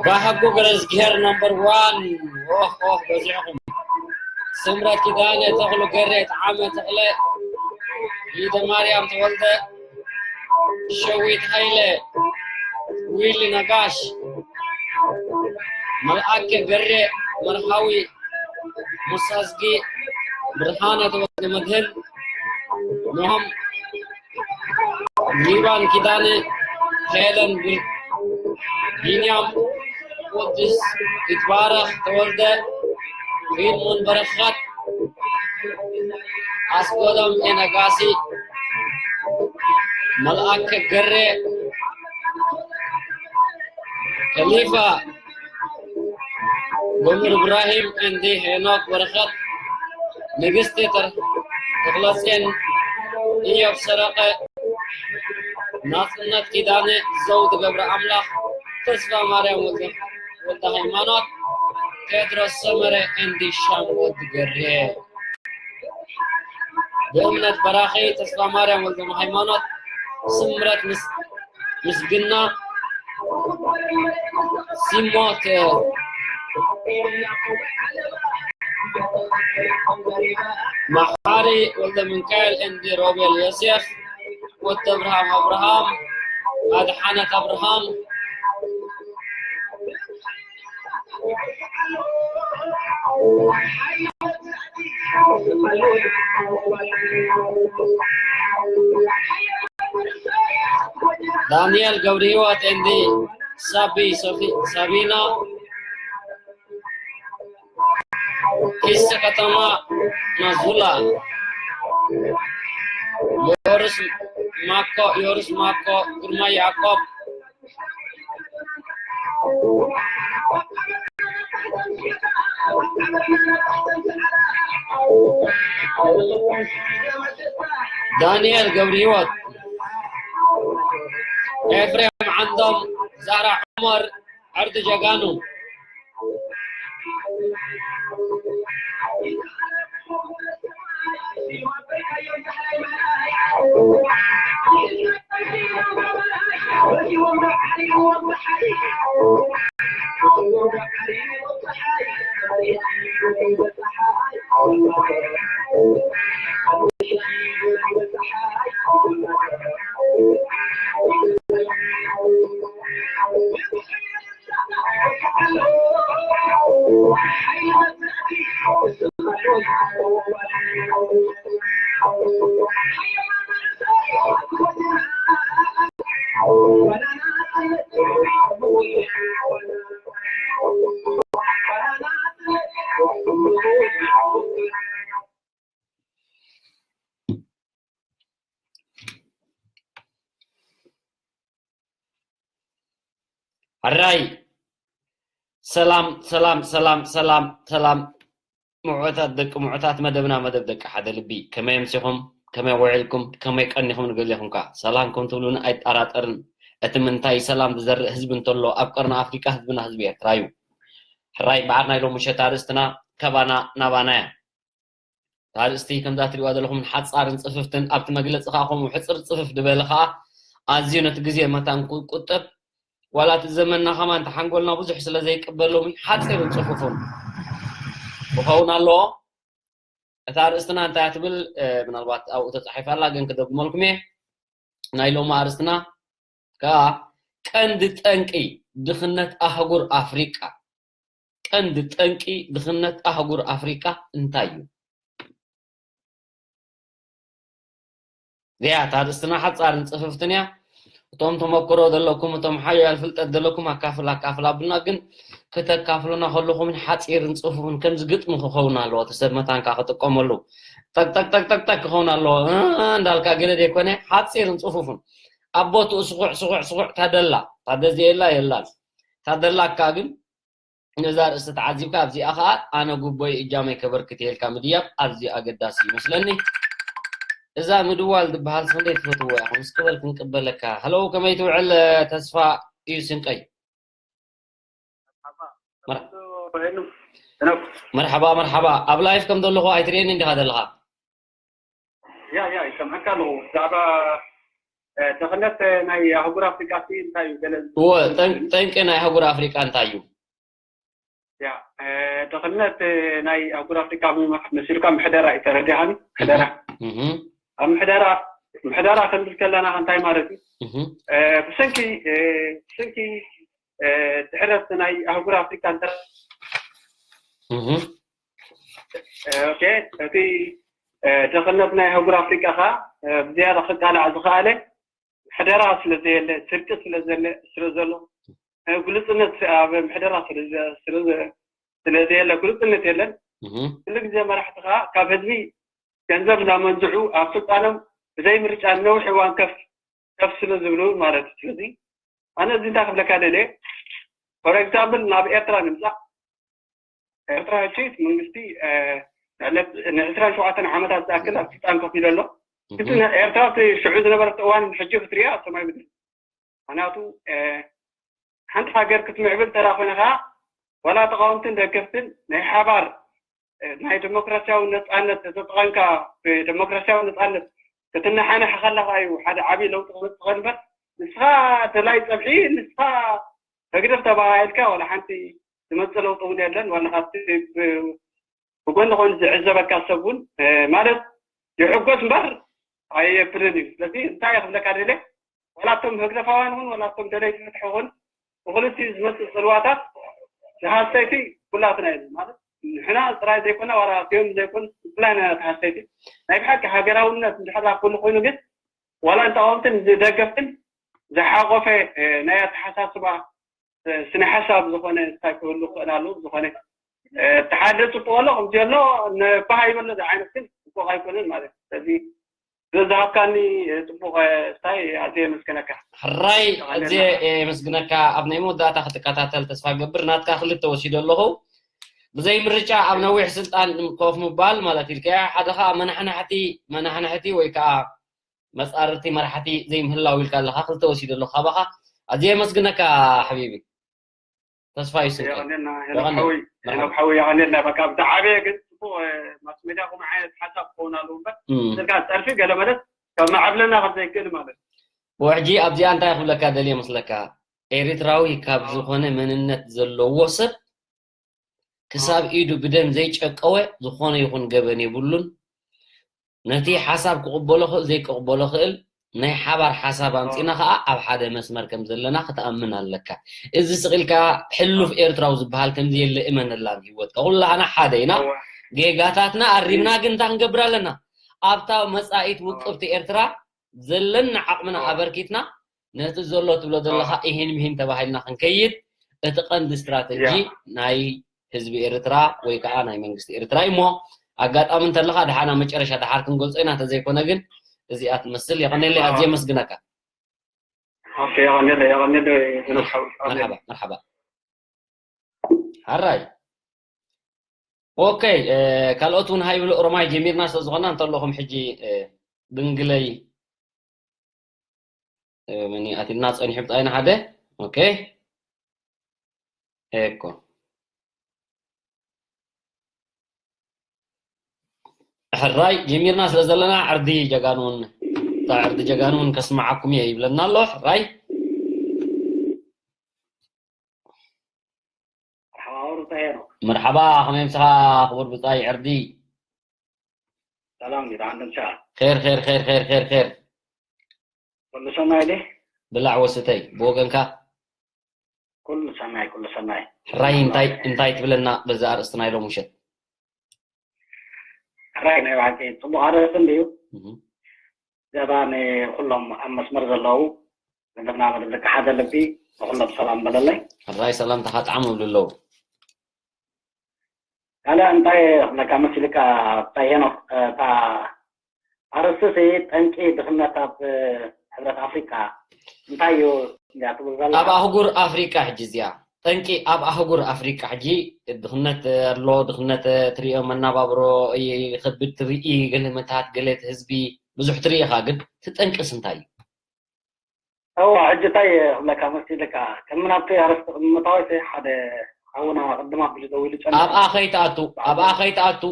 ባህጉ ገረዝግሄር ነምበር ዋን። ኦህ ኦህ በዚዕኹም። ስምረት ኪዳነ፣ ተኽሉ ገሬ፣ ጣዕመ ተኽለ፣ ኢደ ማርያም ተወልደ፣ ሸዊት ሃይለ፣ ዊሊ ነጋሽ፣ መልኣከ ገሬ፣ መርሃዊ፣ ሙሳዝጊ፣ ብርሃነ ተወልደ መድህን፣ ኖሆም ሊባን ኪዳነ፣ ሄለን ብ- ቢንያም፣ ቅዱስ ይትባረኽ ተወልደ፣ ፊልሞን በረኸት፣ ኣስጎዶም ኤነጋሲ፣ መልኣከ ገሬ፣ ከሊፋ፣ ጎምር እብራሂም፣ እንዲ ሄኖክ በረኸት፣ ንግስቲ ተር- ተኽለጼን፣ ኢዮብ ሰረቐ፣ ናጽነት ኪዳነ፣ ዘውድ ገብረ ኣምላኽ፣ ተስፋ ማርያም ወልደ ወልደ ሃይማኖት፣ ቴድሮስ ሰመረ፣ እንዲ ሻም ወዲ ገሬ፣ ብእምነት በራኺ፣ ተስፋ ማርያም ወልደ ሃይማኖት፣ ስምረት ምስ ምስግና፣ ሲሞት መሓሪ፣ ወልደ ሚካኤል፣ እንዲ ሮቤል ዮሴፍ፣ ወዲ ኣብርሃም ኣብርሃም፣ ኣድሓነት ኣብርሃም፣ ዳንኤል ገብረህይወት፣ እንዲ ሳቢ፣ ሶፊ፣ ሳቢና፣ ኪሰ ከተማ፣ ናዙላ፣ ዮርስ ማኮ፣ ዮርስ ማኮ፣ ግርማ ያዕቆብ፣ ዳንኤል ገብረህይወት፣ ኤፍሬም ዓንዶም፣ ዛራ ዑመር፣ ዓርዲ ጀጋኑ። ሕራይ ሰላም ሰላም ሰላም ሰላም ሰላም። ምዑታት ደቂ ምዑታት መደብና፣ መደብ ደቂ ሓደ ልቢ። ከመይ ኣምሲኹም? ከመይ ውዒልኩም? ከመይ ቀኒኹም? ንገሊኹም ከኣ ሰላም ከም ትብሉኒ ኣይጠራጠርን። እቲ ምንታይ ሰላም ዝዘርእ ህዝቢ እንተሎ ኣብ ቀርኒ ኣፍሪቃ ህዝብና ህዝቢ ኤርትራ እዩ። ሕራይ በዓል ናይ ሎሚ ምሸት ኣርእስትና ካባና ናባና እያ። እታ ኣርእስቲ ከምዛ ትሪእዋ ዘለኹም ሓጻርን ጽፍፍትን ኣብቲ መግለጺ ከኣ ከምኡ ሕጽር ጽፍፍ ዝበለ ከኣ ኣዝዩ ነቲ ግዜ መታን ክቁጠብ ዋላ እቲ ዘመንና ከማን ተሓንጎልና ብዙሕ ስለ ዘይቅበል ሎሚ ሓጺርን ጽፉፉን ክኸውን ኣለዎ። እታ ኣርእስትና እንታይ እያ ትብል? እ፣ ምናልባት ኣብኡ ተጻሒፋ ኣላ፣ ግን ክደግመልኩም እየ። ናይ ሎሚ ኣርእስትና ከኣ ቀንዲ ጠንቂ ድኽነት ኣህጉር ኣፍሪቃ፣ ቀንዲ ጠንቂ ድኽነት ኣህጉር ኣፍሪቃ እንታይ እዩ? እዚኣ እታ ኣርእስትና ሓጻርን ጽፍፍትን እያ። እቶም ተመክሮ ዘለኩም፣ እቶም ሓያል ፍልጠት ዘለኩም ኣካፍል ኣካፍል ኣብሉና። ግን ክተካፍሉና ከለኹምን ሓፂርን ፅፉፍን ከምዚ ግጥሚ ክኸውን ኣለዎ። እቲ ሰብ መታንካ ክጥቀመሉ ጠቅጠቅጠቅጠቅጠቅ ክኸውን ኣለዎ። እ፣ እንዳልካ ገለ ዘይኮነ ሓፂርን ፅፉፍን ኣብ ቦትኡ ስኹዕ ስኹዕ ስኹዕ። ታደላ ታደዚየላ የላን። ታደላካ ግን ነዛ ርእሲ ተዓዚብካ ኣብዚኣ ኸዓ ኣነ ጉቦይ እጃመይ ከበርክት የልካ ምድያብ ኣዝዩ ኣገዳሲ ይመስለኒ። እዛ ምድዋል ዝበሃል ክንደይ ትፈትዎ ኢኹም? እስኪ በል ክንቅበለካ። ሃሎ፣ ከመይ ትውዕል? ተስፋ እዩ ስንቀይ። መር- መርሓባ፣ መርሓባ። ኣብ ላይፍ ከም ዘለኹ ኣይትርእየኒ እንዲኻ ዘለኻ? ያ ያ ይሰምዐካ ኣለኹ። ብዛዕባ እ፣ ድኽነት ናይ ኣህጉር ኣፍሪቃ ሲ እንታይ እዩ ገለ እወ፣ ጠን- ጠንቂ ናይ ኣህጉር ኣፍሪቃ እንታይ እዩ? ያ እ፣ ድኽነት እ፣ ናይ ኣህጉር ኣፍሪቃ ም- መሲልካ ምሕደራ እዩ ተረዲኻኒ። ምሕደራ እህ፣ ኣብ ምሕደራ ምሕደራ ክንብል ከለና እንታይ ማለት እዩ? እህ፣ እ፣ ብሰንኪ እ፣ ብሰንኪ እ፣ ድሕረት ናይ ኣህጉር ኣፍሪቃ እንተ እህ፣ ኦኬ፣ እቲ እ፣ ድኽነት ናይ ኣህጉር ኣፍሪቃ ኸዓ እ፣ ብዝያዳ ክቃላዕ ዝኸኣለ ምሕደራ ስለ ዘየለ፣ ስርቂ ስለ ዘለ ስለ ዘሎ እ፣ ግሉጽነት ኣብ ምሕደራ ስለ ዘ- ስለ ዘ- ስለ ዘየለ፣ ግሉጽነት የለን። እህ፣ ኩሉ ግዜ መራሕቲ ኸዓ ካብ ህዝቢ ገንዘብ እናመንዝዑ ኣብ ስልጣኖም ብዘይ ምርጫ ንነዊሕ እዋን ከፍ ከፍ ስለ ዝብሉ ማለት እዩ። ስለዚ ኣነ እዚ እንታይ ክብለካ ደልየ፣ ፎር ኤግዛምፕል ናብ ኤርትራ ንምፃእ። ኤርትራ ሕጂ እቲ መንግስቲ እ፣ ንዕለት ንዕስራን ሸውዓተን ዓመታት ዝኣክል ኣብ ስልጣን ኮፍ ኢሉ ኣሎ። እቲ እህ፣ ን- ኤርትራ እቲ ሽዑ ዝነበረት እዋን ሕጂ ክትሪኣ ሰማይ ምድሪ። ምክንያቱ እ፣ ሓንቲ ሃገር ክትምዕብል ተራ ኮይና ኸዓ ዋላ ተቃወምትን ደገፍትን ናይ ሓባር እ፣ ናይ ዲሞክራሲያዊ ነፃነት ተጠቐምካ ብዲሞክራሲያዊ ነፃነት ክትነሓነሕ ከለኻ እዩ ሓደ ዓብዪ ለውጢ ክመፅእ እምበር ንስኻ ደላይ ፀብሒ ንስኻ ህግደፍ ተባሃሂልካ ዋላ ሓንቲ ዝመፅእ ለውጢ እውን የለን። ዋላ ካብቲ ብ- ብጎኒ ኮይኑ ዝዕዘበካ ሰብ እውን እ፣ ማለት ይሕጎስ እምበር ኣየብልን እዩ። ስለዚ እንታይ እየ ክብለካ ደልየ ዋላ እቶም ህግደፋውያን እውን ዋላ እቶም ደለይቲ ፍትሒ እውን ብክልቲኡ ዝመፅእ ፅልዋታት ዝሃሰይቲ ኩላትና እዩ ማለት ንሕና ጥራይ ዘይኮነ ዋላ እቲኦም ዘይኮኑ ኩላና ኢና ተሃሰይቲ ናይ ብሓቂ ሃገራውነት እንድሕር ኩሉ ኮይኑ ግን ዋላ ንተቃወምትን ንደገፍትን ዝሓቆፈ እ፣ ናይ ኣተሓሳስባ እ፣ ስነ ሓሳብ ዝኾነ እንታይ ክህሉ ክኽእል ኣለዎ ዝኾነ እ፣ ተሓደ ፅቡቅ ኣሎ ከምዚ ኣሎ ነባሃ ይበሎ ዓይነት ግን ፅቡቅ ኣይኮነን ማለት እዩ ስለዚ ዝሃብካኒ ፅቡቅ ስታይ ኣዝየ የመስግነካ። ሕራይ ኣዝየ የመስግነካ። ኣብ ናይ መወዳእታ ክትከታተል ተስፋ ገብር። ናትካ ክልተ ወሲደ ኣለኹ። ብዘይ ምርጫ ኣብ ነዊሕ ስልጣን ኮፍ ምባል ማለት ኢልካ ሓደ ከዓ መናሕናሕቲ መናሕናሕቲ ወይ ከዓ መፃርርቲ መራሕቲ ዘይምህላው ኢልካ ኣለካ። ክልተ ወሲደ ኣለኹ ካባኻ። ኣዝየ የመስግነካ ሓቢቢ። ተስፋ ይስንቀ የቐንየልና የቐንየልና። ሄኖክ ሓወይ ሄኖክ ሓወይ የቐንየልና በቃ ብዝዓበየ ግን ፅቡቅ ማስ ሜድያ ከምኡ ዓይነት ሓሳብ ክኸውን ኣለዎ እምበር እም። ስልካ ፀርፊ ገለ ማለት ካብ መዓብለና ከም ዘይክእል ማለት ወሕጂ ኣብዚኣ እንታይ ክብለካ ደልየ መስለካ? ኤርትራዊ ካብ ዝኾነ መንነት ዘለዎ ሰብ ክሳብ ኢዱ ብደም ዘይጨቀወ ዝኾነ ይኹን ገበን የብሉን። ነቲ ሓሳብ ክቕበሎ ክእል ዘይክቕበሎ ክእል ናይ ሓባር ሓሳብ ኣምፂና ከዓ ኣብ ሓደ መስመር ከም ዘለና ክትኣምን ኣለካ። እዚ ስቕ ኢልካ ሕሉፍ ኤርትራዊ ዝበሃል ከምዚ የለ እመነላ ኣብ ሂወትካ። ኩላህና ሓደ ኢና። ጌጋታትና ኣሪምና ግን እንታይ ክንገብር ኣለና? ኣብታ መፃኢት ውቅብቲ ኤርትራ ዘለና ዓቕምና ኣበርኪትና ነቲ ዘሎ ትብሎ ዘለኻ ኢሂን ምሂን ተባሂልና ክንከይድ እቲ ቀንዲ ስትራተጂ ናይ ህዝቢ ኤርትራ ወይ ከዓ ናይ መንግስቲ ኤርትራ እዩ እሞ ኣጋጣሚ እንተለኻ ደሓና መጨረሻ ደሓር ክንገልጾ ኢና እንተዘይኮነ ግን እዚኣ ትመስል የቐነለይ ኣዝየ መስግነካ ኦኬ የቐንየለይ የቐንየለይ ሄኖክ ሓወይ መርሓባ መርሓባ ሓራይ ኦኬ ካልኦት እውን ሃይብል ኦሮማይ ጀሚርና ስለዝኾና እንተለኹም ሕጂ ድንግለይ ምኒ ኣቲና ፀኒሑ ብጣይና ሓደ ኦኬ ኤኮ ሕራይ ጀሚርና ስለ ዘለና ዕርዲ ጀጋኑን እታ ዕርዲ ጀጋኑን ከስምዓኩም እየ ይብለና ኣሎ ሕራይ ሓዋሩ ጣየሮ መርሓባ ከመይ ምሳኻ ክቡር ብፃይ ዕርዲ ሰላም ጌታ ዓንደምሻ ር ር ር ር ር ኩሉ ሰናይ ደ ብላዕ ወስተይ ብወገንካ ኩሉ ሰናይ ኩሉ ሰናይ ሕራይ እንታይ እንታይ ትብለና በዛ ኣርእስቲ ናይ ሎም ምሸት ሕራይ ናይ ባዕቂ ፅቡቅ ኣርእስቲ እንድዩ ዘባ ንኩሎም ኣብ መስመር ዘለዉ መደብና መደብ ደቂ ሓደ ልቢ ንኹሎም ሰላም በለለይ። ሕራይ ሰላምታኻ ጣዕም ይብሉ ኣለዉ። ካልእ እንታይ ክብለካ መሲልካ እንታይ ሄኖክ እታ ኣርእስቲ ጠንቂ ድኽነት ኣብ ሕብረት ኣፍሪቃ እንታይ እዩ እያ ትብል ዘላ? ኣብ ኣህጉር ኣፍሪቃ ሕጂ እዚኣ ጠንቂ ኣብ ኣህጉር ኣፍሪቃ ሕጂ ድኽነት ኣሎ። ድኽነት ትሪኦ መናባብሮ ይኸብድ ትርኢ ገለ መታት ገለ ህዝቢ ብዙሕ ትርኢ ኢኻ ግን እቲ ጠንቅስ እንታይ እዩ? እዋ ሕጂ እንታይ ክብለካ መሲልካ ከም ናብቲ ኣርእስቲ ክምታወይ ሓደ ሓውና ቅድም ኣቢሉ ደዊሉ ጨኒሑ ኣብኣ ከይትኣቱ ኣብኣ ከይትኣቱ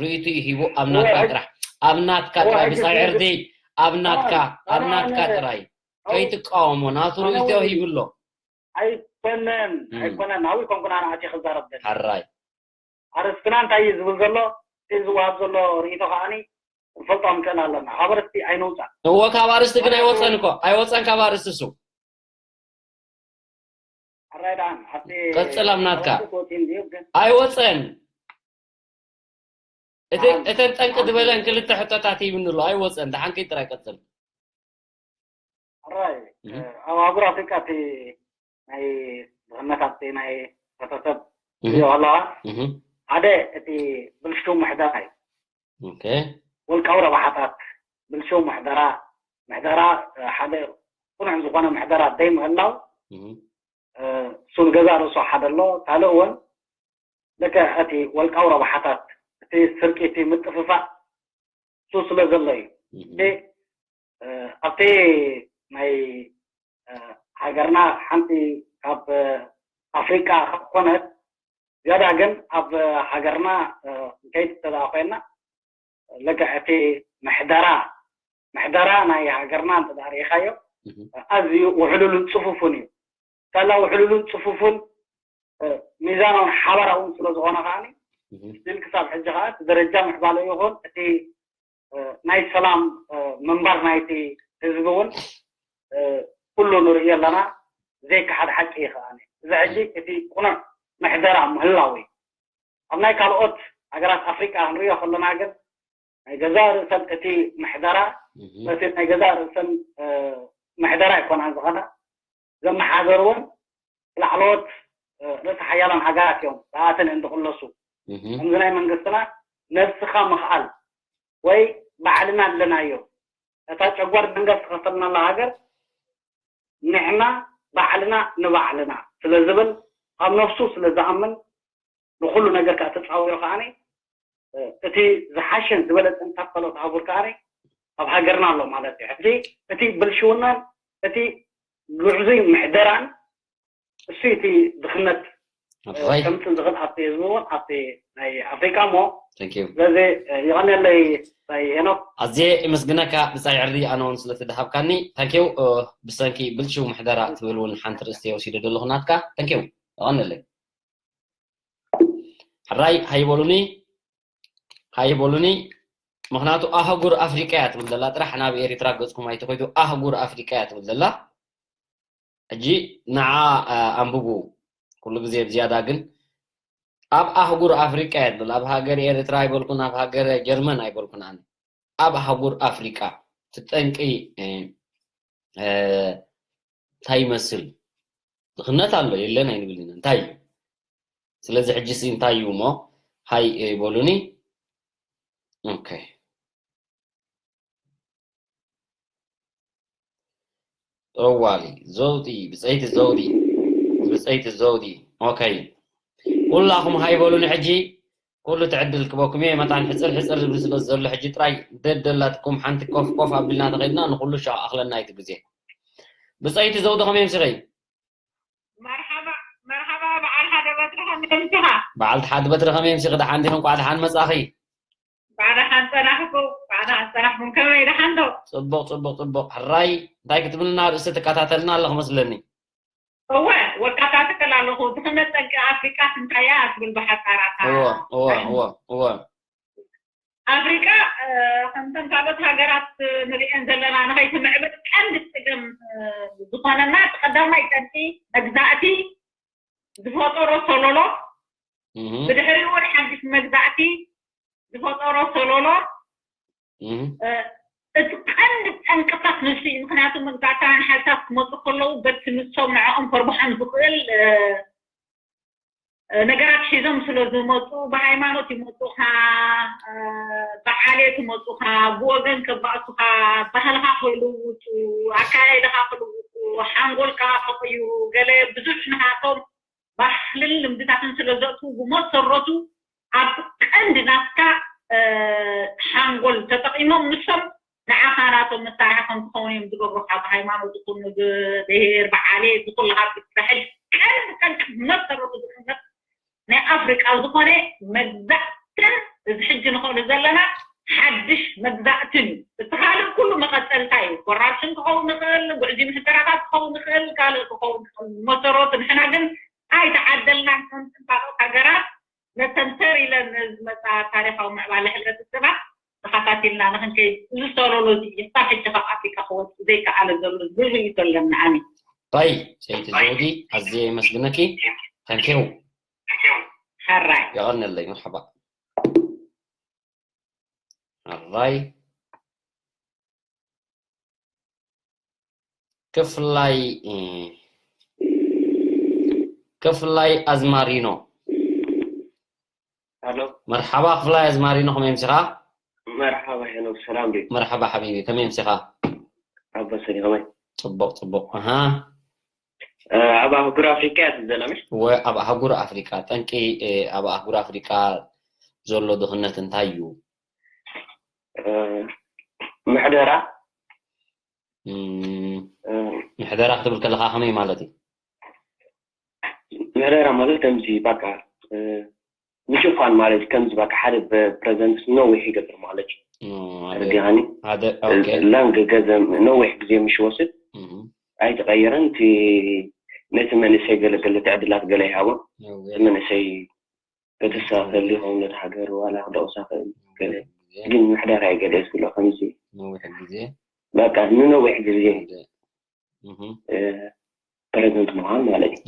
ርእይትኡ ሂቡ ኣብ ናትካ ጥራሕ ኣብ ናትካ ጥራይ ብጻይ ዕርዲ ኣብ ናትካ ኣብ ናትካ ጥራይ ከይትቃወሞ ናቱ ርእይቶ ሂቡ ኣሎ ኣይኮነን ኣይኮነን ናብይ ኮንኩና ንኣቲ ክዛረብ ደሊ ሓራይ ኣርእስትና እንታይ እዩ ዝብል ዘሎ እቲ ዝወሃብ ዘሎ ርእይቶ ከዓኒ ክንፈልጦ ንክእል ኣለና ካብ ኣርእስቲ ኣይንውፃእ እዎ ካብ ኣርእስቲ ግን ኣይወፀን እኮ ኣይወፀን ካብ ኣርእስቲ እሱ ቀፅል ኣብ ናትካ ኣይወፀን እተን ጠንቂ ዝበለን ክልተ ሕቶታት ይብኒ ኣሎ ኣይወፀን ደሓንከይ ጥራይ ቀፅል ሕራይ ኣብ ኣህጉር ኣፍሪቃ እቲ ናይ ድኽነት ኣብቲ ናይ ሕብረተሰብ ትሪኦ ኣለኻ ሓደ እቲ ብልሽው ምሕደራ እዩ ውልቃዊ ረብሓታት ብልሽው ምሕደራ ምሕደራ ሓደ ቅኑዕ ዝኾነ ምሕደራ ዘይምህላው እሱ ንገዛእ ርእሱ ሓደ ኣሎ ካልእ እውን ልክዕ እቲ ወልቃዊ ረብሓታት እቲ ስርቂ እቲ ምጥፍፋእ እሱ ስለ ዘሎ እዩ ኣብቲ ናይ ሃገርና ሓንቲ ካብ ኣፍሪቃ ካብ ኮነት ዝያዳ ግን ኣብ ሃገርና ክንከይድ እንተ ኮይና ልክዕ እቲ ምሕደራ ምሕደራ ናይ ሃገርና እንተ ርኢኻዮ ኣዝዩ ውሕሉልን ፅፉፉን እዩ ሳላ ውሕሉልን ፅፉፉን ሚዛናውን ሓባራውን ስለ ዝኾነ ከዓ ስቲል ክሳብ ሕጂ ከዓ እቲ ደረጃ ምዕባለ ይኹን እቲ ናይ ሰላም ምንባር ናይቲ ህዝቢ እውን ኩሉ ንርእዮ ኣለና ዘይከሓድ ሓቂ እዩ ከዓ እዚ ሕጂ እቲ ቁኑዕ ምሕደራ ምህላው እዩ ኣብ ናይ ካልኦት ሃገራት ኣፍሪቃ ክንሪኦ ከለና ግን ናይ ገዛእ ርእሰን እቲ ምሕደራ ነቲ ናይ ገዛእ ርእሰን ምሕደራ ኣይኮናን ዝኾና ዘመሓደርወን ላዕለዎት ርእሲ ሓያላን ሃገራት እዮም ብኣተን እንድቕለሱ ከምዚ ናይ መንግስትና ነብስኻ ምኽኣል ወይ ባዕልና ኣለናዮ እታ ጨጓር ደንገ ዝተኸፈልናላ ሃገር ንሕና ባዕልና ንባዕልና ስለ ዝብል ኣብ ነብሱ ስለ ዝኣምን ንኩሉ ነገር ከዓ ተፃዊሩ ከዓ እቲ ዝሓሸን ዝበለፀን ካብ ካልኦት ኣህጉር ከዓ ኣብ ሃገርና ኣሎ ማለት እዩ ሕጂ እቲ ብልሽውናን እቲ ግዕዙይ ምሕደራን እሱ እቲ ድኽነት ከምፅእ ዝኽእል ኣብቲ ህዝቢ እውን ኣብቲ ናይ ኣፍሪቃ እሞ ስለዚ ይቐነለይ ታይ ሄኖክ ኣዝየ እመስግነካ ብፃይ ዕርዲ ኣነ እውን ስለትድሃብካኒ ታንኪው ብሰንኪ ብልሽው ምሕደራ ትብል እውን ሓንቲ ርእስቲ ወሲደ ዘለኹ ናትካ ታንኪው ይቐነለይ ሕራይ ሃይበሉኒ ሃይበሉኒ ምክንያቱ ኣህጉር ኣፍሪቃ እያ ትብል ዘላ ጥራሕ ናብ ኤሪትራ ገፅኩም ኣይተኮይቱ ኣህጉር ኣፍሪቃ እያ ትብል ዘላ ሕጂ ንዓ ኣንብቡ ኩሉ ግዜ ብዝያዳ ግን ኣብ ኣህጉር ኣፍሪቃ እያ ትብል ኣብ ሃገር ኤሪትራ ኣይበልኩን ኣብ ሃገር ጀርመን ኣይበልኩን ኣነ ኣብ ኣህጉር ኣፍሪቃ ትጠንቂ እንታይ ይመስል ድኽነት ኣሎ የለን ኣይንብል ኢና እንታይ እዩ ስለዚ ሕጂ ሲ እንታይ እዩ እሞ ሃይ በሉኒ ኦኬ ጠዋሊ ዘውዲ ብፀይቲ ዘውዲ ብፀይቲ ዘውዲ ኦኬ ኩላኹም ሃይ በሉኒ ሕጂ ኩሉ ትዕድል ክበኩም እየ መታን ሕፅር ሕፅር ዝብል ስለ ዘሎ ሕጂ ጥራይ ደደላትኩም ሓንቲ ኮፍ ኮፍ ኣቢልና ተኸድና ንኩሉ ሻቕ ኣኽለና እዩ ግዜ ብፀይቲ ዘውዲ ከመይ ምሲኸይ መርሓባ በዓል ሓደ በትሪ ከመይ ምሲኻ በዓልቲ ሓደ በትሪ ከመይ ምሲኺ ደሓን ዲኺ እንቋዕ ደሓን መፃኺ እንቋዕ ደሓን ፀናሕኩ እንቋዕ ደሓን ፀናሕኩም ከመይ ደሓን ዶ ፅቡቕ ፅቡቕ ፅቡቕ ሕራይ እንታይ ክትብልና ርእሲ ትከታተልና ኣለኹ መስለኒ እወ ወካታትከል ኣለኹ ድኽነት ጠንቂ ኣፍሪቃ ስንታያ ትብል ብሓፃራታ እወ እወ እወ እወ ኣፍሪቃ ከምተን ካልኦት ሃገራት ንሪኤን ዘለና ንኸይትምዕብል ቀንዲ ፀገም ዝኾነና እቲ ቀዳማይ ጠንቂ መግዛእቲ ዝፈጠሮ ሰሎሎ ብድሕሪኡ እውን ሓድሽ መግዛእቲ ዝፈጠሮ ሰሎሎ እቲ ቀንዲ ጠንቅታት ንሱ እዩ። ምክንያቱ መግዛእታውያን ሓይልታት ክመፁ ከለዉ በቲ ንሶም ንዕኦም ከርብሖም ዝኽእል ነገራት ሒዞም ስለ ዝመፁ፣ ብሃይማኖት ይመፁኻ፣ ብዓሌት ይመፁኻ፣ ብወገን ከባእሱኻ፣ ባህልኻ ክልውጡ፣ ኣካያይዳኻ ክልውጡ፣ ሓንጎልካ ክቕይሩ፣ ገለ ብዙሕ ናሃቶም ባህልን ልምድታትን ስለ ዘእትዉ፣ ብመሰረቱ ኣብ ቀንዲ ናትካ ሓንጎል ተጠቒሞም ንሶም ንዓኻ ናቶም መሳርሒ ከም ትኸውን እዮም ዝገብሩኻ። ብሃይማኖት ይኹን ብብሄር ብዓሌት ዝኹልኻ ብትሕድ ቀንዲ ጠንቂ መሰረቱ ዝቕመጥ ናይ ኣፍሪቃ ዝኾነ መግዛእትን እዚ ሕጂ ንኽእሉ ዘለና ሓድሽ መግዛእትን እዩ። እቲ ካልእ ኩሉ መቐፀልታ እዩ። ኮራፕሽን ክኸውን ይኽእል፣ ጉዕዚ ምሕደራታት ክኸውን ይኽእል፣ ካልእ ክኸውን ይኽእል። መሰረቱ ንሕና ግን ኣይተዓደልናን ከምቲ ካልኦት ሃገራት ነተን ተር ኢለን ዝመፃ ታሪኻዊ ምዕባለ ሕብረተሰባት ተኸታቲልና ንኽንከይድ እዚ ሰሎሎ እዚ እዩ ክሳብ ሕጂ ካብ ኣፍሪቃ ክወፅእ ዘይከኣለ ዘሎ ዝብል ርእይቶ ኣለኒ ኣነ። ራይ ሰይቲ ዘውዲ ኣዝየ የመስግነኪ። ታንኪዩ። ሕራይ የቐንለይ። መርሓባ። ራይ ክፍላይ ክፍላይ ኣዝማሪኖ። ኣሎ። መርሓባ ክፍላይ ኣዝማሪኖ፣ ከመይ ምሲኻ? መርሓባ ሄኖክ፣ ሰላም ድዩ? መርሓባ ሓቢቢ፣ ከመይ ምሲኻ? ኣበሰኒ ከመይ? ጽቡቕ ጽቡቕ። ኣሃ ኣብ ኣህጉር ኣፍሪቃ እያ ትዘላ ምሽ? ወ ኣብ ኣህጉር ኣፍሪቃ። ጠንቂ ኣብ ኣህጉር ኣፍሪቃ ዘሎ ድኽነት እንታይ እዩ? ምሕደራ ምሕደራ ክትብል ከለኻ ከመይ ማለት እዩ? ምሕደራ ማለት ከምዚ በቃ ምሽፋን ማለት ከምዚ በቃ ሓደ ፕረዘንት ነዊሕ ይገብር ማለት እዩ። ተረዲኻኒ? ላንግ ገዘ ነዊሕ ግዜ ምሽ ወስድ ኣይተቐየረን። እቲ ነቲ መንእሰይ ገለ ገለ ዕድላት ገለ ይሃቦ። እቲ መንእሰይ ከተስተኻኽል ይኸውን ነቲ ሃገር ዋላ ክደቑሳ ክእል ገለ ግን ምሕደራ እየ ገለ ዝብሎ ከምዚ ነዊሕ ግዜ በቃ ንነዊሕ ግዜ ፕረዘንት ምዃን ማለት እዩ።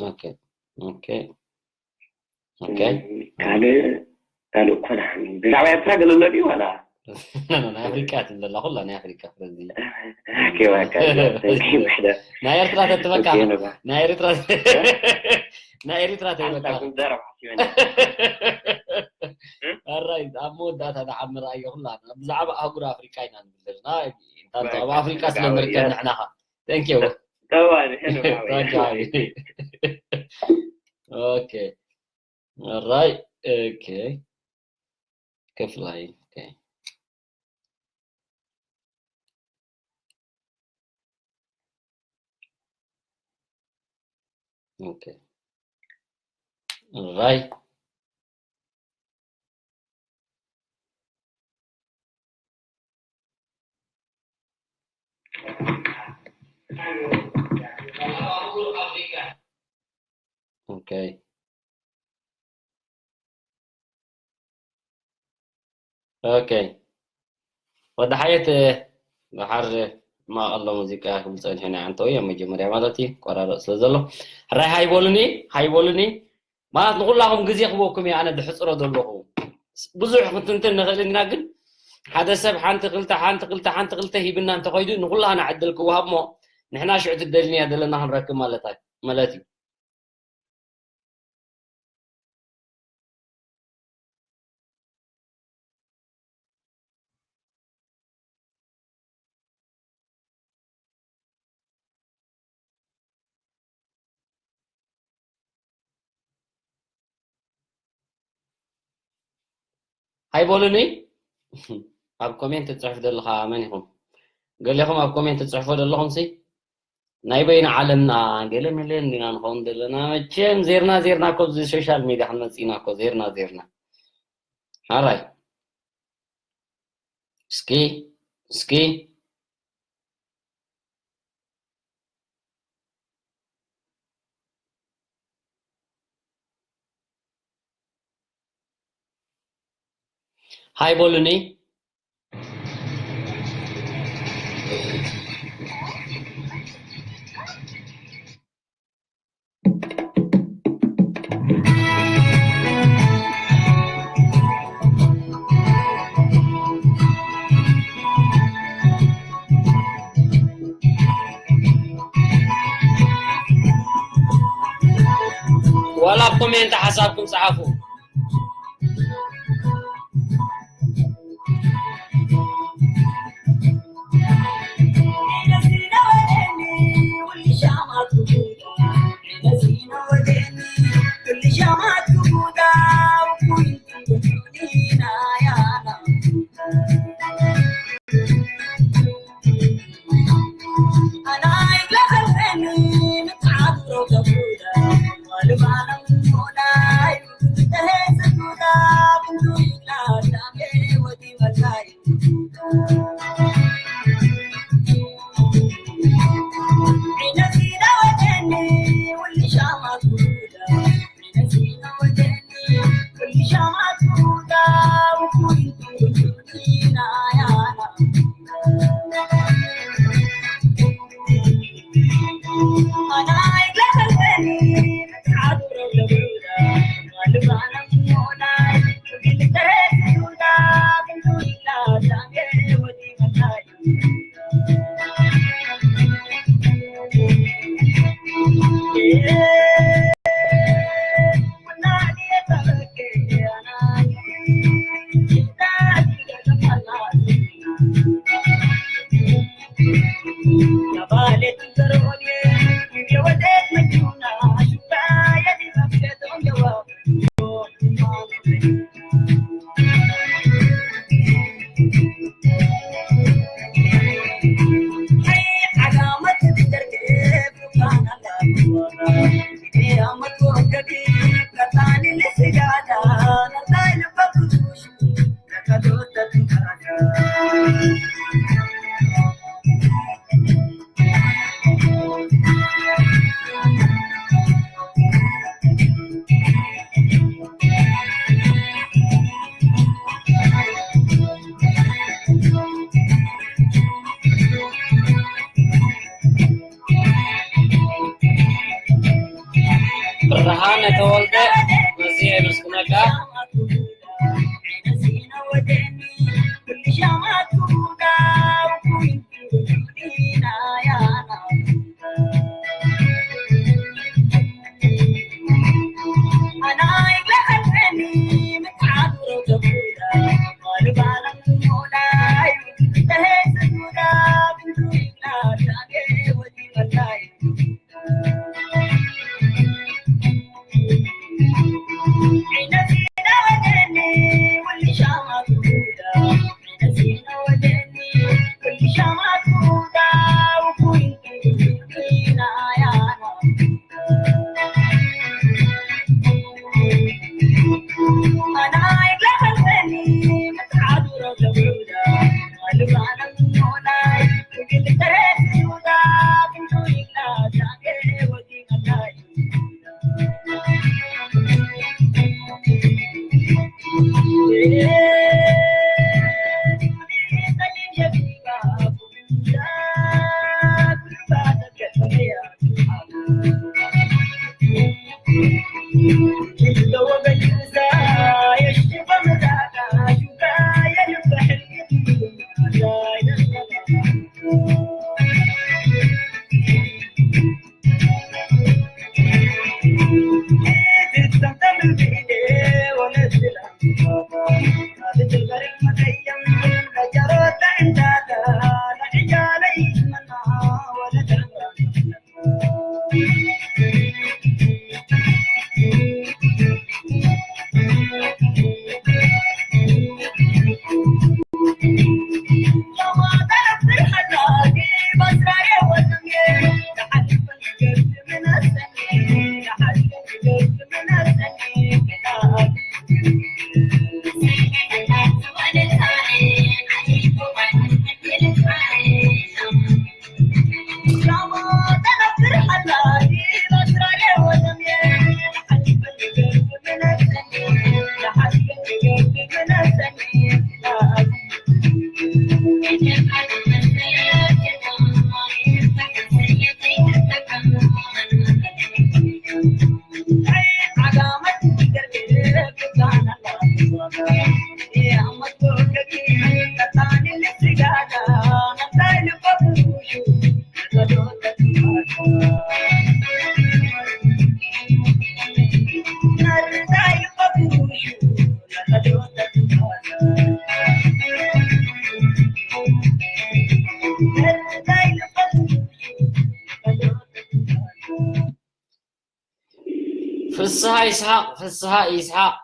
ካልእ ካልእ እኮ ደሓን ብዛዕባ ኤርትራ ገለ ኣሎ ድዩ ዋላ ናይ ኣፍሪቃ ትብለላ ኩላ ናይ ኣፍሪቃ ስለዚ ናይ ኤርትራ ተትበካ ናይ ኤርትራ ናይ ኤርትራ ተይበካ ኣራይ ኣብ መወዳእታ ንዓሚ ረኣዮ ኩላና ብዛዕባ ኣህጉር ኣፍሪቃ ኢና ንብል ዘለና እንታንቶ ኣብ ኣፍሪቃ ስለ ንርከብ ንሕናኻ thank you okay ኣራይ okay ክፍላይ okay okay right okay okay ወዲ ሓየት ድሓር ማቐሎ ሙዚቃ ክብል ፀኒሑ ናይ ዓንተው እዮም መጀመርያ ማለት እዩ ቆራረጥ ስለ ዘሎ ሕራይ ሃይቦሉኒ ሃይቦሉኒ ማለት ንኩላኹም ግዜ ክበኩም እየ ኣነ ድሕፅሮ ዘለኹ ብዙሕ ክትንትን ንኽእል ኢና ግን ሓደ ሰብ ሓንቲ ክልተ ሓንቲ ክልተ ሓንቲ ክልተ ሂብና እንተኸይዱ ንኩላና ዕድል ክወሃብ ሞ ንሕና ሽዑ ትደልንያ ዘለና ክንረክብ ማለት እዩ ሃይቦሉኒ ኣብ ኮሜንት ትፅሕፍ ዘለኻ መን ኢኹም? ገሌኹም ኣብ ኮሜንት ትፅሕፎ ዘለኹም ሲ ናይ በይና ዓለምና ገለ መለ እንዲና ንኸውን ዘለና መቸም ዜርና ዜርና ኮ ኣብዚ ሶሻል ሚድያ ክንመፅእ ኢና ኮ ዜርና ዜርና ሓራይ እስኪ እስኪ ሃይ በሉኒ። ኮሜንት ሓሳብኩም ጸሓፉ። ብርሃነ ተወልደ፣ መዝየ የመስግነካ። ፍስሃ ይስሓቕ፣ ፍስሃ ይስሓቕ፣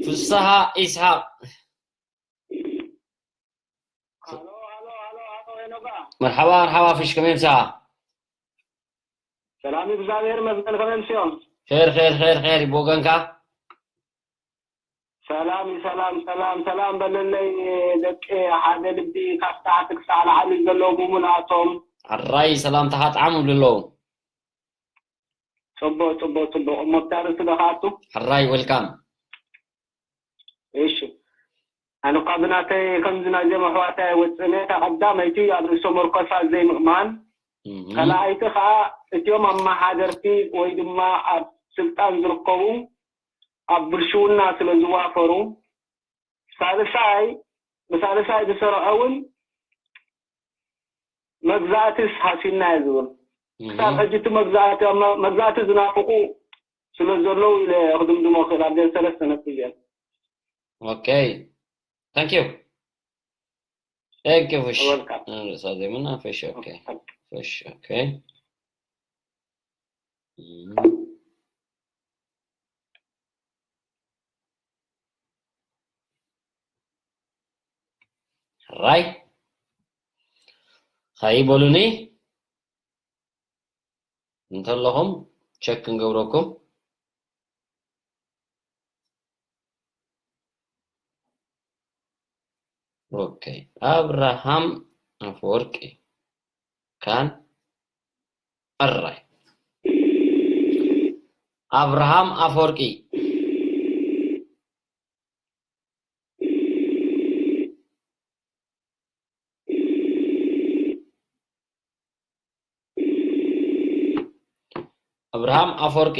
ፍስሃ ይስሓቕ። ሃሎ፣ ሃሎ፣ ሃሎ፣ ሃሎ፣ ሄኖጋ። መርሓባ፣ መርሓባ፣ ፍሽ፣ ከመይ ምሳኻ? ሰላም፣ እግዚኣብሔር ይመስገን፣ ከመይ ኣምስዮም? ኸይር፣ ኸይር፣ ኸይር፣ ኸይር፣ ብወገንካ? ሰላም፣ ሰላም፣ ሰላም፣ ሰላም በለለይ፣ ደቂ ሓደ ልቢ፣ ካብ ታሕቲ ክሳዕ ላዕሊ ዘለዉ ብምልኣቶም። ሕራይ፣ ሰላምታኻ ጥዓም ይብሉ ኣለዉ። ጽቡቕ፣ ጽቡቕ፣ ጽቡቕ። እሞ ኣብታ ርእሲ ዶ ክኣቱ? ሕራይ፣ ዌልካም። እሺ። ኣነ እኳ ብናተይ ከምዚ ናይዞም ኣሕዋተይ ኣይወጽእን እየ። እታ ቀዳመይቲ ኣብ ርእሲ ተመርኮሳ ዘይምእማን፣ እህ። ካልኣይቲ ኸኣ እቲኦም ኣመሓደርቲ ወይ ድማ ኣብ ስልጣን ዝርከቡ ኣብ ብልሽውና ስለ ዝዋፈሩ፣ ሳልሳይ፣ ብሳልሳይ ዝሰርዖ እውን መግዛእትስ ሃሲና እየ ዝብል። ክሳብ እህ። ሕጂ እቲ መግዛእቲ፣ ኣብ መ-፣ መግዛእቲ ዝናፍቑ ስለ ዘለዉ ኢለ ክድምድሞ ክእል ኣብዘን ሰለስተ ነጥቢ እዚኣን። Okay. Thank you. Thank you, Fish. You're welcome. Uh, so the one, Fish, okay. Fish, okay. Mm. Right. ሀይ በሉኒ። እንተለኹም ቸክ ክንገብረኩም። ኦኬ፣ ኣብርሃም ኣፈወርቂ ካን፣ ኣራይ፣ ኣብርሃም ኣፈወርቂ። ኣብርሃም ኣፈወርቂ።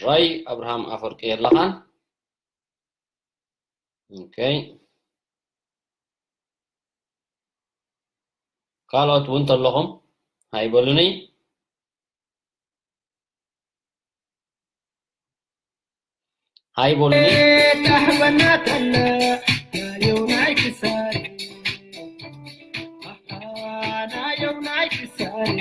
ራይ ኣብርሃም ኣፈወርቂ የለኻን። ኦኬ፣ ካልኦት እውን ተለኹም ሃይ በሉኒ። ሃይ በሉኒ። ታሕበና ተለ ናየው ናይ ክሳሪ፣ ኣሓ፣ ናየው ናይ ክሳሪ።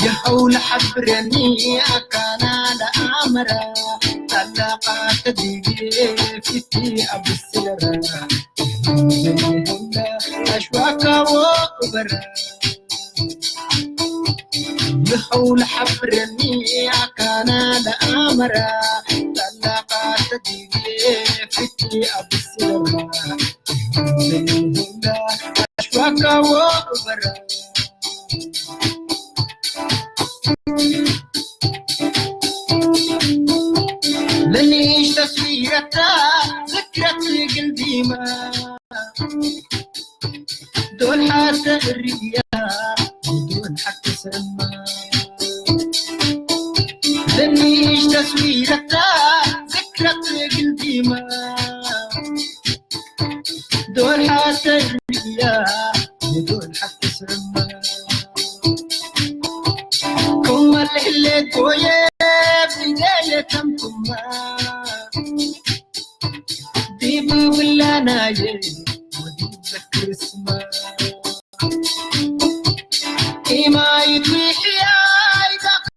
የሐውለ ሐብረኒ ኣካና ለአመራ፣ ጠላቃ ተዲጌ ፊቲ ኣብስለራ፣ አሽዋካ ወበራ። የሐውለ ሐብረኒ ኣካና ለአመራ፣ ጠላቃ ተዲጌ ፊቲ ኣብስለራ፣ አሽዋካ ወበራ። ለኒሽ ተስዊረታ ዝክረት ግልዲማ፣ ዶል ሓተ እርያ፣ ዶል ሓተ ሰማ። ለኒሽ ተስዊረታ ዝክረት ግልዲማ፣ ዶል ሓተ ርያ፣ ዶል ሓተ ሰማ። ኩማ ልሕለ ጎየ፣ ብዘየ ከም ኩማ። ዲቡ ብላ ናየ ወዲ ዘክር ስማ። ኢማይት ዊሕያይ ዛኸ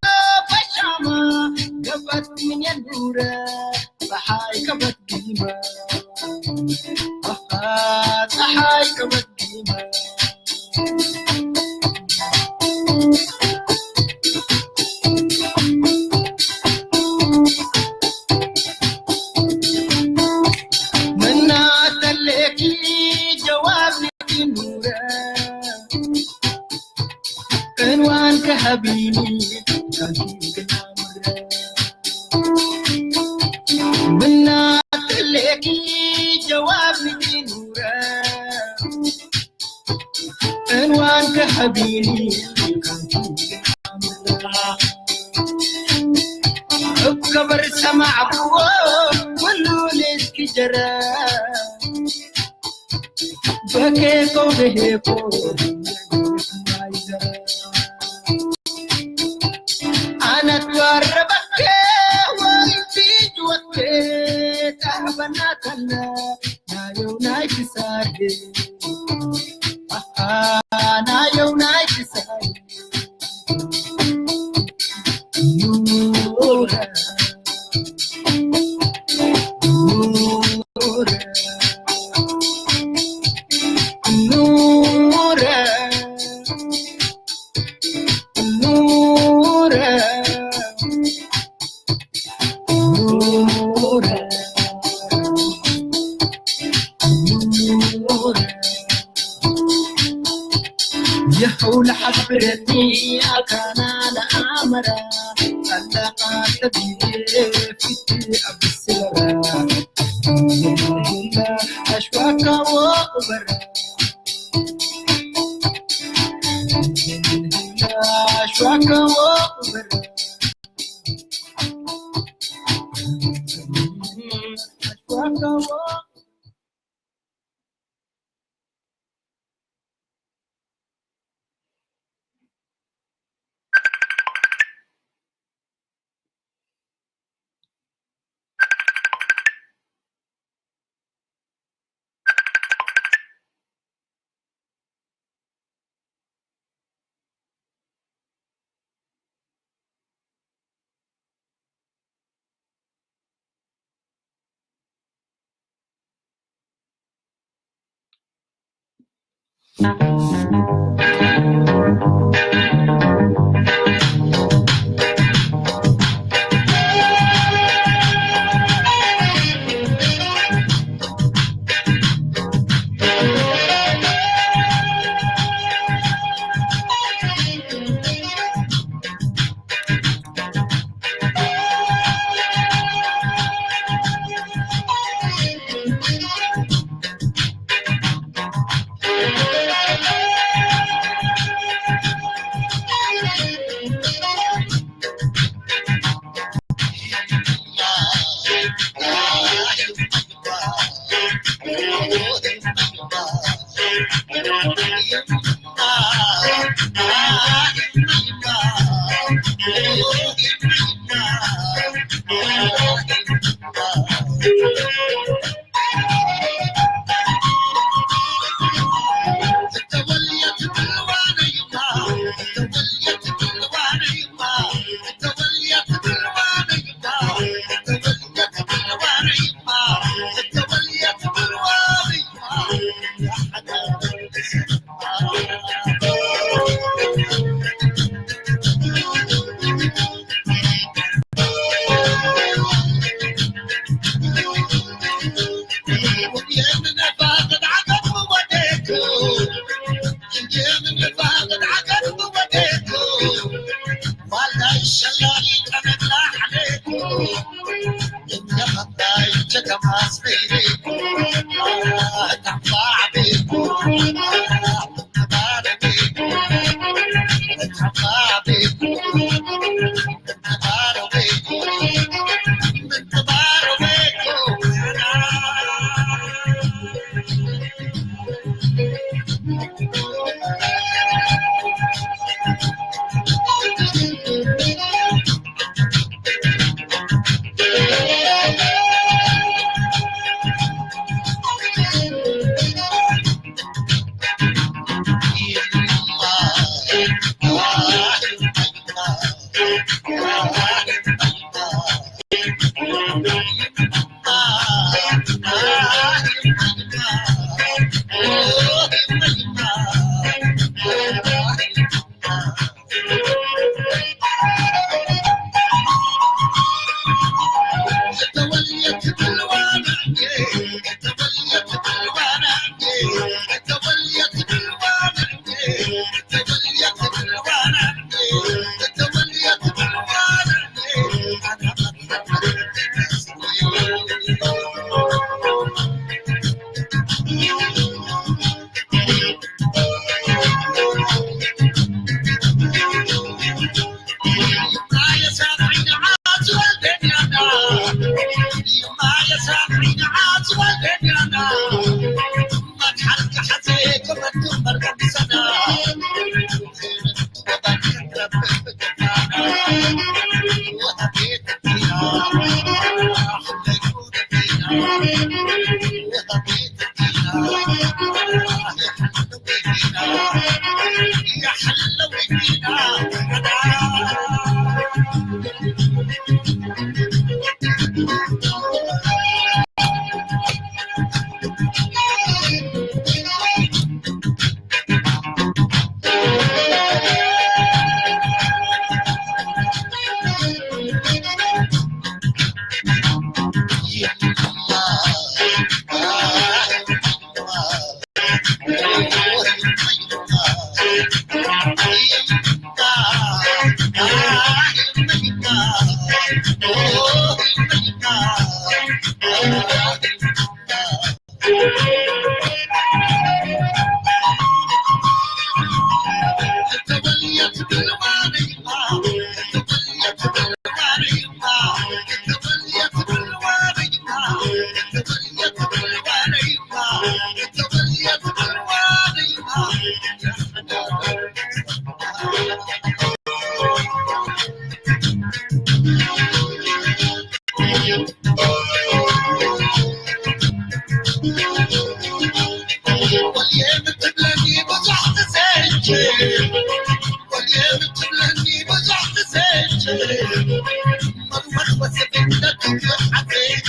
በሻማ ገበት ምን የንዱረ ፀሓይ ከበድጊማ። ኣሃ፣ ፀሓይ ከበድጊማ። ምናተለኪ ጀዋብ ንኪኑረ። ዕንዋን ከሃቢኒ ካንቺ ግና ምረ። ምናተለኪ ጀዋብ ንኪኑረ። ዕንዋን ከሃቢኒ ካንቺ ግና ምረ። እከበር ሰማዕክዎ ኩሉ ሌስኪ ጀረ። በኬኮ በሄኮ ማይዘረ። ኣነት ወረበኬ ወንቲ ጅወኬ ታህበናተለ ናየው ናይ ክሳዴ። ኣሃ፣ ናየው ናይ ክሳዴ። ኑረ፣ ኑረ፣ ኑረ፣ ኑረ፣ ኑረ፣ ኑረ። የኸውለ ሓፍረቲ ኣካና ለኣመራ፣ ጠለቓ ተቢለ ፊት ኣብስራ። ኣሽዋካዎ በራ፣ ኣሽዋካዎ በራ፣ ኣሽዋካዎ ወልየ ምትብለኒ ብዙሕ ትሰጅ፣ ወልየ ምትብለኒ ብዙሕ ትሰጅ፣ መርወት ወስብነት ብዙሕ ዓበይት።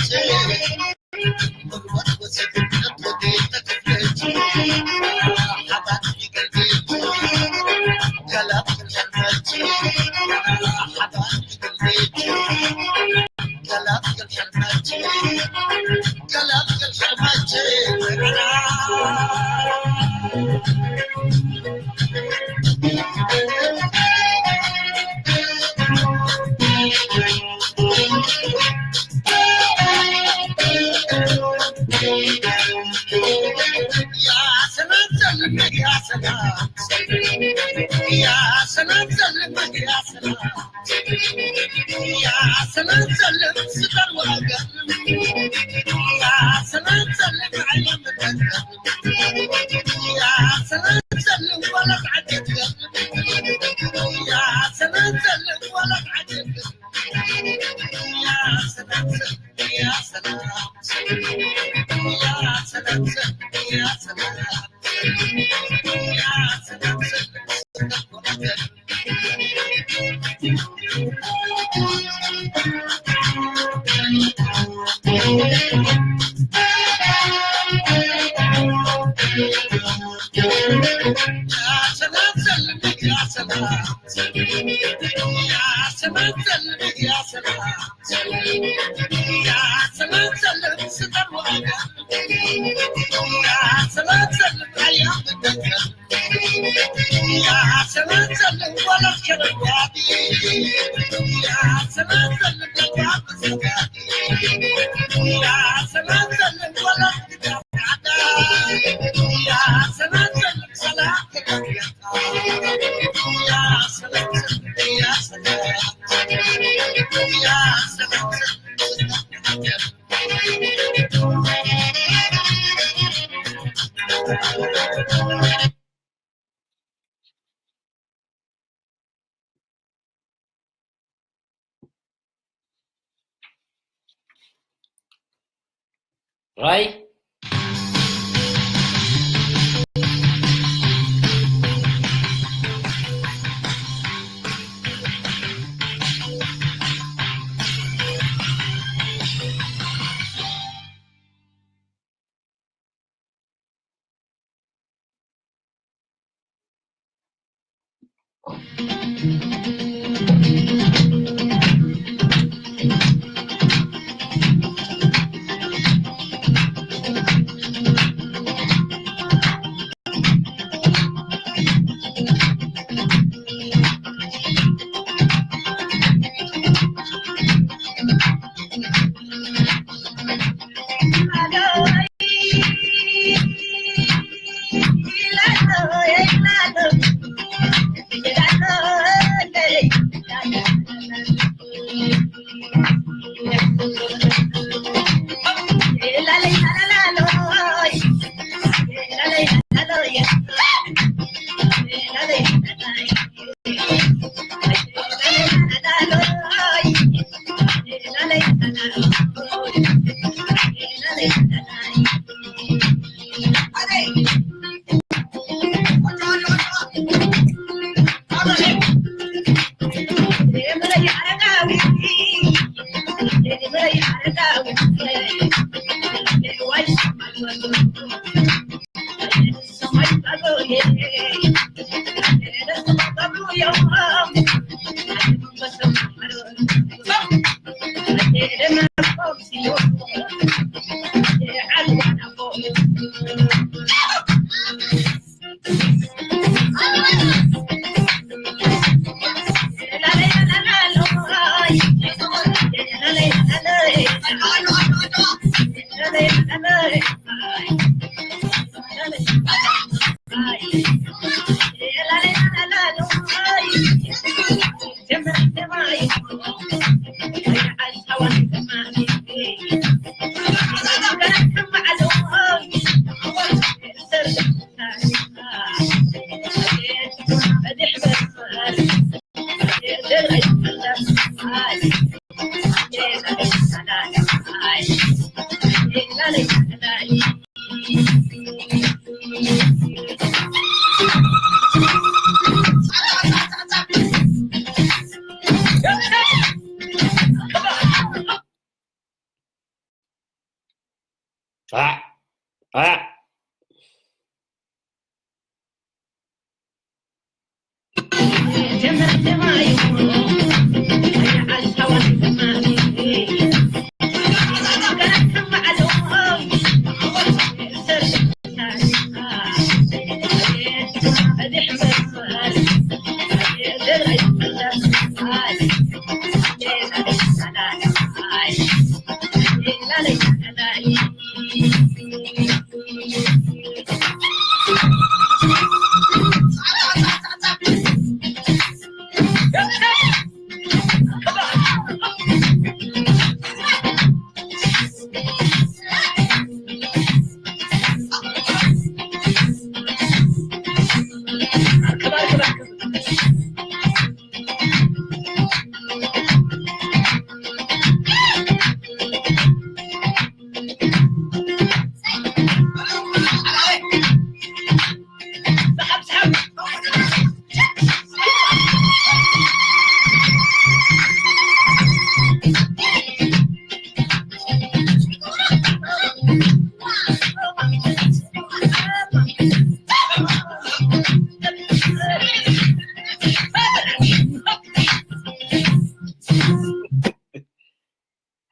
Right?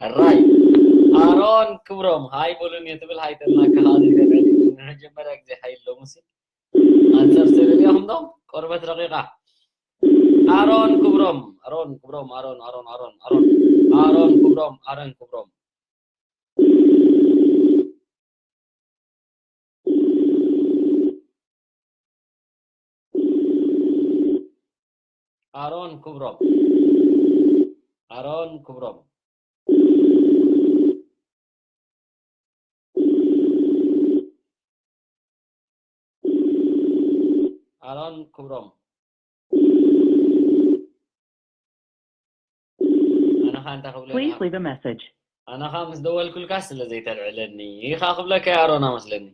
ሕራይ ኣሮን ክብሮም ሃይ በሉኒ ትብል፣ ሃይ ተልና ከሃኒ ንመጀመርያ ግዜ ሓይል ሎምሲ ኣንጸር ስእሊ ሪኢኹም ዶ? ቆርበት ረቂቓ። ኣሮን ክብሮም ኣሮን ክብሮም ኣሮን ኣሮን ኣሮን ኣሮን ኣሮን ክብሮም ኣሮን ክብሮም ኣሮን ክብሮም ኣሮን ክብሮም ኣሮን ክብሮም ኣነኻ እንታይ ክብለካ? Please leave a message. ኣነኻ ምስ ደወልኩልካ ስለ ዘይተልዕለኒ ኢኻ ክብለካ ኣሮና መስለኒ።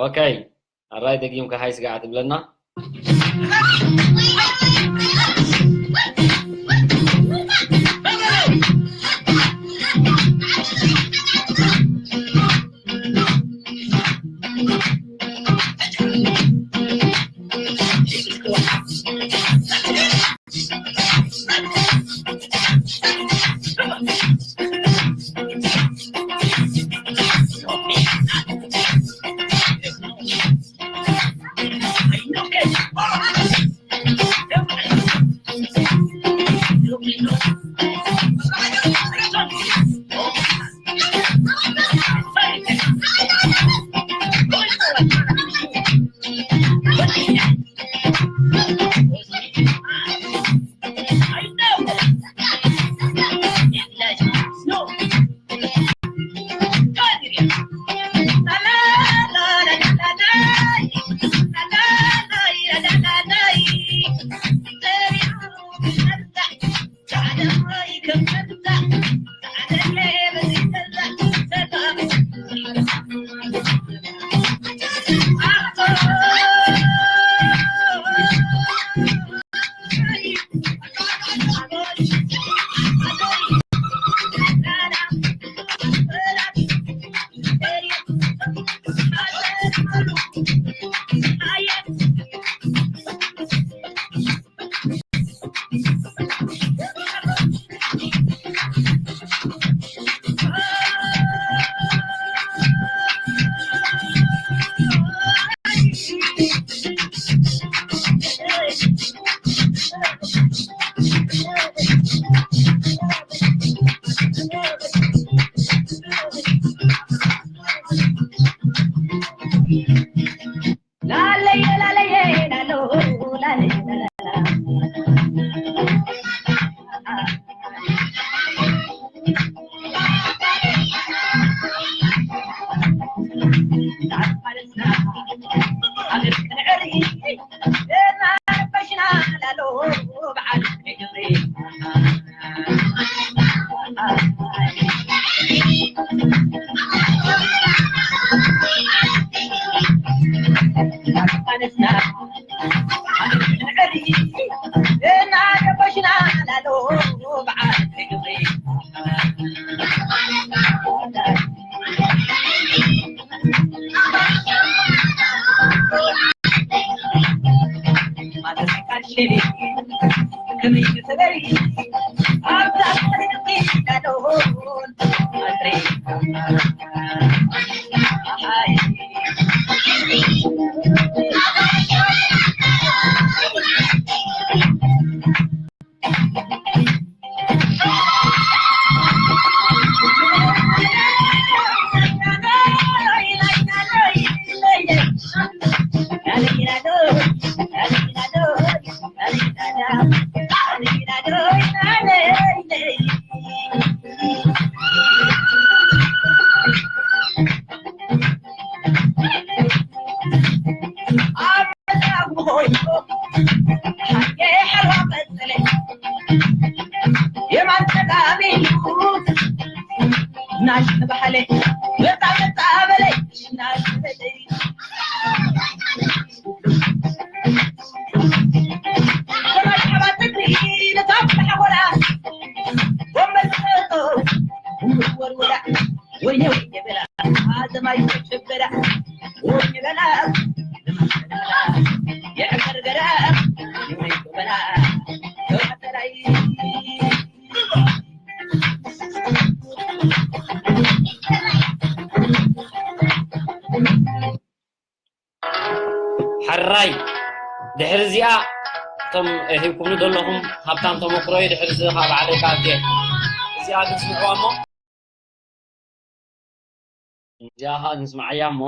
ኦኬ ኣራይ ደጊምካ ሃይ ስጋዕ ትብለና። የማን ጸጋም ኢሉ ናሽ ተባህለ መጣ መጣ በለይ ናሽ በለይ ሰማይ ሓባት ትግሪ ነታ ብሓጎራ ወንበር ተጠው ወርወራ ወየ ወየ በላ ኣዘማይ ተሸበራ ወየ በላ የዕበር ገራ ወየ በላ ተዋተራይ ሕራይ ድሕሪ እዚኣ እቶም ሂብኩምኒ ዘለኹም ሃብታም ተመክሮ እዩ። ድሕሪ እዚ ካብ ባዕለይ ካብ እዚኣ ግን ስምዕዋ እሞ እዚኣ ከዓ ንስምዓያ እሞ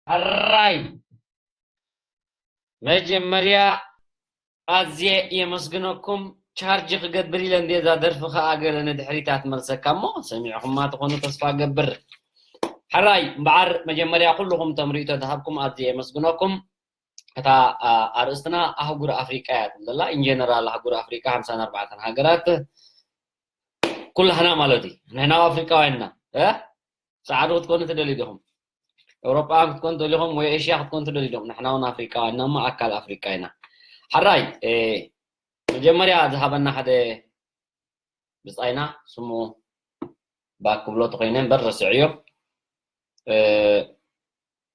ሕራይ መጀመርያ ኣዝየ የመስግነኩም። ቻርጅ ክገብር ኢለ እንደ እዛ ደርፊ ከኣ ገለ ንድሕሪት ኣትመልሰካ እሞ ሰሚዕኹማ ትኾኑ ተስፋ ገብር። ሕራይ እምበኣር መጀመርያ ኩልኹም እቶም ርእይቶ ዝሃብኩም ኣዝየ የመስግነኩም። እታ ኣርእስትና ኣህጉር ኣፍሪቃ እያ ትብል ዘላ። ኢንጀነራል ኣህጉር ኣፍሪቃ ሓምሳን ኣርባዕተን ሃገራት ኩላህና ማለት እዩ። ንሕና ኣፍሪቃውያን ኢና። እ ጻዕዱ ክትኮኑ ትደልዩ ዲኹም? ኤውሮጳውያን ክትኮኑ ትደልዩ ዲኹም ወይ ኤሽያ ክትኮኑ ትደልዩ ዲኹም? ንሕና እውን ኣፍሪቃውያን ኢና እሞ ኣካል ኣፍሪቃ ኢና። ሕራይ መጀመርያ ዝሃበና ሓደ ብጻይና ስሙ ባክ ክብሎ ተኾይነ እምበር ረስዕዮ።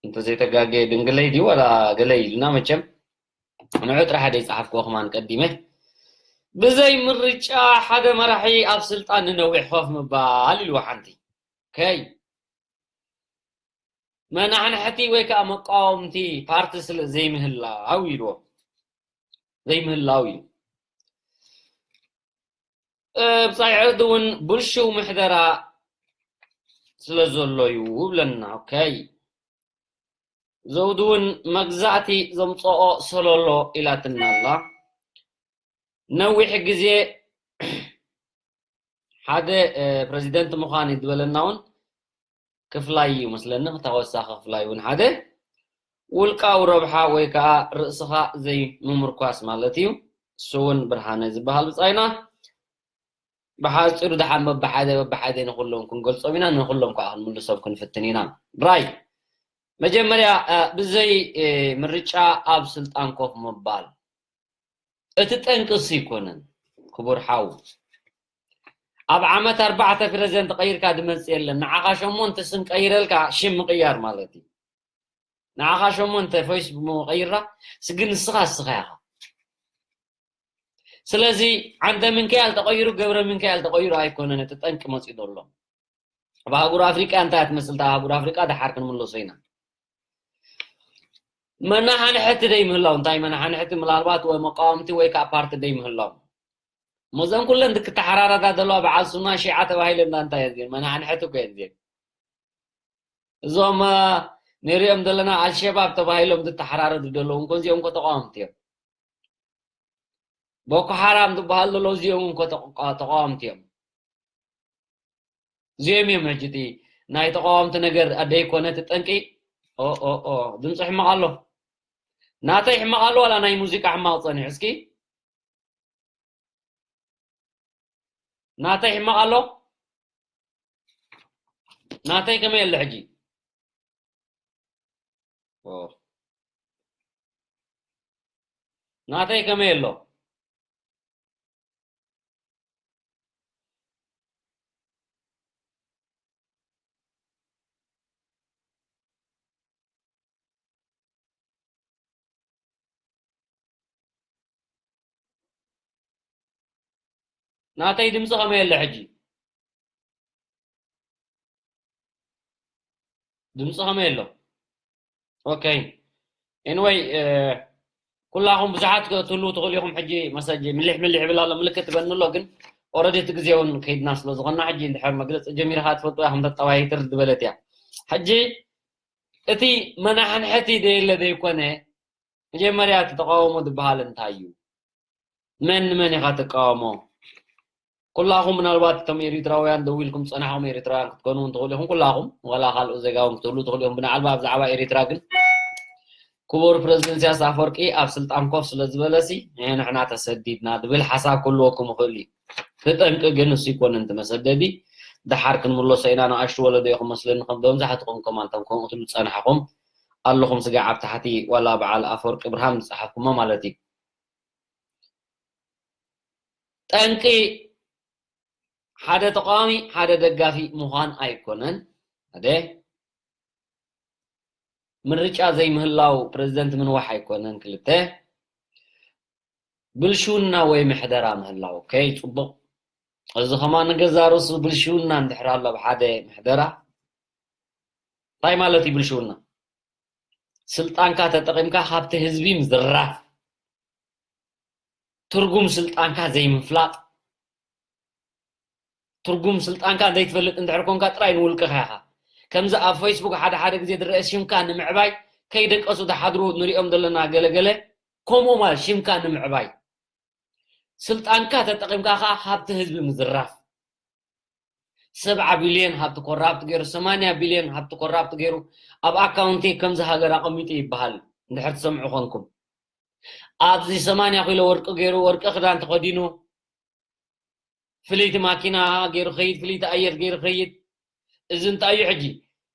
እንተዘይተጋገየ ድንግለይ ድዩ ዋላ ገለይ ኢሉና መቸም ንዑ ጥራሕ ደይ ጸሓፍክዎ ከማን ቀዲመ። ብዘይ ምርጫ ሓደ መራሒ ኣብ ስልጣን ንነዊሕ ኮፍ ምባል ኢልዎ ሓንቲ ከይ መናሕንሕቲ ወይ ከዓ መቃወምቲ ፓርቲ ስለ ዘይምህላው ኢልዎ ዘይምህላው እዩ። ብጻይ ዕርዲ እውን ብልሽው ምሕደራ ስለ ዘሎ እዩ ብለና። ኦከይ ዘውዲ እውን መግዛእቲ ዘምፀኦ ሰለሎ ኢላትና ኣላ። ነዊሕ ግዜ ሓደ ፕረዚደንት ምዃን እዩ ዝበለና እውን ክፍላይ እዩ መስለኒ። ክተወሳኺ ክፍላይ እውን ሓደ ውልቃዊ ረብሓ ወይ ከዓ ርእስኻ ዘይምምርኳስ ማለት እዩ። እሱ እውን ብርሃነ ዝበሃል ብጻይና ብሓፂሩ ደሓን በብሓደ በብሓደ ንኩሎም ክንገልጾም ኢና፣ ንኩሎም ከዓ ክንምልሶም ክንፍትን ኢና። ራይ መጀመርያ ብዘይ ምርጫ ኣብ ስልጣን ኮፍ ምባል እቲ ጠንቂ እሱ ኣይኮነን ክቡር ሓው። ኣብ ዓመት ኣርባዕተ ፕረዚደንት ቀይርካ ድመጽእ የለን። ንዓኻ ሸሞንተ ስም ቀይረልካ ሽም ምቕያር ማለት እዩ። ንዓኻ ሸሞንተ ፌስቡክ ቀይራ ስግን ንስኻ ንስኻ ኢኻ። ስለዚ ዓንደ ሚካኤል ተቐይሩ ገብረ ሚካኤል ተቐይሩ ኣይኮነን እቲ ጠንቂ መጺኡ ዘሎ። ኣብ ኣህጉር ኣፍሪቃ እንታይ ትመስል? ኣህጉር ኣፍሪቃ ደሓር ክንምለሶ ኢና። መናሓንሕቲ ደይ ምህላው እንታይ መናሓንሕቲ ምናልባት ወይ መቃወምቲ ወይ ከዓ ፓርቲ ደይ ምህላው እሞዘን ኩለን ክትሓራረዳ ዘለዋ በዓል ሱና ሺዓ ተባሂለ እንዳ እንታይ እዚን መናሓንሕቲ እኮ እዚን እዞም ነሪኦም ዘለና ኣልሸባብ ተባሂሎም ዝተሓራረዱ ዘለዉ እንኮ እዚኦም እኮ ተቃወምቲ እዮም። ቦኮ ሓራም ዝበሃል ዘሎ እዚኦም እንኮ ተቃወምቲ እዮም። እዚኦም እዮም ሕጂ እቲ ናይ ተቃወምቲ ነገር ኣደይ ኮነ እቲ ጠንቂ ኦ ኦ ኦ፣ ድምፂ ሕማቕ ኣሎ። ናተይ ሕማቕ ኣሎ ዋላ ናይ ሙዚቃ ሕማቕ ጸኒሑ? እስኪ ናተይ ሕማቕ ኣሎ። ናተይ ከመይ ኣሎ ሕጂ? ኦ። ናተይ ከመይ ኣሎ? ናተይ ድምፂ ከመይ ኣሎ ሕጂ? ድምፂ ከመይ ኣሎ? ኦኬ። ኤኒወይ፣ ኩላኹም ብዙሓት ትህልዉ ትኽእሉ ኢኹም። ሕጂ መሰጅ ምልሕ ምልሕ ይብል ኣሎ፣ ምልክት ትበኒ ኣሎ። ግን ኦረዲ እቲ ግዜ እውን ከይድና ስለ ዝኾንና፣ ሕጂ እንድሕር መግለፂ ጀሚርካ ትፈልጡ ኢኹም፣ ተጠዋይትር ዝበለት እያ። ሕጂ እቲ መናሕንሕቲ ደየለ ደይኮነ፣ መጀመርያ እቲ ተቃውሞ ዝበሃል እንታይ እዩ? መን ንመን ኢኻ ትቃወሞ? ኩላኹም ምናልባት እቶም ኤሪትራውያን ደው ኢልኩም ዝጸናሕኩም ኤሪትራውያን ክትኮኑ እውን ትኽእሉ ኢኹም። ኩላኹም ዋላ ካልኦት ዜጋ እውን ክትህሉ ትኽእሉ ኢኹም። ብናዕልባ ብዛዕባ ኤሪትራ ግን ክቡር ፕረዚደንት ኢሳያስ ኣፈወርቂ ኣብ ስልጣን ኮፍ ስለ ዝበለሲ ንሕና ተሰዲድና ዝብል ሓሳብ ክህልወኩም ይኽእል እዩ። እቲ ጠንቂ ግን እሱ ኣይኮነን እቲ መሰደዲ። ደሓር ክንምለሶ ኢና። ንኣሽቱ ወለዶ ኢኹም መስለኒ፣ ከም መብዛሕትኹም ከማን እቶም ከምኡ ትብሉ ዝጸናሕኩም ኣለኹም ስጋዕ ኣብ ታሕቲ ዋላ በዓል ኣፈወርቂ ብርሃን ዝጸሓፍኩሞ ማለት እዩ። ጠንቂ ሓደ ተቃዋሚ ሓደ ደጋፊ ምዃን ኣይኮነን። ሓደ ምርጫ ዘይምህላው ፕረዚደንት ምንዋሕ ኣይኮነን። ክልተ ብልሽውና ወይ ምሕደራ ምህላው። ኦኬ፣ ጽቡቕ። እዚ ከማን ንገዛ ርእሱ ብልሽውና እንድሕር ኣሎ ኣብ ሓደ ምሕደራ እንታይ ማለት እዩ ብልሽውና? ስልጣንካ ተጠቒምካ ካብቲ ህዝቢ ምዝራፍ፣ ትርጉም ስልጣንካ ዘይምፍላጥ፣ ትርጉም ስልጣንካ ዘይትፈልጥ እንድሕር ኮንካ ጥራይ ንውልቅኻ ኢኻ። ከምዚ ኣብ ፌስቡክ ሓደ ሓደ ግዜ ዝረአ ሽምካ ንምዕባይ ከይደቀሱ ዝሓድሩ ንሪኦም ዘለና ገለገለ ከምኡ ማለት ሽምካ ንምዕባይ። ስልጣንካ ተጠቒምካ ከኣ ሃብቲ ህዝቢ ምዝራፍ። ሰብዓ ቢልዮን ሃብቲ ኮራፕት ገይሩ፣ ሰማንያ ቢልዮን ሃብቲ ኮራፕት ገይሩ፣ ኣብ ኣካውንቲ ከምዚ ሃገር ኣቐሚጡ ይበሃል። እንድሕር ትሰምዑ ኮንኩም። ኣብዚ ሰማንያ ኪሎ ወርቂ ገይሩ፣ ወርቂ ክዳን ተኸዲኑ፣ ፍልይቲ ማኪና ገይሩ ኸይድ፣ ፍልይቲ ኣየር ገይሩ ኸይድ። እዚ እንታይ እዩ ሕጂ?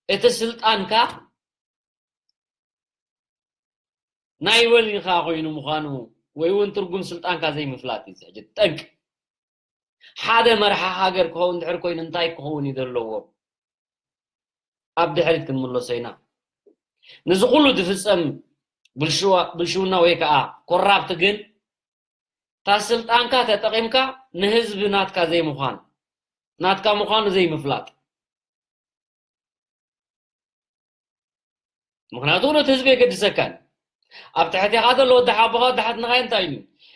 እቲ ስልጣንካ ናይ ወሊኻ ኮይኑ ምዃኑ ወይ እውን ትርጉም ስልጣንካ ዘይምፍላጥ እዩ። ሕጂ ጠንቂ ሓደ መርሓ ሃገር ክኸውን እንድሕር ኮይኑ እንታይ ክኸውን እዩ ዘለዎ? ኣብ ድሕሪት ክንምለሶ ኢና። ነዚ ኩሉ ዝፍጸም ብልሽዋ-፣ ብልሽውና ወይ ከዓ ኮራፕት ግን፣ እታ ስልጣንካ ተጠቒምካ ንህዝቢ ናትካ ዘይምዃን፣ ናትካ ምዃኑ ዘይምፍላጥ። ምኽንያቱ ነቲ ህዝቢ የገድሰካን። ኣብ ትሕቴኻ ዘሎ ወዲ ሓቦኻ ወዲ ሓትንኻ እንታይ እዩ?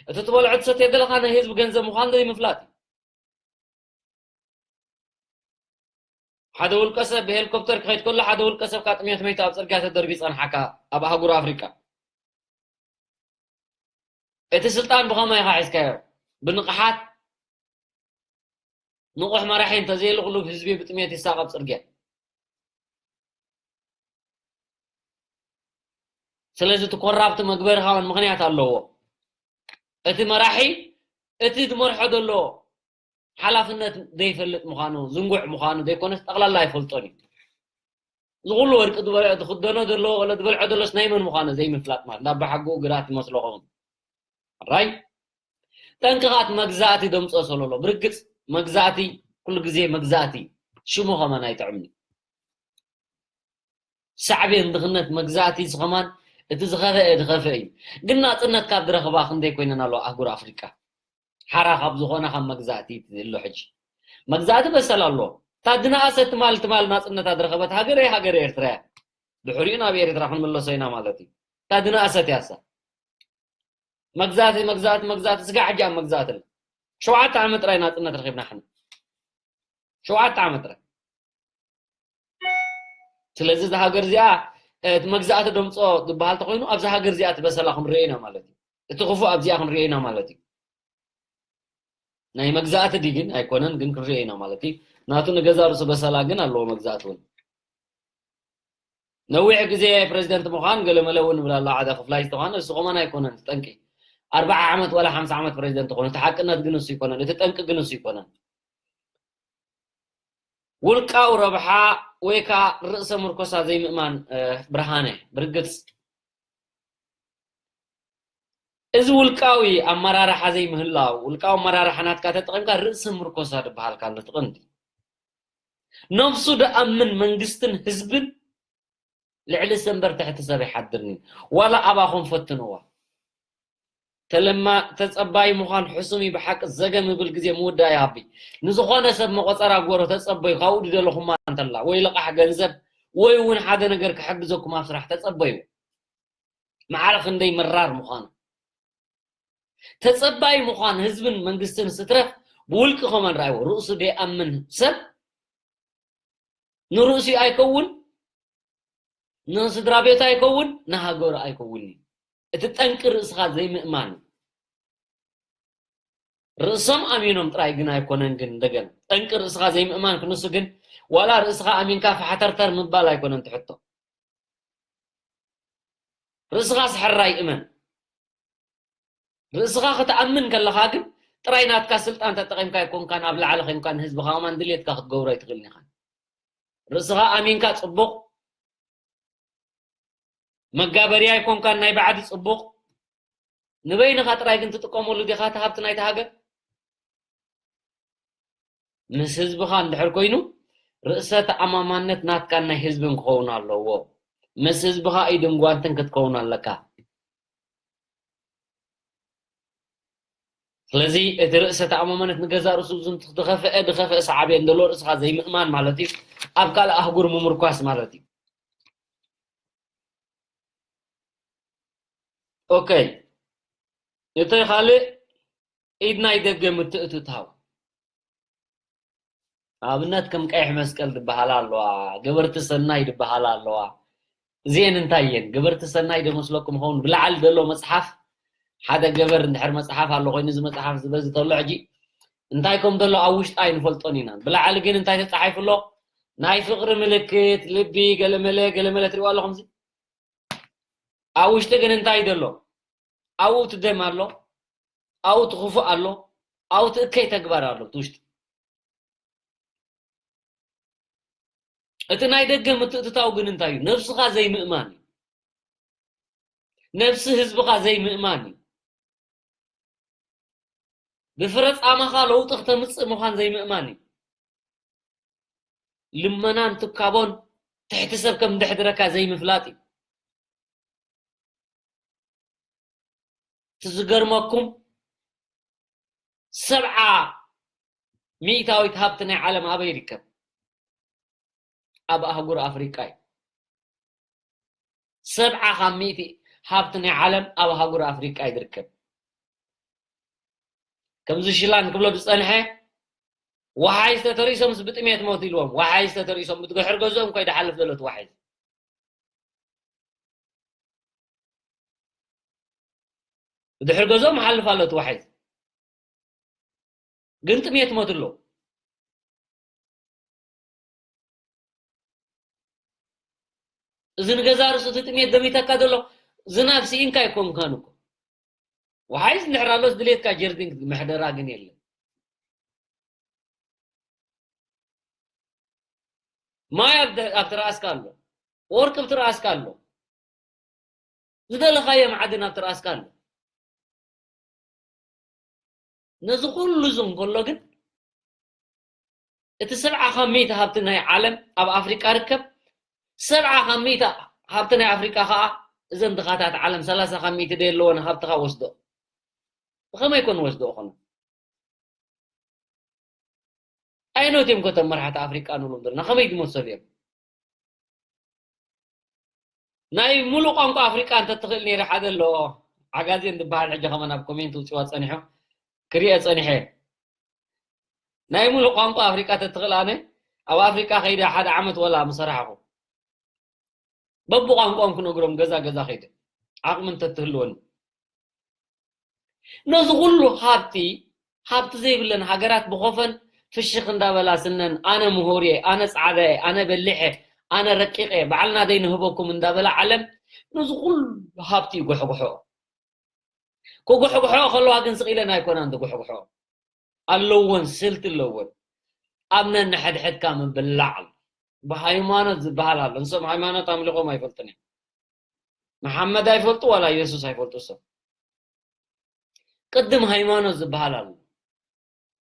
እቲ ትበልዖ ትሰትዮ ዘለኻ ናይ ህዝቢ ገንዘብ ምዃኑ ዘይምፍላጥ እዩ። ሓደ ውልቀ ሰብ ብሄሊኮፕተር ክኸይድ ከሎ ሓደ ውልቀ ሰብ ካብ ጥሜት መይቱ ኣብ ጽርግያ ተደርብዩ ይጸንሓካ ኣብ ኣህጉር ኣፍሪቃ። እቲ ስልጣን ብኸመይ ኢኻ ሒዝካዮ? ብንቕሓት ንቑሕ መራሒ እንተዘየሉ ኩሉ ህዝቢ ብጥሜት ይሳቐ ኣብ ጽርግያ። ስለዚ እቲ ኮራፕት መግበርኻ እውን ምኽንያት ኣለዎ። እቲ መራሒ እቲ ዝመርሖ ዘሎ ሓላፍነት ዘይፈልጥ ምዃኑ፣ ዝንጉዕ ምዃኑ ዘይኮነስ ጠቕላላ ኣይፈልጦን እዩ። እዚ ኩሉ ወርቂ ዝበልዖ፣ ዝኽደኖ ዘሎ፣ ወላ ዝበልዖ ዘሎስ ናይ መን ምዃኑ ዘይምፍላጥ ማለት፣ እንዳ ኣባሓጎኡ ግራት ይመስሎ ኸውን። ራይ? ጠንቅኻ እቲ መግዛእቲ ደምፅኦ ሰለሎ። ብርግፅ መግዛእቲ ኩሉ ግዜ መግዛእቲ እዩ። ሽሙ ከማን ኣይጥዕምን እዩ። ሳዕቤን ድኽነት መግዛእቲ እዚ ከማን እቲ ዝኸፍአ ዝኸፍአ እዩ። ግን ናፅነት ካብ ዝረኽባ ክንደይ ኮይነን ኣለዋ ኣህጉር ኣፍሪቃ? ሓራ ካብ ዝኾነ ካብ መግዛእቲ ኣሎ ሕጂ። መግዛእቲ በሰል ኣሎ። እታ ዝነኣሰት ትማል ትማል ናፅነታ ዝረኸበት ሃገር እያ፣ ሃገር ኤርትራ እያ። ድሕሪኡ ናብ ኤርትራ ክንምለሶ ኢና ማለት እዩ። እታ ዝነኣሰት እያ እሳ። መግዛእቲ፣ መግዛእቲ፣ መግዛእቲ፣ ስጋዕ ሕጂ ኣብ መግዛእቲ ኣላ። ሸውዓተ ዓመት ጥራይ ናፅነት ረኺብና ሕና። ሸውዓተ ዓመት ጥራይ። ስለዚ እዛ ሃገር እዚኣ፣ እ፣ እቲ መግዛእቲ ደምፆ ዝበሃል ተኾይኑ፣ ኣብዛ ሃገር እዚኣ እቲ በሰላ ክንሪኦ ኢና ማለት እዩ። እቲ ክፉእ ኣብዚኣ ክንሪኦ ኢና ማለት እዩ። ናይ መግዛእቲ ድዩ ግን? ኣይኮነን፣ ግን ክንሪኦ ኢና ማለት እዩ። ናቱ ንገዛ ርእሱ በሰላ ግን ኣለዎ መግዛእቲ እውን። ነዊሕ ግዜ ፕሬዚደንት ምዃን ገለመለ እውን ይብል ኣሎ ሓደ ክፍላይ ዝተዃነ፣ እሱ ከማን ኣይኮነን እቲ ጠንቂ። ኣርብዓ ዓመት ዋላ ሓምሳ ዓመት ፕሬዚደንት ኮይኑ፣ እቲ ሓቅነት ግን እሱ ይኮነን፣ እቲ ጠንቂ ግን እሱ ይኮነን። ውልቃዊ ረብሓ ወይ ከዓ ርእሰ ምርኮሳ ዘይምእማን፣ እ፣ ብርሃነ፣ ብርግጽ። እዚ ውልቃዊ ኣመራርሓ ዘይምህላው፣ ውልቃዊ ኣመራርሓ ናትካ ተጠቒምካ ርእሰ ምርኮሳ ዝበሃል ኣሎ፣ እቲ ቀንዲ። ነብሱ ደኣምን መንግስትን ህዝብን ልዕሊ ሰብ እምበር ትሕቲ ሰብ ኣይሓድርን እዩ። ዋላ ኣባኹም ፈትንዋ። ተለማ-፣ ተጸባይ ምዃን ሕሱም እዩ ብሓቂ፣ ዘገም ይብል ግዜ ምውዳእ ይሃቢ። ንዝኾነ ሰብ መቆጸራ ግበሮ፣ ተጸበዩ፣ ካብኡ ድደለኹማ እንተላ፣ ወይ ልቓሕ ገንዘብ፣ ወይ እውን ሓደ ነገር ክሕግዘኩም ኣብ ስራሕ ተጸበዩ። ማዕረ ክንደይ መራር ምዃኑ። ተጸባይ ምዃን ህዝብን መንግስትን ስትረፍ ብውልቂ ከመን ረኣይዎ። ርእሱ ደይኣምን ሰብ ንርእሱ ኣይከውን፣ ንስድራ ቤቱ ኣይከውን፣ ንሃገሩ ኣይከውን እዩ። እቲ ጠንቂ ርእስኻ ዘይምእማን እዩ። ርእሶም ኣሚኖም ጥራይ ግን ኣይኮነን፣ ግን እንደገና ጠንቂ ርእስኻ ዘይምእማን ክንሱ ግን ዋላ ርእስኻ ኣሚንካ ፋሕተርተር ምባል ኣይኮነን ትሕቶ። ርእስኻ ስሕራይ እመን። ርእስኻ ክትኣምን ከለኻ ግን ጥራይ ናትካ ስልጣን ተጠቒምካ ኣይኮንካን፣ ኣብ ላዕሊ ኾይንካ ንህዝብኻ ከማን ድልየትካ ክትገብሮ ኣይትኽእልን ኢኻ። ርእስኻ ኣሚንካ ጽቡቕ፣ መጋበርያ ኣይኮንካን ናይ ባዕዲ ጽቡቕ፣ ንበይንኻ ጥራይ ግን ትጥቀመሉ ዲኻ እቲ ሃብቲ ናይቲ ሃገር? ምስ ህዝብኻ እንድሕር ኮይኑ፣ ርእሰ ተኣማማነት ናትካን ናይ ህዝብን ክኸውን ኣለዎ። ምስ ህዝብኻ ኢድን ጓንትን ክትከውን ኣለካ። ስለዚ እቲ ርእሰ ተኣማማነት ንገዛእ ርእሱ ዝኸፍአ፣ ዝኸፍአ ሰዓብየን ዘሎ ርእስኻ ዘይምእማን ማለት እዩ። ኣብ ካልእ ኣህጉር ምምርኳስ ማለት እዩ። ኦኬ። እቲ ካልእ ኢድ ናይ ደገ ምትእትታው። ኣብነት ከም ቀይሕ መስቀል ዝበሃላ ኣለዋ፣ ገበርቲ ሰናይ ዝበሃላ ኣለዋ። እዚኤን እንታይ እየን? ገበርቲ ሰናይ ዶ መስለኩም ይኸውን? ብላዕሊ ዘሎ መጽሓፍ ሓደ ገበር እንድሕር መጽሓፍ ኣሎ ኮይኑ፣ እዚ መጽሓፍ ዝበዚ ተሎ ሕጂ እንታይ ከም ዘሎ ኣብ ውሽጢ ኣይንፈልጦን ኢና። ብላዕሊ ግን እንታይ ተጻሒፉ ኣሎ? ናይ ፍቕሪ ምልክት፣ ልቢ፣ ገለመለ፣ ገለመለ ትሪእዋ ኣለኹም እዚ? ኣብ ውሽጢ ግን እንታይ ዘሎ? ኣብኡ እቲ ደም ኣሎ፣ ኣብኡ እቲ ክፉእ ኣሎ፣ ኣብኡ እቲ እከይ ተግባር ኣሎ እቲ ውሽጢ። እቲ ናይ ደገ ምትእትታው ግን እንታይ እዩ? ነብስኻ ዘይምእማን እዩ። ነብሲ ህዝብኻ ዘይምእማን እዩ። ብፍረ ጻማኻ ለውጢ ክተምጽእ ምዃን ዘይምእማን እዩ። ልመናን ትካቦን ትሕቲ ሰብ ከም ድሕድረካ ዘይምፍላጥ እዩ። እቲ ዝገርመኩም ሰብዓ ሚእታዊት ሃብቲ ናይ ዓለም ኣበይ ይርከብ? ኣብ ኣህጉር ኣፍሪቃ እዩ። ሰብዓ ካብ ሚእቲ ሃብቲ ናይ ዓለም ኣብ ኣህጉር ኣፍሪቃ እዩ ዝርከብ። ከምዚ ሽላን ክብሎ ዝጸንሐ፣ ወሓይዝ ተተሪሶምስ ብጥሜት ሞት ኢልዎም። ወሓይዝ ተተሪሶም ብድሕሪ ገዝኦም እኳ ይድሓልፍ ዘሎ እቲ ወሓይዝ። ብድሕሪ ገዝኦም ሓልፍ ኣሎ እቲ ወሓይዝ። ግን ጥሜት ሞት ኣሎ። እዚ ንገዛ ርእሱ እቲ ጥሜት ደሚተካ ዘሎ ዝናብ ስኢንካ ኣይኮንካን እኮ። ወሓይዝ እንድሕር ኣሎስ ድሌትካ ጀርዲን መሕደራ ግን የለን። ማይ ኣብ ደ-፣ ኣብ ትርኣስካ ኣሎ። ወርቂ ኣብ ትርኣስካ ኣሎ። ዝደለኻዮ ማዕድን ኣብ ትርኣስካ ኣሎ። ነዚ ኩሉ እዚ እንከሎ ግን እቲ ሰብዓ ካብ ሚእቲ ሃብቲ ናይ ዓለም ኣብ ኣፍሪቃ ርከብ። ሰብዓ ካብ ሚእቲ ሃብቲ ናይ ኣፍሪቃ ከኣ እዘን ድኻታት ዓለም ሰላሳ ካብ ሚእቲ ደየለዎን ሃብትኻ ወስዶ። ብኸመይ ኮን ወስዶ ኾነ? ኣይኖት እዮም ኮተም መራሕቲ ኣፍሪቃ ንብሎም ዘለና። ከመይ ድሞ ሰብ እዮም? ናይ ሙሉእ ቋንቋ ኣፍሪቃ እንተትኽእል ነይረ ሓደ ኣሎ። ዓጋዜን ዝበሃል ሕጂ ከማን ኣብ ኮሜንት ውፅዋ ጸኒሖ። ክሪኦ ጸኒሐ። ናይ ሙሉእ ቋንቋ ኣፍሪቃ ተትኽእል ኣነ ኣብ ኣፍሪቃ ከይደ ሓደ ዓመት ወላ ምሰራሕኹ። በብቋንቋኦም ክነግሮም ገዛ ገዛ ከይደ። ዓቕሚ እንተትህልወኒ። ነዚ ኩሉ ሃብቲ፣ ሃብቲ ዘይብለን ሃገራት ብኾፈን ፍሽኽ እንዳበላ ስነን፣ ኣነ ምሁር እየ፣ ኣነ ጻዕዳ እየ፣ ኣነ በሊሕ እየ፣ ኣነ ረቂቐ ባዕልና ደይ ንህበኩም እንዳበላ ዓለም ነዚ ኩሉ ሃብቲ ይጉሕጉሖ። ክጉሕጉሖ ከለዋ ግን ስቕ ኢለን ኣይኮናን ዝጉሕጉሖ። ኣለወን፣ ስልቲ ኣለወን። ኣብ ነንሕድሕድካ ምብላዕ ኣሎ። ብሃይማኖት ዝበሃል ኣሎ። ንሶም ሃይማኖት ኣምልኾም ኣይፈልጡን እዮም። መሓመድ ኣይፈልጡ ዋላ የሱስ ኣይፈልጡ እሶም። ቅድም ሃይማኖት ዝበሃል ኣሎ።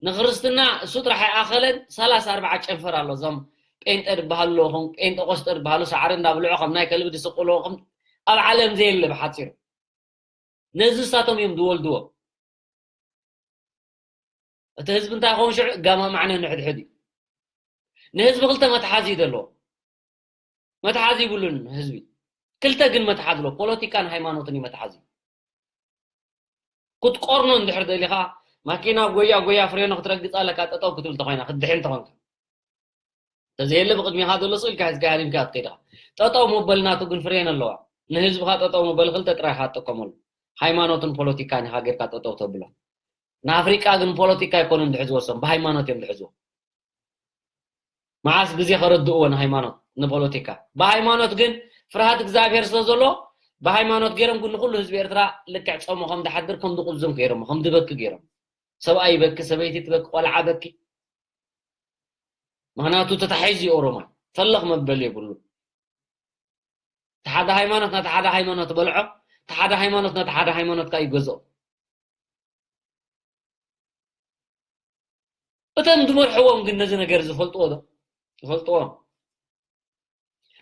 ንክርስትና እሱ ጥራሕ ኣይኣኸለን፣ ሰላሳ ኣርባዓ ጨንፈር ኣሎ። እዞም ጴንጠ ዝበሃሉ ኣለኹም፣ ጴንጠቆስጠ ዝበሃሉ ሳዕሪ እንዳብልዑ ከም ናይ ከልቢ ዝስቕሉ ኣለኹም። ኣብ ዓለም ዘየለ ብሓፂሩ። ነዚ እሳቶም እዮም ዝወልድዎ። እቲ ህዝቢ እንታይ ክኸውን ሽዑ? ጋማ ማዕነ ንሕድሕድ እዩ። ንህዝቢ ክልተ መትሓዚ እዩ ዘለዎ። መትሓዚ ይብሉን ህዝቢ። ክልተ ግን መትሓዚ ኣለዎ። ፖለቲካን ሃይማኖትን እዩ መትሓዚ። ክትቆርኖ እንድሕር ደሊኻ፣ ማኪና ጎያ ጎያ ፍሬኖ ክትረግጽ ኣለካ፣ ጠጠው ክትብል ተኾይና፣ ክትድሕን ተኾንካ። ተዘየለ ብቕድሚኻ ዘሎ ስቕ ኢልካ ሒዝካ ሃዲምካ ክትከይድ ኢኻ። ጠጠው መበል ናቱ ግን ፍሬን ኣለዋ። ንህዝብኻ ጠጠው መበል ክልተ ጥራይ ኢኻ ትጥቀመሉ። ሃይማኖትን ፖለቲካን ኢኻ ጌርካ ጠጠው ተብሎ። ንኣፍሪቃ ግን ፖለቲካ ኣይኮኑን ዝሕዝዎ፣ እሶም ብሃይማኖት እዮም ዝሕዝዎ። መዓስ ግዜ ከረድእዎ ንሃይማኖት ንፖለቲካ? ብሃይማኖት ግን ፍርሃት እግዚኣብሔር ስለ ዘሎ፣ ብሃይማኖት ገይሮም ግን ንኩሉ ህዝቢ ኤርትራ ልክዕ ጾሙ ከም ዝሓድር፣ ከም ዝቁዝም ገይሮም፣ ከም ዝበኪ ገይሮም። ሰብኣይ ይበኪ፣ ሰበይቲ ትበኪ፣ ቆልዓ በኪ። ምኽንያቱ ተታሒዙ እዩ ኦሮማይ። ፈለኽ መበል የብሉን። እቲ ሓደ ሃይማኖት ነቲ ሓደ ሃይማኖት በልዖ፣ እቲ ሓደ ሃይማኖት ነቲ ሓደ ሃይማኖት ከኣ ይገዝኦ። እቶም ዝመርሕዎም ግን ነዚ ነገር ዝፈልጥዎ ዶ? ይፈልጥዎ።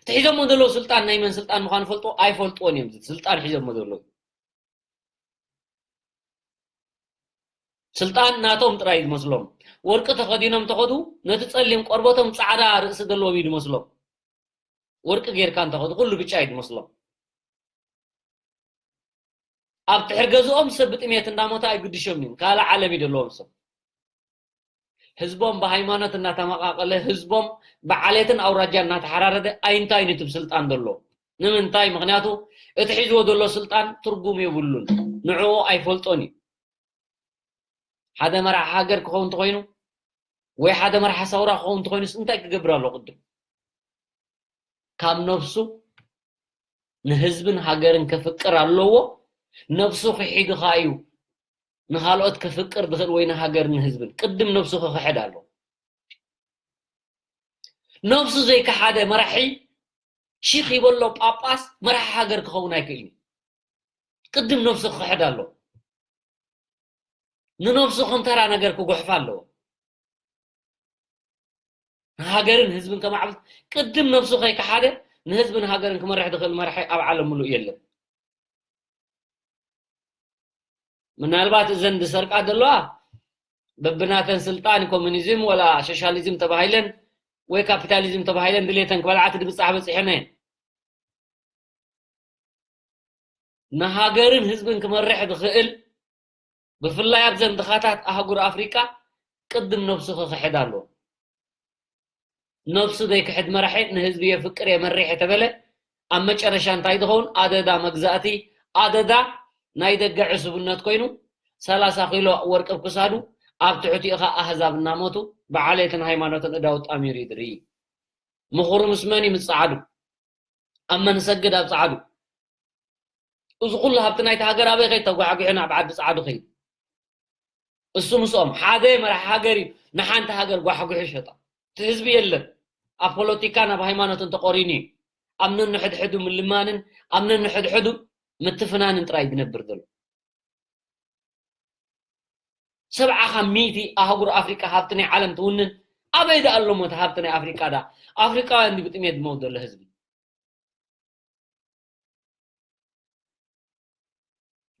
እቲ ሒዞሞ ዘለዉ ስልጣን ናይ መን ስልጣን ምዃኑ ፈልጥዎ? ኣይፈልጥዎን እዮም። ስልጣን ሒዞሞ ዘለዉ። ስልጣን ናቶም ጥራይ እዩ ዝመስሎም። ወርቂ ተኸዲኖም ተኸዱ፣ ነቲ ጸሊም ቆርበቶም ጻዕዳ ርእሲ ዘለዎም እዩ ዝመስሎም። ወርቂ ጌርካ እንተኸዱ፣ ኩሉ ብጫ እዩ ዝመስሎም። ኣብ ትሕር ገዝኦም ሰብ ብጥሜት እንዳሞተ ኣይግድሾም እዩ። ካልእ ዓለም እዩ ዘለዎም ሰብ። ህዝቦም ብሃይማኖት እናተመቃቀለ፣ ህዝቦም ብዓሌትን ኣውራጃ እናተሓራረደ ኣይንታይን እቲ ስልጣን ዘሎ። ንምንታይ? ምኽንያቱ እቲ ሒዝዎ ዘሎ ስልጣን ትርጉም የብሉን። ንዕኡ ኣይፈልጦን እዩ። ሓደ መራሒ ሃገር ክኸውን እንተኾይኑ፣ ወይ ሓደ መራሒ ሰውራ ክኸውን እንተኾይኑስ እንታይ ክገብር ኣለዎ ቅድም? ካብ ነብሱ ንህዝብን ሃገርን ከፍቅር ኣለዎ። ነብሱ ክሒዱ ከኣ እዩ ንኻልኦት ከፍቅር ዝኽእል ወይ ንሃገርን ንህዝብን። ቅድም ነብሱ ክኽሕድ ኣለዎ። ነብሱ ዘይከሓደ መራሒ፣ ሺኽ ይበሎ ጳጳስ፣ መራሒ ሃገር ክኸውን ኣይክእልን እዩ። ቅድም ነብሱ ክኽሕድ ኣለዎ። ንነብሱ ከም ተራ ነገር ክጉሕፋ ኣለዎ። ንሃገርን ህዝብን ከማዕብል ቅድም ነብሱ ከይከሓደ ንህዝብን ሃገርን ክመርሕ ዝኽእል መራሒ ኣብ ዓለም ምሉእ የለን። ምናልባት እዘን ዝሰርቃ ዘለዋ በብናተን ስልጣን ኮሙኒዝም ወላ ሶሻሊዝም ተባሂለን ወይ ካፒታሊዝም ተባሂለን ድሌተን ክበልዓ ትድብጻሕ በጺሐን እየን። ንሃገርን ህዝብን ክመርሕ ዝኽእል፣ ብፍላይ ኣብዘን ድኻታት ኣህጉር ኣፍሪቃ፣ ቅድም ነብሱ ክኽሕድ ኣለዎ። ነብሱ ዘይክሕድ መራሒ ንህዝቢ የፍቅር የመርሕ የተበለ፣ ኣብ መጨረሻ እንታይ ዝኸውን? ኣደዳ መግዛእቲ፣ ኣደዳ ናይ ደገ ዕሱብነት ኮይኑ፣ ሰላሳ ኪሎ ወርቂ ኣብ ክሳዱ፣ ኣብ ትሕቲኡ ኸኣ ኣህዛብ እናሞቱ፣ ብዓሌትን ሃይማኖትን እዳው ጣሚሩ ይድሪ። ምኹሩ ምስ መን እዩ? ምስ ጸዓዱ። ኣብ መን ሰግድ? ኣብ ጸዓዱ። እዚ ኩሉ ሃብቲ ናይቲ ሃገር ኣበይ ከይድ? ተጓሕጒሑ ናብ ዓዲ ጸዓዱ ከይድ። እሱ ምስኦም ሓደ መራሒ ሃገር እዩ ንሓንቲ ሃገር ጓሕጒሑ ሸጣ። እቲ ህዝቢ የለን። ኣብ ፖለቲካን ኣብ ሃይማኖትን ተቖሪኑ እዩ። ኣብ ነንሕድሕዱ ምልማንን ኣብ ነንሕድሕዱ ምትፍናንን ጥራይ ዝነብር ዘሎ። ሰብዓ ካብ ሚእቲ ኣህጉር ኣፍሪቃ ሃብቲ ናይ ዓለም ትውንን፣ ኣበይ ደኣ ኣሎ እሞ እቲ ሃብቲ ናይ ኣፍሪቃ ደኣ? ኣፍሪቃውያን ድዩ ብጥሜት ዝመውት ዘሎ ህዝቢ?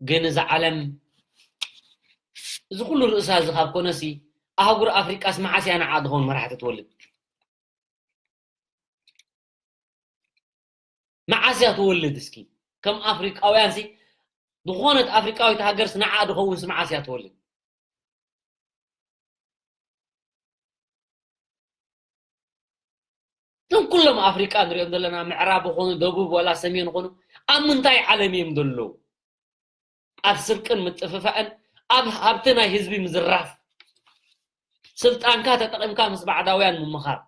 ግን እዛ ዓለም፣ እዚ ኩሉ ርእሳ እዚ ካብ ኮነሲ፣ ኣህጉር ኣፍሪቃስ መዓስ እያ ንዓ ዝኸውን መራሕቲ ትወልድ? መዓስ እያ ትወልድ እስኪ? ከም ኣፍሪቃውያንሲ፣ ዝኾነት ኣፍሪቃዊት ሃገርስ ንዓ ዝኸውንስ መዓስ እያ ትወልድ? እቶም ኩሎም ኣፍሪቃ ንሪኦም ዘለና፣ ምዕራብ ይኹኑ፣ ደቡብ ዋላ ሰሜን ይኹኑ፣ ኣብ ምንታይ ዓለም እዮም ዘለዉ? ኣብ ስርቅን ምጥፍፋእን፣ ኣብ ሃብቲ ናይ ህዝቢ ምዝራፍ፣ ስልጣንካ ተጠቒምካ ምስ ባዕዳውያን ምምኻር።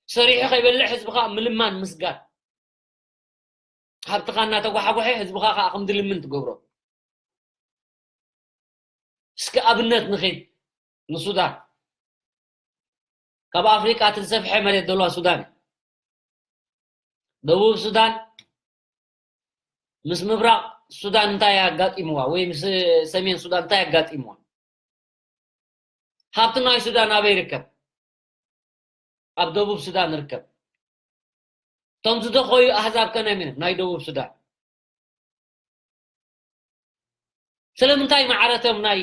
ሰሪሑ ከይበልዕ ህዝብኻ ምልማን ምስጋድ። ሃብትኻ እናተጓሓጎሐ ህዝብኻ ከዓ ከም ድልምን ትገብሮ። እስኪ ኣብነት ንኺድ ንሱዳን። ካብ ኣፍሪቃ እቲ ዝሰፍሐ መሬት ዘለዋ ሱዳን እዩ። ደቡብ ሱዳን ምስ ምብራቕ ሱዳን እንታይ ኣጋጢምዋ ወይ ምስ ሰሜን ሱዳን እንታይ ኣጋጢምዋ? ሃብቲ ናይ ሱዳን ኣበይ ይርከብ? ኣብ ደቡብ ሱዳን ይርከብ። እቶም ዝደኸዩ ኣህዛብ ከ ናይ መን? ናይ ደቡብ ሱዳን። ስለምንታይ ማዕረቶም ናይ